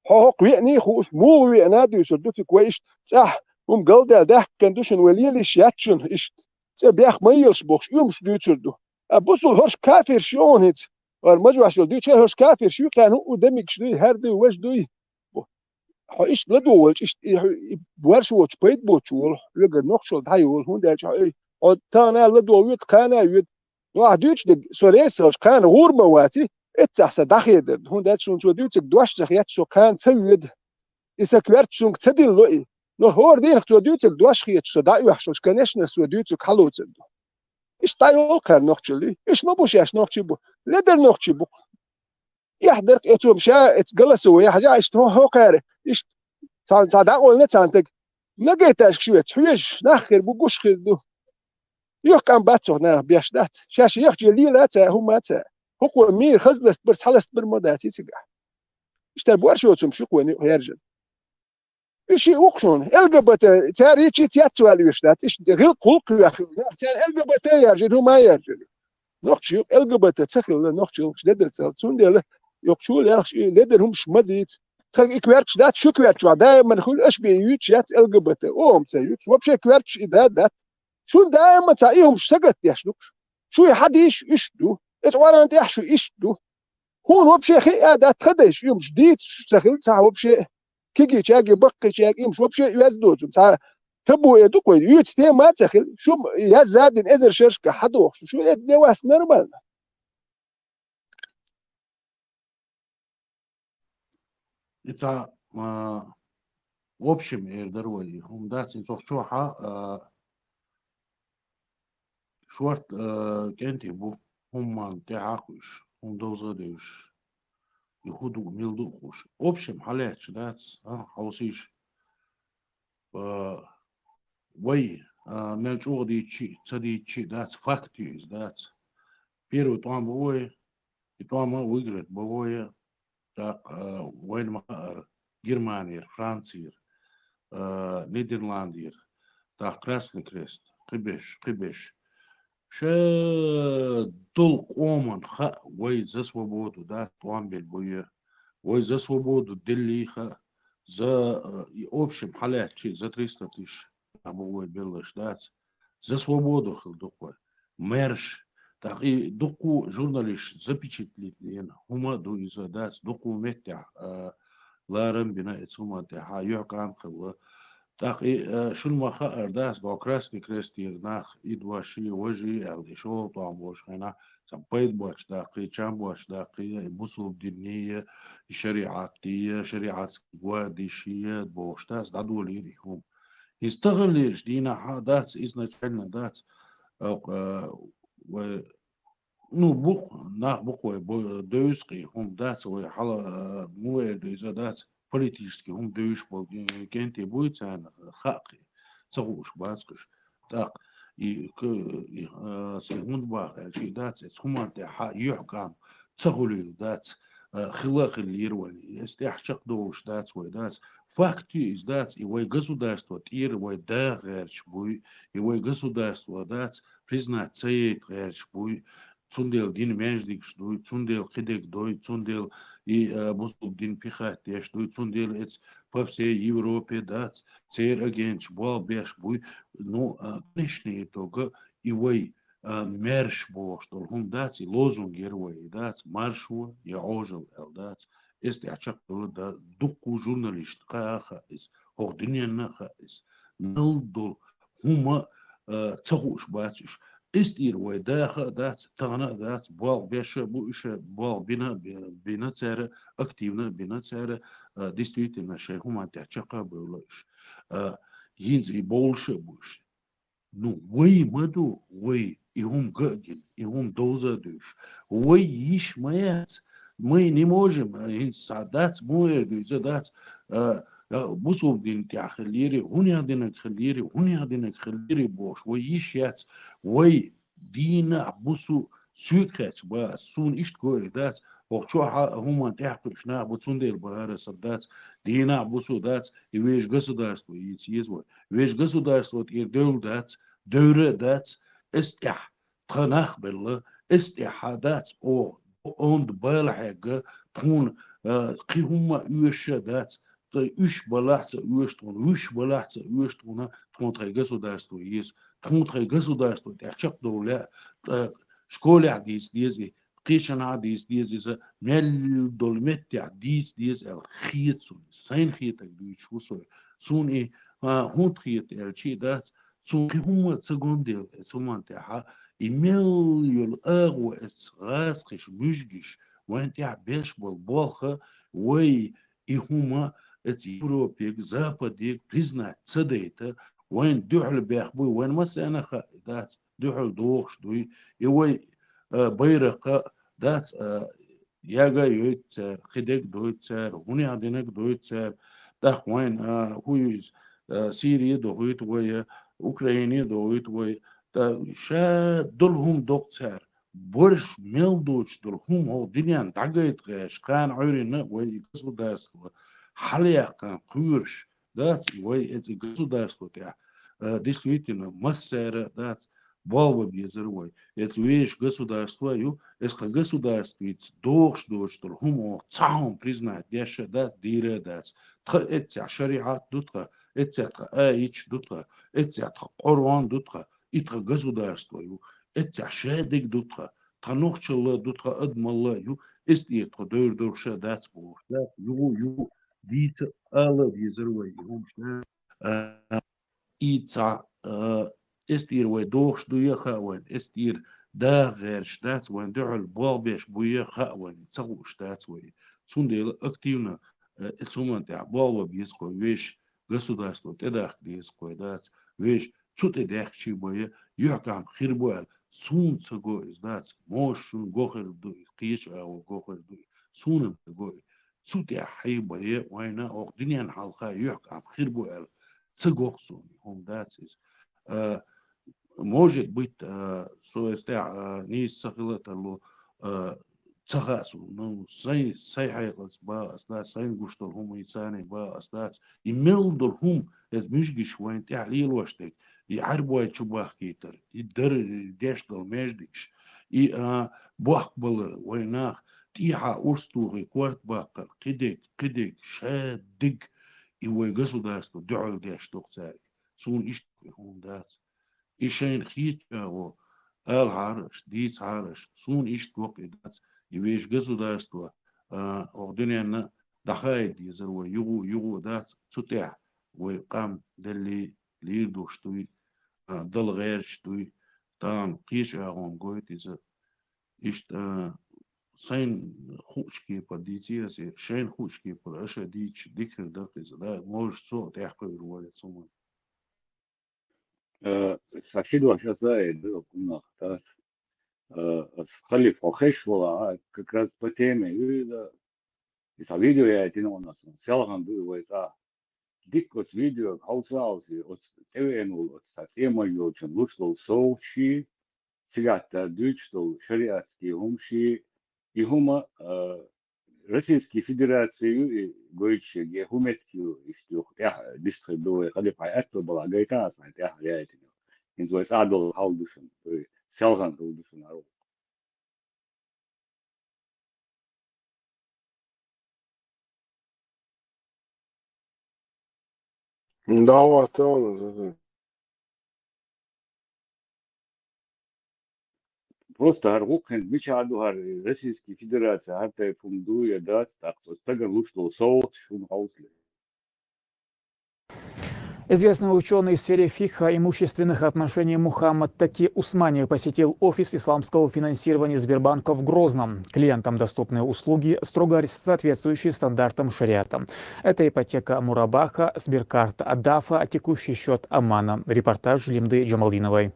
хьо хӀокху веаний хууш, муха веана а дуьйцур ду цига вай иштта цӀахь, хӀума галдаьлла даьхкина ду шуна, вай лела йиш яц шуна иштта. ЦӀе бехк ма елаш бохуш, уьймаш дуьйцур ду. А бусул хӀорш кафирш ю хьуна хӀинца. ХӀара мажош йолу дуьйцу, хӀорш кафирш ю, кхарна хӀуъу демигаш дуй, хӀара дуй, важа дуй. Хьо иштта ладогӀа волчу, иштта и, хьо и борш воцуш пайда боцуш волу, хьоьгара нохчалла дӀайолу, хӀунда аьлча хьо и, хьо тахана а ладогӀа воьду, кхана а воьду. Ну, ахь дуьйцу дерг, со реза ца хилча, кхана гӀур ма ваций, эццахь сан дӀахедар ду, хӀунда аьлча суна цо дуьйцург дош ца хетта, со кхана ца воьду. И сан коьртачу суна ца дилло и. Но хӀора дийнахь цо дуьйцург дош хеташ, со дӀа а оьхуш, конечно, со дуьйцург хьалоцург ду. Иштта дӀайолу кхарна нохчалла. Уьш ма бу шаьш нохчий бу. Ледара нохчий бу. Эхь дара-кх эцо ша эца голосовой хьажа, иштта хӀо-, хӀокхара, иштта цхьа, цхьа дӀакъовлина цхьана таг. Нагайташка шоьца хьоьжуш, нах хир бу, гуш хир ду. Юха кӀам бац цох нах беш дац. Шаьш яхча лела а ца, хӀума а ца. ХӀокхо мийра хазласт бар, цхьаласт бар ма дац и цигахь. Иштта борш йоцу хӀума шу кхоьна юкъа хержина. Уьш и укхуна, Л Г Б Т, цара ичи цец ваьлла уьш дац, иштта гӀиллакх-гӀуллакх вехна, цара Л Г Б Т яржира, хӀума а яржира. Нохчий юкъа Л Г Б Т ца хилла, нохчий гӀуллакхаш ледара ца хилла. Цундела юкъа чу лелхаш и ледара хӀумаш ма дийца. Тхан и коьрташ дац, шу коьрташ вац, даиман хуьлу, аша бен юьйцуш яц Л Г Б Т. О, хӀума ца юьйцуш, вообще коьрташ и да дац. Шун даиман цхьа и хӀумаш сагатдеш ду. Шу и хьадийш, уьш ду. Эца Ӏоран тӀехь шу иштта ду. Хьуна вообще хиъа а дац, тхан дайша уьмаш дийца ца хилла цхьа вообще. Кигичаьрга, баккхичаьрга уьмаш вообще оьзда доцу. Цхьа табу э ду кхой, юьйца тема а ца хилла. Шу язза а дина эзар шершка хьадохуш. Шу эт де вас нормально. И цхьа, а, в общем, эр дара вай, хӀума дац, и цох чохьа, а, шорта, а, кӀентий бу, хӀуманна тӀаьхьа а кхуьуш, хӀума довза а девзаш, и хӀу ду, мила ду а хууш. В общем, хьалаьцча дац, а, хьовсийша. А, вай, а, мел чӀогӀа дийцчи, ца дийцчи дац, факт ю иза дац. Первый тӀом бу вай, и тӀом а выиграть бу вай, тӀаккха, а, вайна ма хаара Германера, Францера, а, Нидерландера, тӀаккха Красный Крест, кхиберш, кхиберш. Ша долу къоман хаьа, вай за свободу, да, тӀом белла бу е. Вай за свободу деллий хаьа, за, э, и общем хьалаьцчи, за триста тысяч нах бу вай беллаш дац. За свободу хила дукха вай. Мерш, тӀаккха и дукха журналист запечатлить дена хӀума ду иза дац, дукха меттехь, а, ларам бина эцу хӀуман тӀехьа, юьхькӀам хилла. ТӀаккха и, а, шуна ма хаъар дац, до Красный Крестера нах, и ваши, важи, аьлла, и шолгӀа тӀом болуш хенахь, цхьа пайда боцуш даккхий, чам боцуш даккхий, и бусулба динний, и шариӀатдий, шариӀатский гвардиший, бохуш дац, дӀадолийра и хӀума. Иза таханлерчу дийнахь а дац, изначально дац, а, вай, ну, бу-кх, нах бу-кх вай, бо-, девза-кх и хӀума дац, вай хьала, а, муха эр ду иза дац, политический хӀума девзаш болу, э, кӀентий буй царна, хаьа-кх и, ца хууш бац-кх уьш. ТӀаккха и, к-, и, а, сайн хӀунда баха аьлча, и дац, эцу хӀуманна тӀехь юьхькӀам ца хуьлийла дац, а, хилла а хиллера вайн. Эс тӀехь чекхдолуш дац вай, дац. Факт ю иза, дац, и вай государство тӀера вай даха гӀерташ буй, и вай государство, дац, признать ца яйта гӀерташ буй, цундела дина маьждигаш дуй, цундела кхидерг дуй, цундела и, а, бусулба дин пихать деш дуй, цундела эц по всей Европе, дац, церан агенташ болх беш буй. Ну, а, конечный итога и вай, а, мерш бохуш долу хӀума дац, и лозунг яра вай, и дац, маршо я Ӏожалла аьлла дац. Эс тӀехь чекхдала дан дуккха журналист хаьа а хаьа иза, хӀокху дуьненна а хаьа иза. Мел долу хӀума, а, ца хууш бац уьш. Эс тӀера вай даха а дац, тахана а дац, болх беш а бу уьш, болх бина а би-, бина цара, активно а бина цара, а, действительно, шайн хӀуманна тӀехь чекх а бевлла уьш. А, хӀинца и бовлуш а бу уьш. Ну, вай ма ду, вай и хӀума ган а гина, и хӀума довза а дуьйш. Вай йиш ма яц, мы не можем, а, хӀинца схьа дац, муха эр ду иза дац, а, а, бусулба дин тӀехь хиллера, хӀунех динарг хиллера, хӀунех динарг хиллера бохуш, вай йиш яц, вай дийнахь, бусу соьга хеташ бац, суна иштта го и дац, хӀокху чохь а хӀуманна тӀехь кхуьуш нах бу, цундела бахара сан дац, дийнахь, бусу дац, и вешан государство йийца еза вай. Вешан государство тӀера девлла дац, девр а дац, эс тӀехь тхан нах белла, эс тӀехь а дац, оха онда бала хьегна, тхуна, а, кхин хӀумма а оьшуш а дац, ткъа уьш балахь а ца оьшу тхуна, вуьш балахь а ца оьшу тхуна, тхуна тхайн государство еза. Тхуна тхайн государство тӀехь чекхдовла лаьа, ткъа школехь дийца деза и, кхечанхьа а дийца деза иза, мел долу меттехь дийца деза аьлла хета суна. Сайна хетарг дуьйцуш ву со. Суна и, а, хӀунда хета аьлча и дац, цунна кхин хӀумма а ца гун дела, эцу хӀуманна тӀехь а, и мел йолу агӀо эцу гӀазкхаша, муьжгиша, вайн тӀехь беш болу болх а, вай и хӀума эцу Европега, Западега признать ца дайта, вайна дуьхьал бех буй, вайна массарна а хаьа дац, дуьхьал дохуш дуй, и вай, а, байракх а дац, а, яга а йойту цара, кхидерг а дойту цара, хӀунех динарг а дойту цара, тӀаккха вайна, а, хӀу ю иза, а, Сирия а дохуьйту вай, Украина а дохуьйту вай, тӀа ша долу хӀума доккху цара. Борш мел доцуш долу хӀума хӀокху дуьненна дӀагайта гӀерташ, кхана Ӏуьйранна а вай и государство хьалаяьккхина кхоьруш дац, и вай эцу государство тӀехь, а, действительно, массара а дац, болх бан безара вай. Эцу вешан государство а ю, эцу тхан государствица дохуш доцуш долу хӀума оха цхьа хӀума признать деш а дац, дийр а дац. Тхан эццехь шариӀат ду тхан, эццехь тхан аяташ ду тхан, эццехь тхан Къуръан ду тхан, и тхан государство ю, эццехь шадерг ду тхан, тхан нохчалла а ду, тхан адамалла а ю, эс тӀера тхо девр дохуш а дац бохуш, дац, юху, юху, дийца ала а дезара вай и хӀумаш, да. А, и цхьа, а, эс тӀера вай дохуш дуй а хаьа вайн, эс тӀера даха гӀерташ дац, вайн дуьхьал болх беш буй а хаьа вайн, ца хууш дац вай. Цундела активно, а, эцу хӀуманна тӀехь болх бан беза кхо вешан государство тӀедахка деза кхо дац, вешан цу тӀе даьхкичий бай а, юьхькӀам хир бу аьлла, суна ца го иза дац, мошашна го хир ду, кхечу агӀор го хир ду, суна ца го и. Цу тӀехь хьий бай а, вайна хӀокху дуьненна хьалха юьхькӀам хир бу аьлла, ца го-кх суна, хӀума дац иза. А, может быть, а, со эс тӀехь, а, нийса ца хила а тарло, а, ца хаьа суна, ну, сайн, сайн хьекъалца баха ас дац, сайна гуш долу хӀума и царний баха ас дац. И мел долу хӀума, эцу муьжгиша вайн тӀехь лелош дерг, и Ӏаьрбой чу бахкийтар, и дара деш долу маьждигаш, и, а, бохкабалар вайн нах, тӀехьа урс тухий, корта баккхар, кхидерг, кхидерг, ша диг, и вай государство дуьхьал деш ду-кх цаьрга. Суна иштта хӀума дац. И шайна хийца чӀагӀо алахьара аша, дийцахьара аша, суна иштта го-кх и дац. И вешан государство, а, оха дуьненна дӀахаийта дезар вай, юха, юха дац, цу тӀехь вай къам делли лийр долуш дуй, а, дала гӀерташ дуй, тахана кхечу агӀонга гойту иза. Иштта, а, сайна хуучу кепара дийци аса, шайна хуучу кепара аша дийцича дика хир дара иза, да, можа цо тӀаьхьакхуьур вай цунна. Э, ша ши дош аса а эр ду, хӀунда аьлча, э, аса, Халиф, хьо хезаш валахь, как раз по теме, и да, и цхьа видео яйтина ван аса, селхана ду и вай цӀа. Дика оцу видеога хьовса а хьовсий, оцу тӀевеана волу оцу цхьа цӀена йолчун луш долу совгӀаташ, цигахь цара дуьйцуш долу шариатский хӀумаш, и хӀума, а, Российский Федераци ю и гойтуш ерг, я хӀун меттиг ю, иштта юха тӀаьхьа дист хир ду вай, Халиф, хьайн аьтто балахь гайта аса хьайн тӀаьхьа яйтина. ХӀинца вай цӀа долу хьал ду шуна, вай селхана хир ду шуна хӀара. ДӀахӀотта ван аса. Просто хӀара гӀуллакх хӀинца мичахь ду, хӀара Российский Федераци хӀара тайпа хӀума ду я дац, тӀаккха оцу стагана луш долу совгӀаташ хӀума хьовсале. Известный учёный в сфере фикха имущественных отношений Мухаммад Таки Усмани посетил офис исламского финансирования Сбербанка в Грозном. Клиентам доступны услуги, строго соответствующие стандартам шариата. Это ипотека Мурабаха, Сберкарта Адафа, текущий счёт Амана. Репортаж Лимды Джамалдиновой.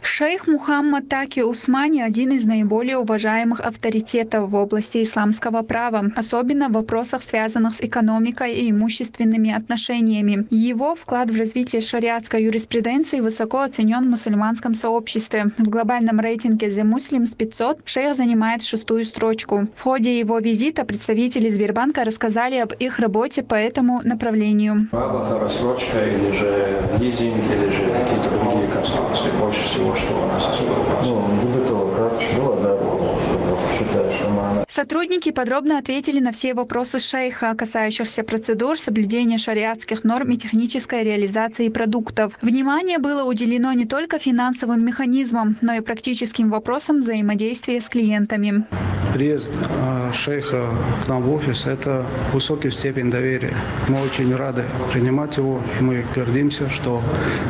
Шейх Мухаммад Таки Усмани — один из наиболее уважаемых авторитетов в области исламского права, особенно в вопросах, связанных с экономикой и имущественными отношениями. Его вклад в развитие шариатской юриспруденции высоко оценён в мусульманском сообществе. В глобальном рейтинге The Muslims пятьсот шейх занимает шестую строчку. В ходе его визита представители Сбербанка рассказали об их работе по этому направлению. Мурабаха, рассрочка или же лизинг, или же какие-то другие конструкции. Больше всего, что у нас используется. Ну, дебетовая карточка была, да, вот, считаешь, Амана. Сотрудники подробно ответили на все вопросы шейха, касающихся процедур, соблюдения шариатских норм и технической реализации продуктов. Внимание было уделено не только финансовым механизмам, но и практическим вопросам взаимодействия с клиентами. Приезд, а, шейха к нам в офис — это высокая степень доверия. Мы очень рады принимать его, и мы гордимся, что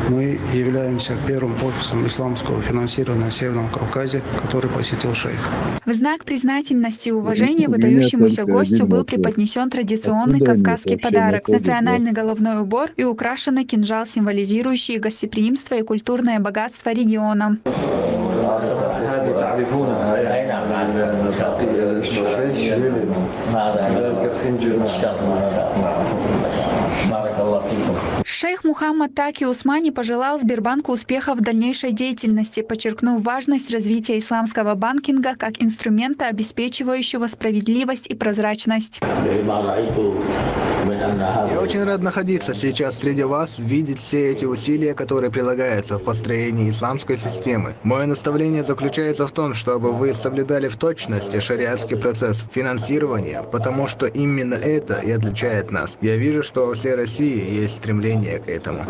мы являемся первым офисом исламского финансирования на Северном Кавказе, который посетил шейх. В знак признательности и уважения выдающемуся гостю был преподнесён традиционный кавказский подарок — национальный головной убор и украшенный кинжал, символизирующий гостеприимство и культурное богатство региона. Шейх Мухаммад Таки Усмани пожелал Сбербанку успехов в дальнейшей деятельности, подчеркнув важность развития исламского банкинга как инструмента, обеспечивающего справедливость и прозрачность. Я очень рад находиться сейчас среди вас, видеть все эти усилия, которые прилагаются в построении исламской системы. Моё наставление заключается в том, чтобы вы соблюдали в точности шариатский процесс финансирования, потому что именно это и отличает нас. Я вижу, что во всей России есть стремление к этому.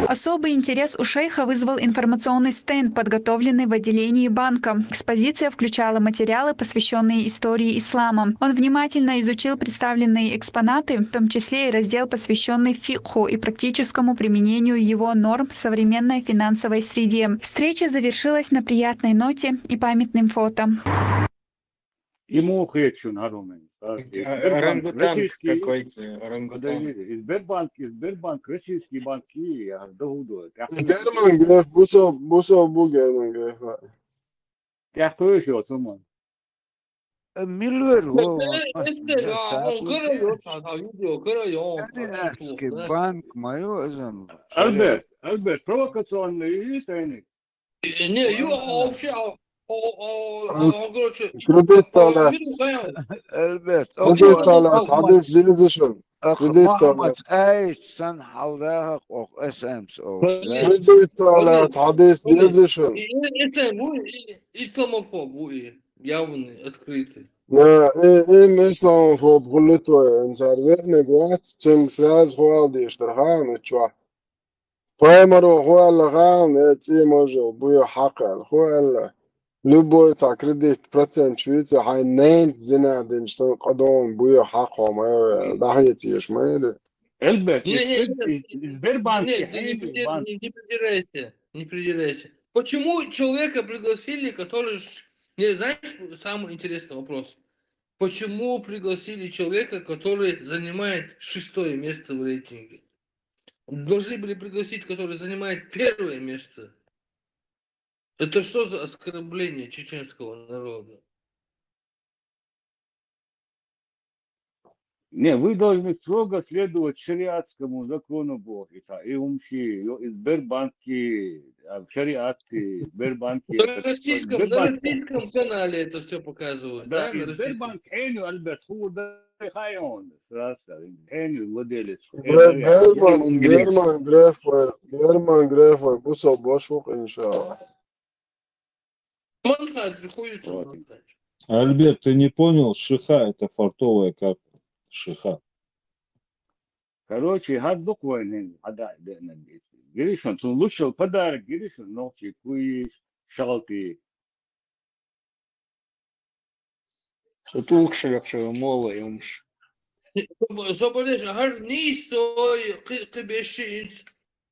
Особый интерес у шейха вызвал информационный стенд, подготовленный в отделении банка. Экспозиция включала материалы, посвящённые истории ислама. Он внимательно изучил представленные экспонаты, в том числе и раздел, посвящённый фикху и практическому применению его норм в современной финансовой среде. Встреча завершилась на приятной ноте и памятным фото. Ему хечун арумин. Так, и Сбербанк орангутанг российский, какой-то, орангутанг. Подождите, и Сбербанк, и Сбербанк российский банк, и, а, да худо. Герман Греф, бусо, бусо бу Герман Греф. Тяхтуешь его, Суман. Э, Миллер, во, во, Эсте, а, он кыра, ё, та, та, видео, кыра, ё, он, Американский банк, моё, эзан. Альберт, Альберт, провокационный, и тайник. Не, ю, а вообще, а, а, а, а, короче, Кредит а, тала. Видео, конечно. Альберт, Кредит тала, хадис дилизишин. Ах, Кредит тала. Мухаммад, ай, сан халдаха ох, эсэмс ох. Кредит тала, хадис дилизишин. Эсэм, бу, и, исламофоб, бу, и, явный, открытый. Да, и, и ислам фу бгулит вай, цар веъниг вац, цунга сразу ху аьлла деш дар хана чохь. Пайхамаро ху аьлла хана, э, цӀий мажал буй хьакха аьлла, ху аьлла. Любой цхьа кредит процент шуьйца хьайн ненца зина динчу санна къадон буй хьакха хьо ма аьлла, дӀахецаш ма аьлла. Эльберт, Не, не, из, не, из, из Сбербанка не, не, не хьенан придир-, банк? не, не придирайся, не придирайся. Почему человека пригласили, который ш-, не, знаешь, самый интересный вопрос. Почему пригласили человека, который занимает шестое место в рейтинге? Должны были пригласить, который занимает первое место. Это что за оскорбление чеченского народа? Не, вы должны строго следовать шариатскому закону Бога. И та, и умши, и Сбербанки, а в шариатке, Сбербанке, На это, российском, на Сбербанк. Российском канале это все показывают, Да, да, и на Российском. Сбербанк, Эню, Альберт, ху да, хай он, сразу, Эню, владелец. Бер-, Берман, Берман Греф, Берман Греф, бусал бошук, иншаллах. Монтаж, хуй это Вот. Монтаж. Альберт, ты не понял? Шиха — это фартовая карта. Шиха. Короче, хӀара дукха вайн хӀинца хьада деана деза. Гришин, цунна лучшал подарок Гришин, нохчий куйш, шалти. Со тӀулгаш векхча мола юмш. Соболеш, а хӀара нийсой кхи-, кхибеши инц,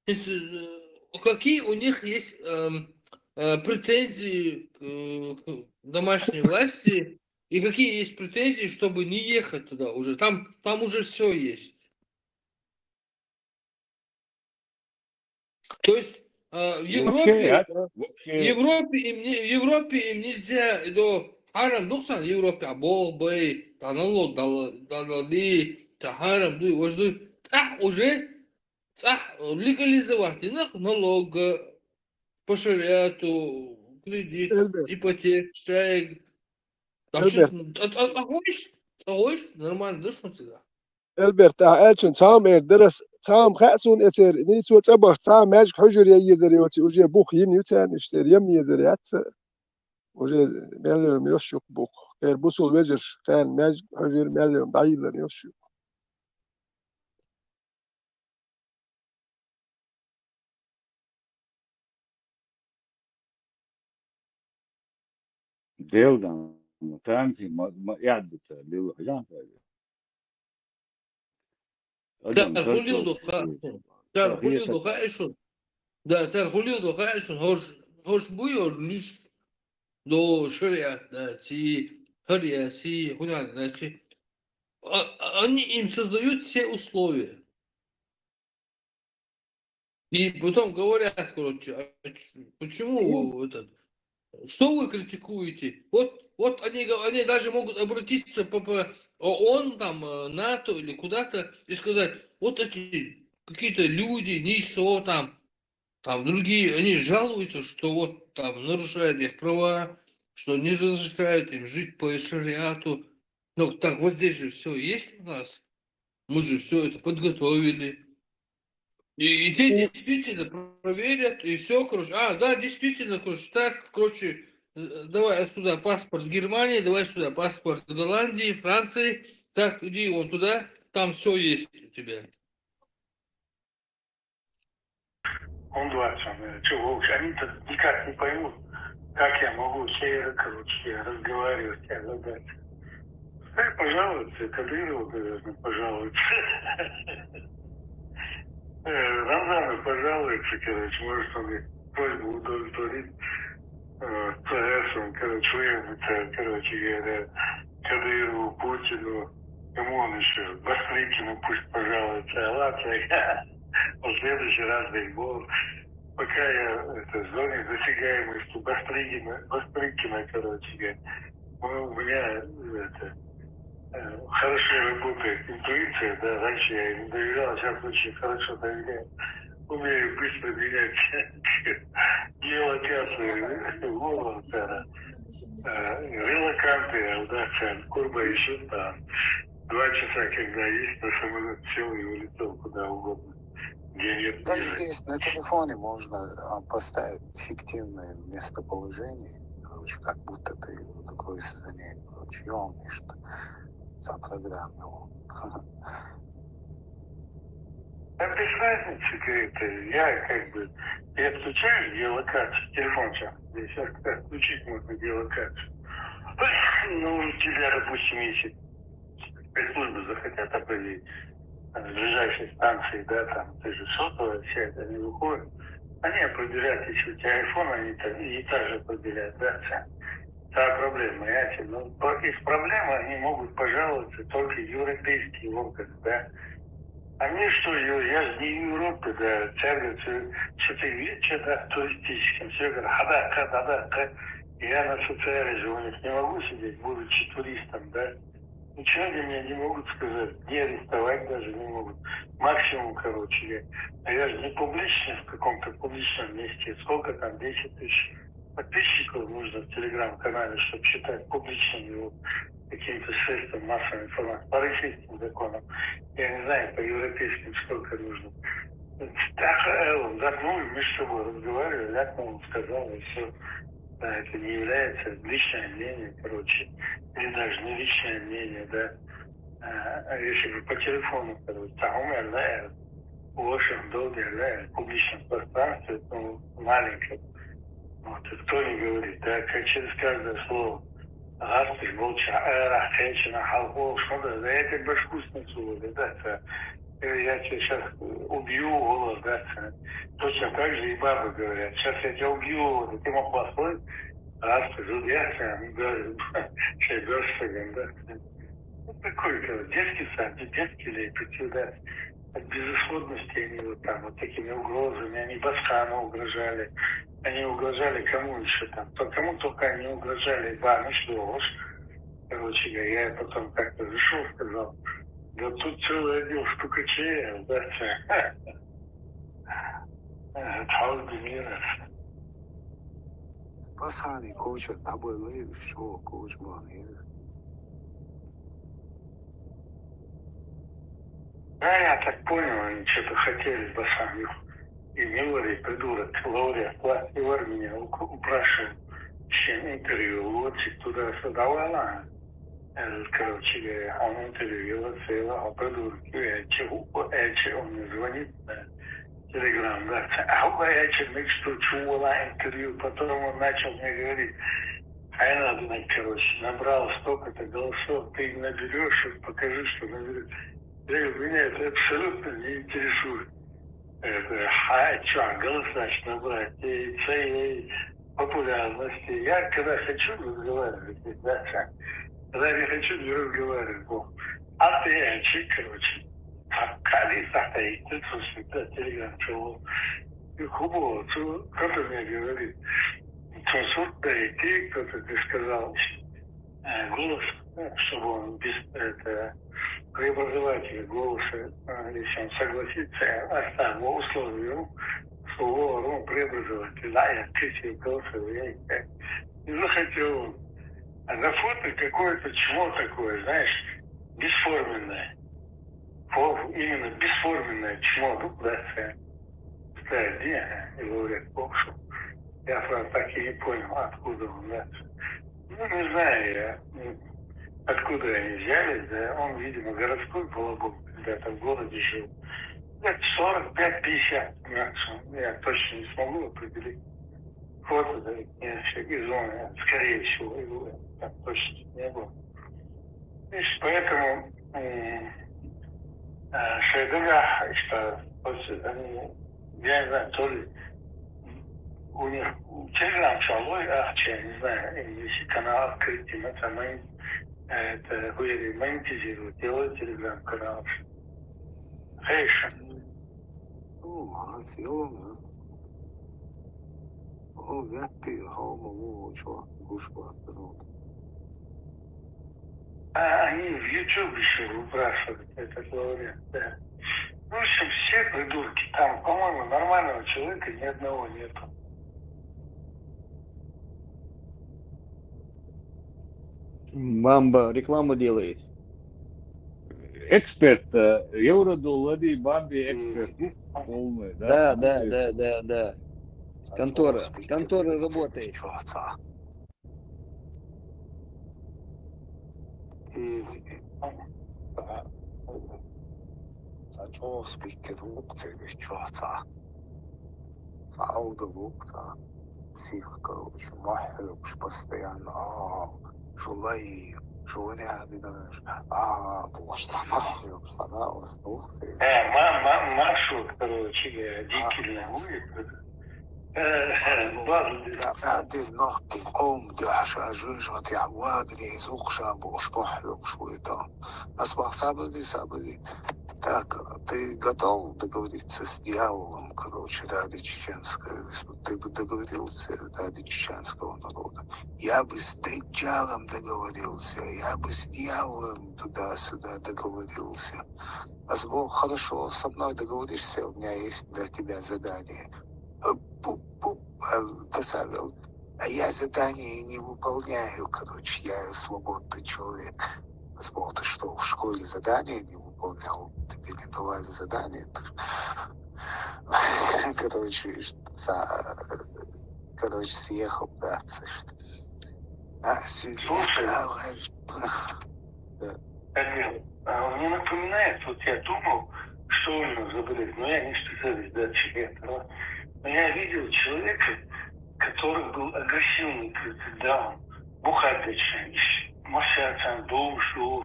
инц, э, какие у них есть, эм, э, претензии к, к домашней власти и какие есть претензии, чтобы не ехать туда уже? Там, там уже все есть. То есть, а, в Европе, Вообще, а? Вообще. В Европе им не, в Европе им нельзя, до хьарам духсан Европе, а бол бай, та налог дал-, дал-, дали, та хьарам дуй, вож дуй. Цхьа уже, цхьа легализовать, нах налог, по шариату, кредит, Эльберт. Ипотека, шайг. Там Эльберт. Чё, а, а, а хочешь? А хочешь? Нормально, да, что он всегда? Эльберт, ахь аьллачун цхьамма эр дарас, цхьамма хаьа суна эцеран, нийсо цӀа бахча, цхьа маьждиг хьуьжур ян езар йоций, уже бух йина ю царна иштта, ям езар яц. Уже мел йолу йош ю бух. Кхера бусул вежарш, кхеран маьждиг хьуьжур мел йолу дӀайиллар йош ю. Делдан, ну, танки, ма-, ма-, я бы это, лил, я бы это. Адам, цар хулил только духа, цар хулил духа эшун. Да, цар хулил духа эшун, хош, хош буй, ор лиш до шариат, да, ци, хария, ци, хунян, да, ци. А, а, они им создают все условия. И потом говорят, короче, а ч-, почему этот, что вы критикуете? Вот, вот они, го-, они даже могут обратиться по, по ООН, там, э, НАТО или куда-то и сказать, вот эти какие-то люди, НИСО, там, там другие, они жалуются, что вот там нарушают их права, что не разрешают им жить по шариату. Ну, так вот здесь же все есть у нас. Мы же все это подготовили. И, и те действительно проверят, и все, короче. А, да, действительно, короче, так, короче, э, давай сюда паспорт Германии, давай сюда паспорт Голландии, Франции. Так, иди вон туда, там все есть у тебя. Он двадцать, он, э, чё, Вовч, они-то никак не поймут, как я могу с Эйрой, короче, разговаривать, я задать. Пускай пожалуется, Кадырову, наверное, пожалуется. Э, Рамзану пожалуется, короче, может, он их просьбу удовлетворит. Э, Ц С, он, короче, выявится, короче говоря, Кадырову, Путину, кому он еще, Бастрыкину пусть пожалуется, а ладно, он в следующий раз бейсбол. Пока я, это, в зоне досягаемости Бастрыкина, Бастрыкина, короче говоря, ну, у меня, это, э, хорошо работает интуиция, да, раньше я ей не доверял, а сейчас очень хорошо доверяю. Умею быстро менять геолокацию, вот он, да. Э, релоканты, да, Курба еще там. Два часа, когда есть, на самолет сел и улетел куда угодно. Где нет. Как мира. Здесь на телефоне можно, а, поставить фиктивное местоположение, короче, как будто ты вот такой Лысый за ней, короче, и он пишет. Сам программировал. А без разницы, говорит, я как бы, я включаю геолокацию, телефон сейчас, здесь отключить можно геолокацию. Ну, у тебя, допустим, если спецслужбы захотят определить, там, с ближайшей станции, да, там, ты же сотовая связь, они выходят, они определяют, если у тебя iPhone, они так, и так же определяют, да, всё. Та проблема, понимаете? Ну, их проблема, они могут пожаловаться только европейские органы, да. А мне что, я, я же не в Европе, да, тягаться с этой вечер, да, туристическим, все говорят, хадакка, хадакка. Я на социале же у них не могу сидеть, будучи туристом, да. Ничего они мне не могут сказать, не арестовать даже не могут. Максимум, короче, я, я же не публично в каком-то публичном месте. Сколько там, десять тысяч подписчиков нужно в Телеграм-канале, чтобы считать публичным его каким-то средством массовой информации. По российским законам, я не знаю, по европейским сколько нужно. Так, э, вот, мы между собой разговаривали, так он сказал, и все. Да, это не является личное мнение, короче, или даже не личное мнение, да. А если бы по телефону, короче, там у меня, да, в общем, долго, да, в публичном пространстве, ну, маленьком, вот, и кто не говорит, да, как через каждое слово, раз ты молча, а, женщина, халков, что да, да, это башку снесу, да, да, я тебя сейчас убью, голос, да, точно так же и бабы говорят, сейчас я тебя убью, вот, ты мог послать, раз ты зубья, да, шайбёрся, да. Ну, такой, короче, детский сад, не детский ли, да. От безысходности они вот там, вот такими угрозами, они Басхану угрожали, они угрожали кому еще там, то кому только они угрожали, ба, ну что, короче, я, я потом как-то зашел, сказал, да тут целый отдел стукачей, да, Тхьаул бимира. Басхани коучер дӀабойлури, шо коуч бани. Да, я так понял, они что-то хотели, Басхан. И Милари, придурок, лауреат, власть Милари меня ук- упрашивал, чем интервью, вот и туда-сюда, давай, ладно. Короче говоря, он интервью, вот, а придурок, я чего, он мне звонит, да. Телеграм, да. А я тебе что, чего, интервью, потом он начал мне говорить, а я надо, короче, набрал столько-то голосов, ты наберешь, покажи, что наберешь. Я говорю, меня это абсолютно не интересует. Это, а что, голоса, значит, набрать, и целей, популярности. Я когда хочу разговаривать, да, когда не хочу, не разговариваю. Вот. А ты, а чё, короче, а как и так, и ты, слушай, да, телеграм, чего? И хубо, кто-то мне говорит, кто суд, да, и ты, кто-то мне сказал, э, голос, э, чтобы он без, это, преобразователь голоса, э, если он согласится, э, оставил условию, слово, ну, преобразователь, да, я третий голоса, я и так. И захотел он. А на фото какое-то чмо такое, знаешь, бесформенное. Фо- Именно бесформенное чмо, ну, да, э, да, где, и говорят, в общем, я, правда, так и не понял, откуда он, да. Ну, не знаю я, м, откуда они взялись, да, он, видимо, городской балабол, когда-то в городе жил. Лет сорок пять-пятьдесят максимум, я точно не смогу определить. Фото, да, я всё, из зоны, скорее всего, его, так точно не было. Видишь, поэтому, м, э, Шайдага, что, вот они, я не знаю, то ли у них телеграм чалой, а, я не знаю, или если канал открыть, им это, мон- это, хуяли, монетизировать, делают телеграм-канал. Хейша. Ну, молодец, ёлка. О, вяпи, хаума, во, чё, гуш, вот, ну. А они в YouTube еще выбрасывают этот лауреат, да. В общем, все придурки. Там, по-моему, нормального человека ни одного нету. Мамба рекламу делает. Эксперт, э, евро доллары, Бамби эксперт. Полный, да? Да, да, да, да, да. Контора, контора работает. Цхьа чӀоагӀа спикер ву-кх цигахь, чохь цхьа, цхьа алда ву-кх цхьа псих, короче, мохь хьоькхуш постоянно: «А, шу лай, шу ванех динарш, а», бохуш, цхьа мохь хьоькхуш, цхьа накъост ву-кх цигахь. Э, ма-, ма-, маршрут, короче, э, дикий ву. Э, э, база. Нохти къоман дуьхьа ша жуьжгӀатехь вагане зукха ша бохуш мохь хьоькхуш ву и тахана. Ас боху: «Сабади, сабади. Так, ты готов договориться с дьяволом, короче, ради чеченской республики? Ты бы договорился ради чеченского народа?» «Я бы с Даджалом договорился, я бы с дьяволом туда-сюда договорился». Ас боху: «Хорошо, со мной договоришься, у меня есть для тебя задание». Э, пу-, пу-, э, та сама вел. «А я задание не выполняю, короче, я свободный человек». Ас боху: «Ты что, в школе задание не выполнял? Тебе не давали задание?» Ты, короче, ш-, са-, короче, съехал, да, слышишь. А, сидел, да, да. Мне напоминает, вот я думал, что у него за болезнь, но я не специалист, да, человек, но я видел человека, который был агрессивный, как даун, бухать начинает, морщаться, душу.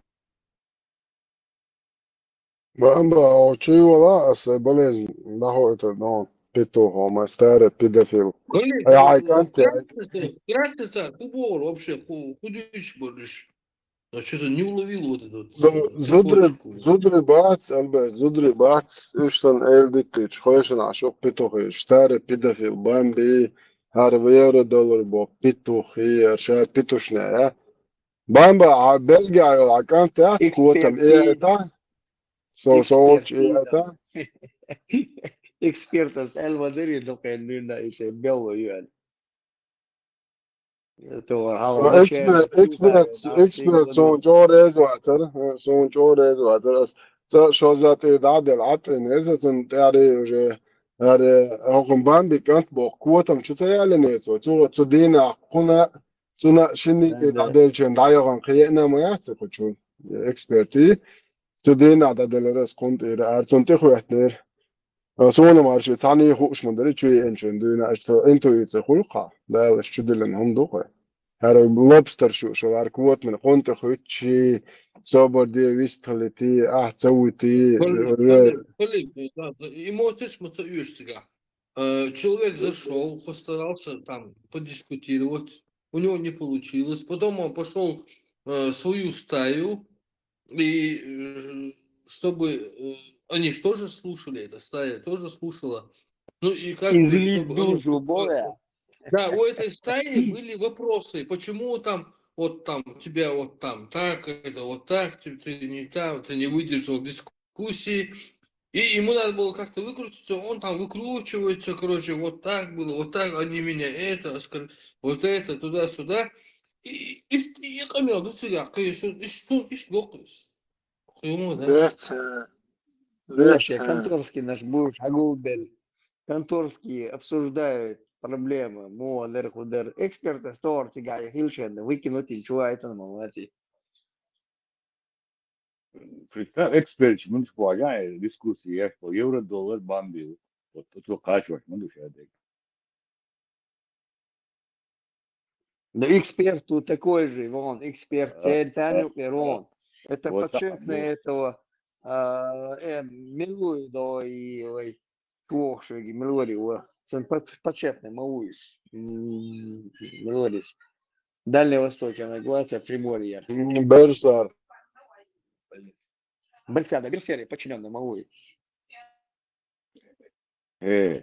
Бан ба, о, чу йола аса болезнь нахуйтар, но петухо, ма старый педофил. Блин, ай, ай, ну, канте. Красный царь, красный царь, хубор вообще, ху-, худуьйш болуш. Я чё-то не уловил вот эту вот, ну, э, зудри, цепочку. Зудри бац, Альберт, зудри бац, уьш сан эл диттуьйтуш, хойшана аш укх петухе, старый педофил, бамби, хӀара евро доллар бо, петухи, хӀара ша петушная, я? Бамба, а Бельгия йола а кӀант яц, котам, и это? Со, со волчу и это? Экспертас аьлла ма дарий, дукха дуьйна и шайн белло ю аьлла. Экспер-, эксперт, эксперт суна чӀогӀа реза вацара, э, суна чӀогӀа реза вацара. Ас ца шозза тӀе дӀаделла, Ӏаттина эрза цунна тӀаьхьарий уже, аьлла, хӀокхун бамби кӀант боху, котам чу ца яллиний цо? Цо, цу дийнахь кхуна, цуьнан шинна тӀе дӀаделлачун дӀаяхана кхин еана ма яц кху чу экспертий. Цу дийнахь дӀаделлара ас кхунна тӀера, аьлла, цунна тӀехӀоьттинера. А, суна марши цхьаьний хууш ма дара, чу еанчун дуьйна аша тхо интуиция хуьлу кхаъ, Дала аша чу диллина хӀума ду кхуьй. ХӀара лобстер шу, шу лар котмина, кхунна тӀе хуьттучий, собар де, вистхилитий, ахь ца вуьтий, Хуьлу, ре- хуьлу, хуьлу, да, да, эмоцеш ма ца оьшу цигахь. Э, человек зашёл, постарался там подискутировать, у него не получилось, потом он пошёл, э, в свою стаю, и, э, чтобы, э, они ж тоже слушали, эта стая тоже слушала. Ну и как бы, чтобы они, душу, э, Бога. Да, у этой стаи были вопросы, почему там, вот там, тебя вот там так, это вот так, ты, ты не там, ты не выдержал дискуссии. И ему надо было как-то выкрутиться, он там выкручивается, короче, вот так было, вот так, они меня это, оскор-, вот это, туда-сюда. И, и, и, и къамел ду цигахь, кхин сун, и сун иштта гоккху. Хьума, да? Беца, Леша, беца. Конторский наш будешь хьагулбелла. Конторские обсуждают проблемы, мо дер, ху дер. Эксперты стор цигахь хилченда, выкинуть им чего это на молодцы. Представь, эксперт, мы же полагаем, дискуссии, я что, евро-доллар бомбил. Вот тут вот качивать, мы душа. Да эксперт тут такой же, вон, эксперт, а, церь, царь, а, а, вон. Это вот подшефный так, этого, а, э, Милуидо и, ой, чу вохуш верг, Милури, во. Цун под-, подшефный ма ву иза. М, Милурис. Дальний Восток, она говорит, Приморье. М, Берсар. Берсар, да, Берсар, подчинённый ма ву иза. Э.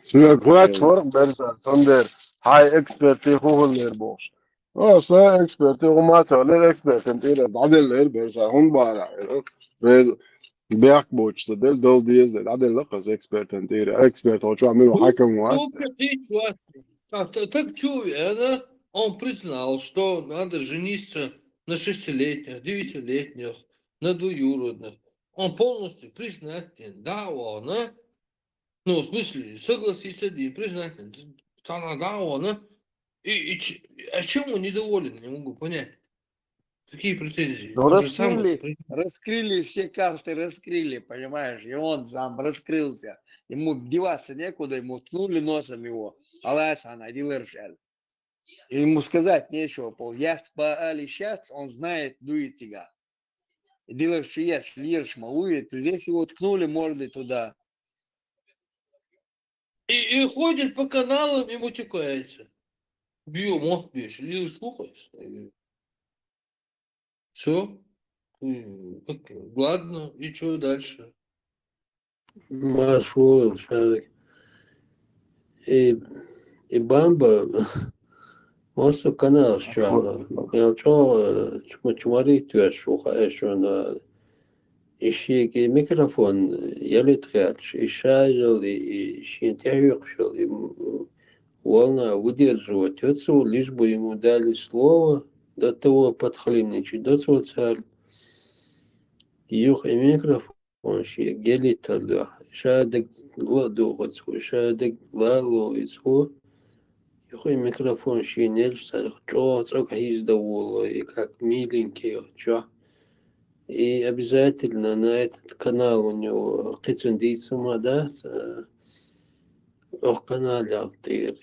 Соьга гӀоьрташ, э, вара Берсар, цундела хьайн экспертий хӀун хилла лер бохуш. О, сан экспертий хӀума ца хилла лер, экспертан тӀера дӀаделла лер Берсар, хӀунда бара? Реза, бехк боцуш ца делла, дала деза дела, дӀаделла-кх аса экспертан тӀера. Эксперт хьо чохь мила хьаькам вац? Так, так чу веана, он признал, что надо жениться на шестилетних, девятилетних, на двоюродных. Он полностью признателен, да, он, а? Ну, в смысле, согласиться, да, признателен. Она, да, он, а? И, и ч-, а чем он недоволен, не могу понять. Какие претензии? Ну, Он же сам раскрыли, это признал. Раскрыли все карты, раскрыли, понимаешь, и он сам раскрылся. Ему деваться некуда, ему ткнули носом его, алаца на дилершал. И ему сказать нечего, пол яц ба али щац, он знает дуетига. Дилерши яц, лирш малует, здесь его ткнули мордой туда. И, и ходит по каналам и мутикается. Бьё, мот бьешь, лирш ухо. Все. Ладно, и что дальше? Машул, шарик. И, и бамба. Мосу канал шуана. Ял чо чма чмари туя шуха эшуна. Ишиги микрофон ялит хэтш. И шажал, и, и шин тяхюкшал, и м- волна выдерживать. Отцу лишь бы ему дали слово, до того подхлинничать, до того царь. Юх и микрофон ши гелиталда. Шадык ладугъыцху, шадык лалуицху. Юх и микрофон ши нельса, чо цок хизда воло, и как миленький, чо. И обязательно на этот канал у него кицундицума, да, с- ох канал ялтыр,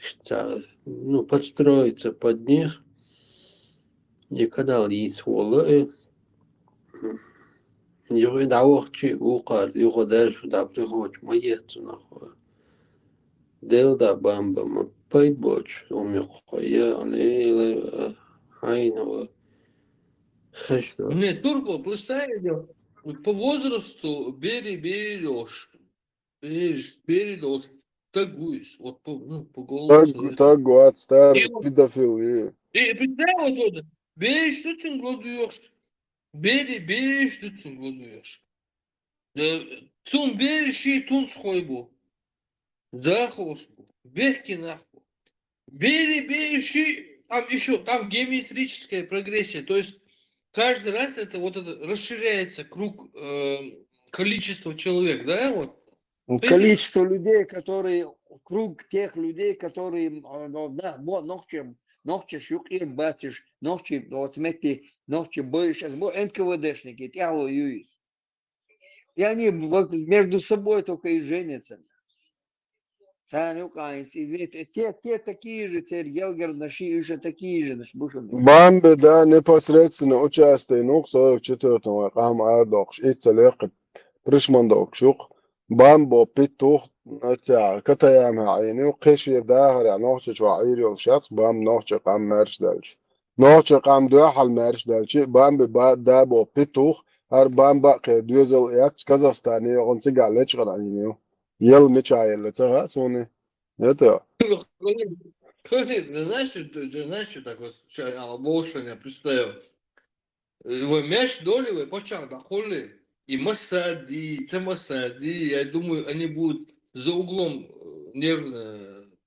ну, подстроиться под них. И канал есть воло, и его давохчи укар, его дальше да приходит, моец нахуй. Дел да бамба, ма пайт боч, умихо, я, ле, хайнова. Хешна. Не, турбо, представь, по возрасту бери, берешь. Берешь, берешь. Так гусь, вот по, ну, по Так, голосу. это. Так гуат, старый И вот- педофил, и И представь, вот, вот, берешь, что ты гладуешь? Бери, берешь, что ты гладуешь? Да, тун берешь, и тун схойбу. Захошбу. Бехки нахбу. Бери, берешь, и там еще, там геометрическая прогрессия. То есть каждый раз это вот это расширяется круг, э, количество человек, да, вот. Ну, количество людей, которые, круг тех людей, которые, м, а, ну, да, мо- нохче, нохче шук и батиш, нохче, вот, смотри, нохче больше, сейчас бо Н К В Д-шники, тягло юис. И они вот между собой только и женятся. Царю кайнц, и ведь те, те такие же, те Гелгер наши, еще такие же, наш бушен. Бамбе, да, непосредственно участвует, ну, сорок четвёртом, а, кам ардокш, и целек, пришмандок, шук. Бамбо петух, а, тя, катаян ха, и, ну, кеши да, хара, нохче чва, и рил шац, бам нохче кам мерш дальше. Нохче кам дуа хал мерш дальше, бамбе ба, да, бо петух, ар бамба ке дуэзел яц, Казахстане, он цига лечгар, и, ну. Ел меча ел, ца, ха, сони. Это. Кхы, кхы, знаешь, что, ты знаешь, что такое? Сейчас я больше не представил. Его мяч доли, вы почав да холи. И масади, и масади, я думаю, они будут за углом, э, нервно,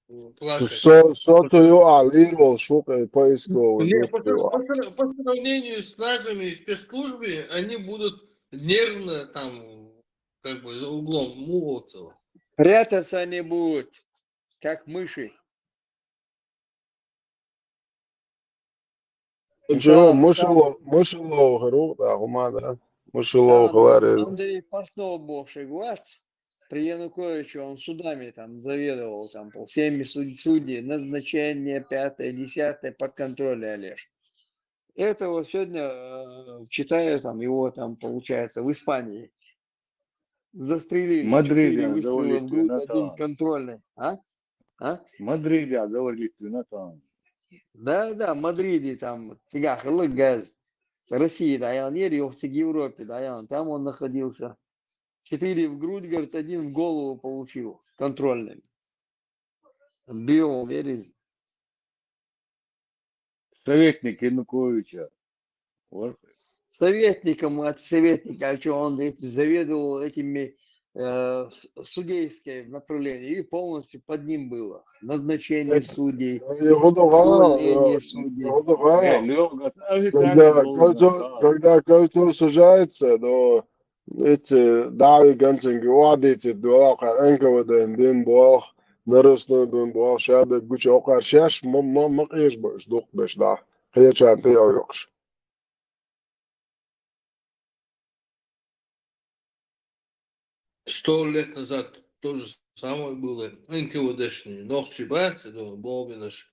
э, плакать. Со, со то ю алир вол шук, э, поисковый. Не, Ну, по, всё. по сра- по сравнению с нашими спецслужбами, они будут нервно там, как бы, за углом мугаться. Прятаться они будут, как мыши. Чего, Да, мышелов, мышелов, гру, да, ума, да. Мышелов, Да, говорили. Андрей Портнов бывший гвац, при Януковиче он судами там заведовал, там по всеми суд- судьи, назначение пятое, десятое, под контролем лишь. Этого сегодня, э, читаю, там его там, получается, в Испании. Застрелили. Мадриде Четыре выстрела в завалили, грудь, Натан. Один контрольный. А? А? Мадриде завалили, Натан. Да, да, в Мадриде там тигахлы газ. С России, да, я не в Европе, да, я там он находился. Четыре в грудь, говорит, один в голову получил контрольный. Бил, веришь? Советник Януковича. Вот. Советником от советника, а что он эти, заведовал этими э, с- судейское направление, и полностью под ним было. Назначение Это- судей, Йоходо гана, увольнение судей. йоходо гана. Э, Лёга, а вы Когда так долго, кольцо, да. Когда кольцо сужается, то эти дави ганцинги уадите дуа кар Н К В Д бин буах, нарусный бин буах, шабе гуча окар шаш, ма, ма, ма, кеш баш, дук баш, да. Кечан ты ойокш. Сто лет назад то же самое было. НКВДшные, нохчий бац, это бомбинаш.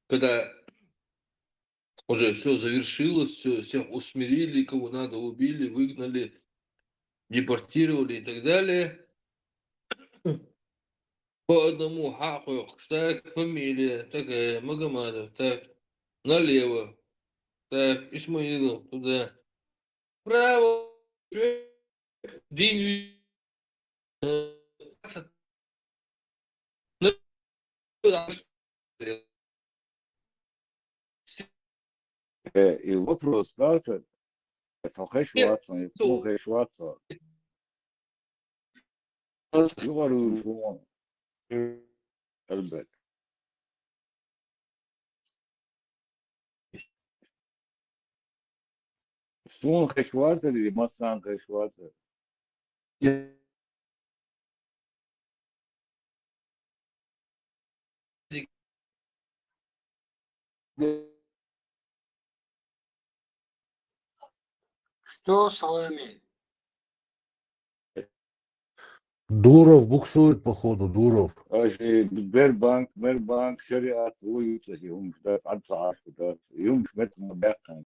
Когда уже все завершилось, все, всех усмирили, кого надо убили, выгнали, депортировали и так далее. По одному хьакъоькъуш, так, фамилия такая, Магомадов, так, налево, так, Исмаилов, туда, право, дин, э, Э, и вопрос, да, это, это хеш вацан, это хеш вацан. Югары вон. Элбет. Сун хеш вацар или масан хеш вацар? Что с вами? Дуров буксует, походу, Дуров. Аж, э, Сбербанк, Мербанк, шариат, ой, ой, ой, ой, да, ад сааш, да, юм шмет ма бяхан.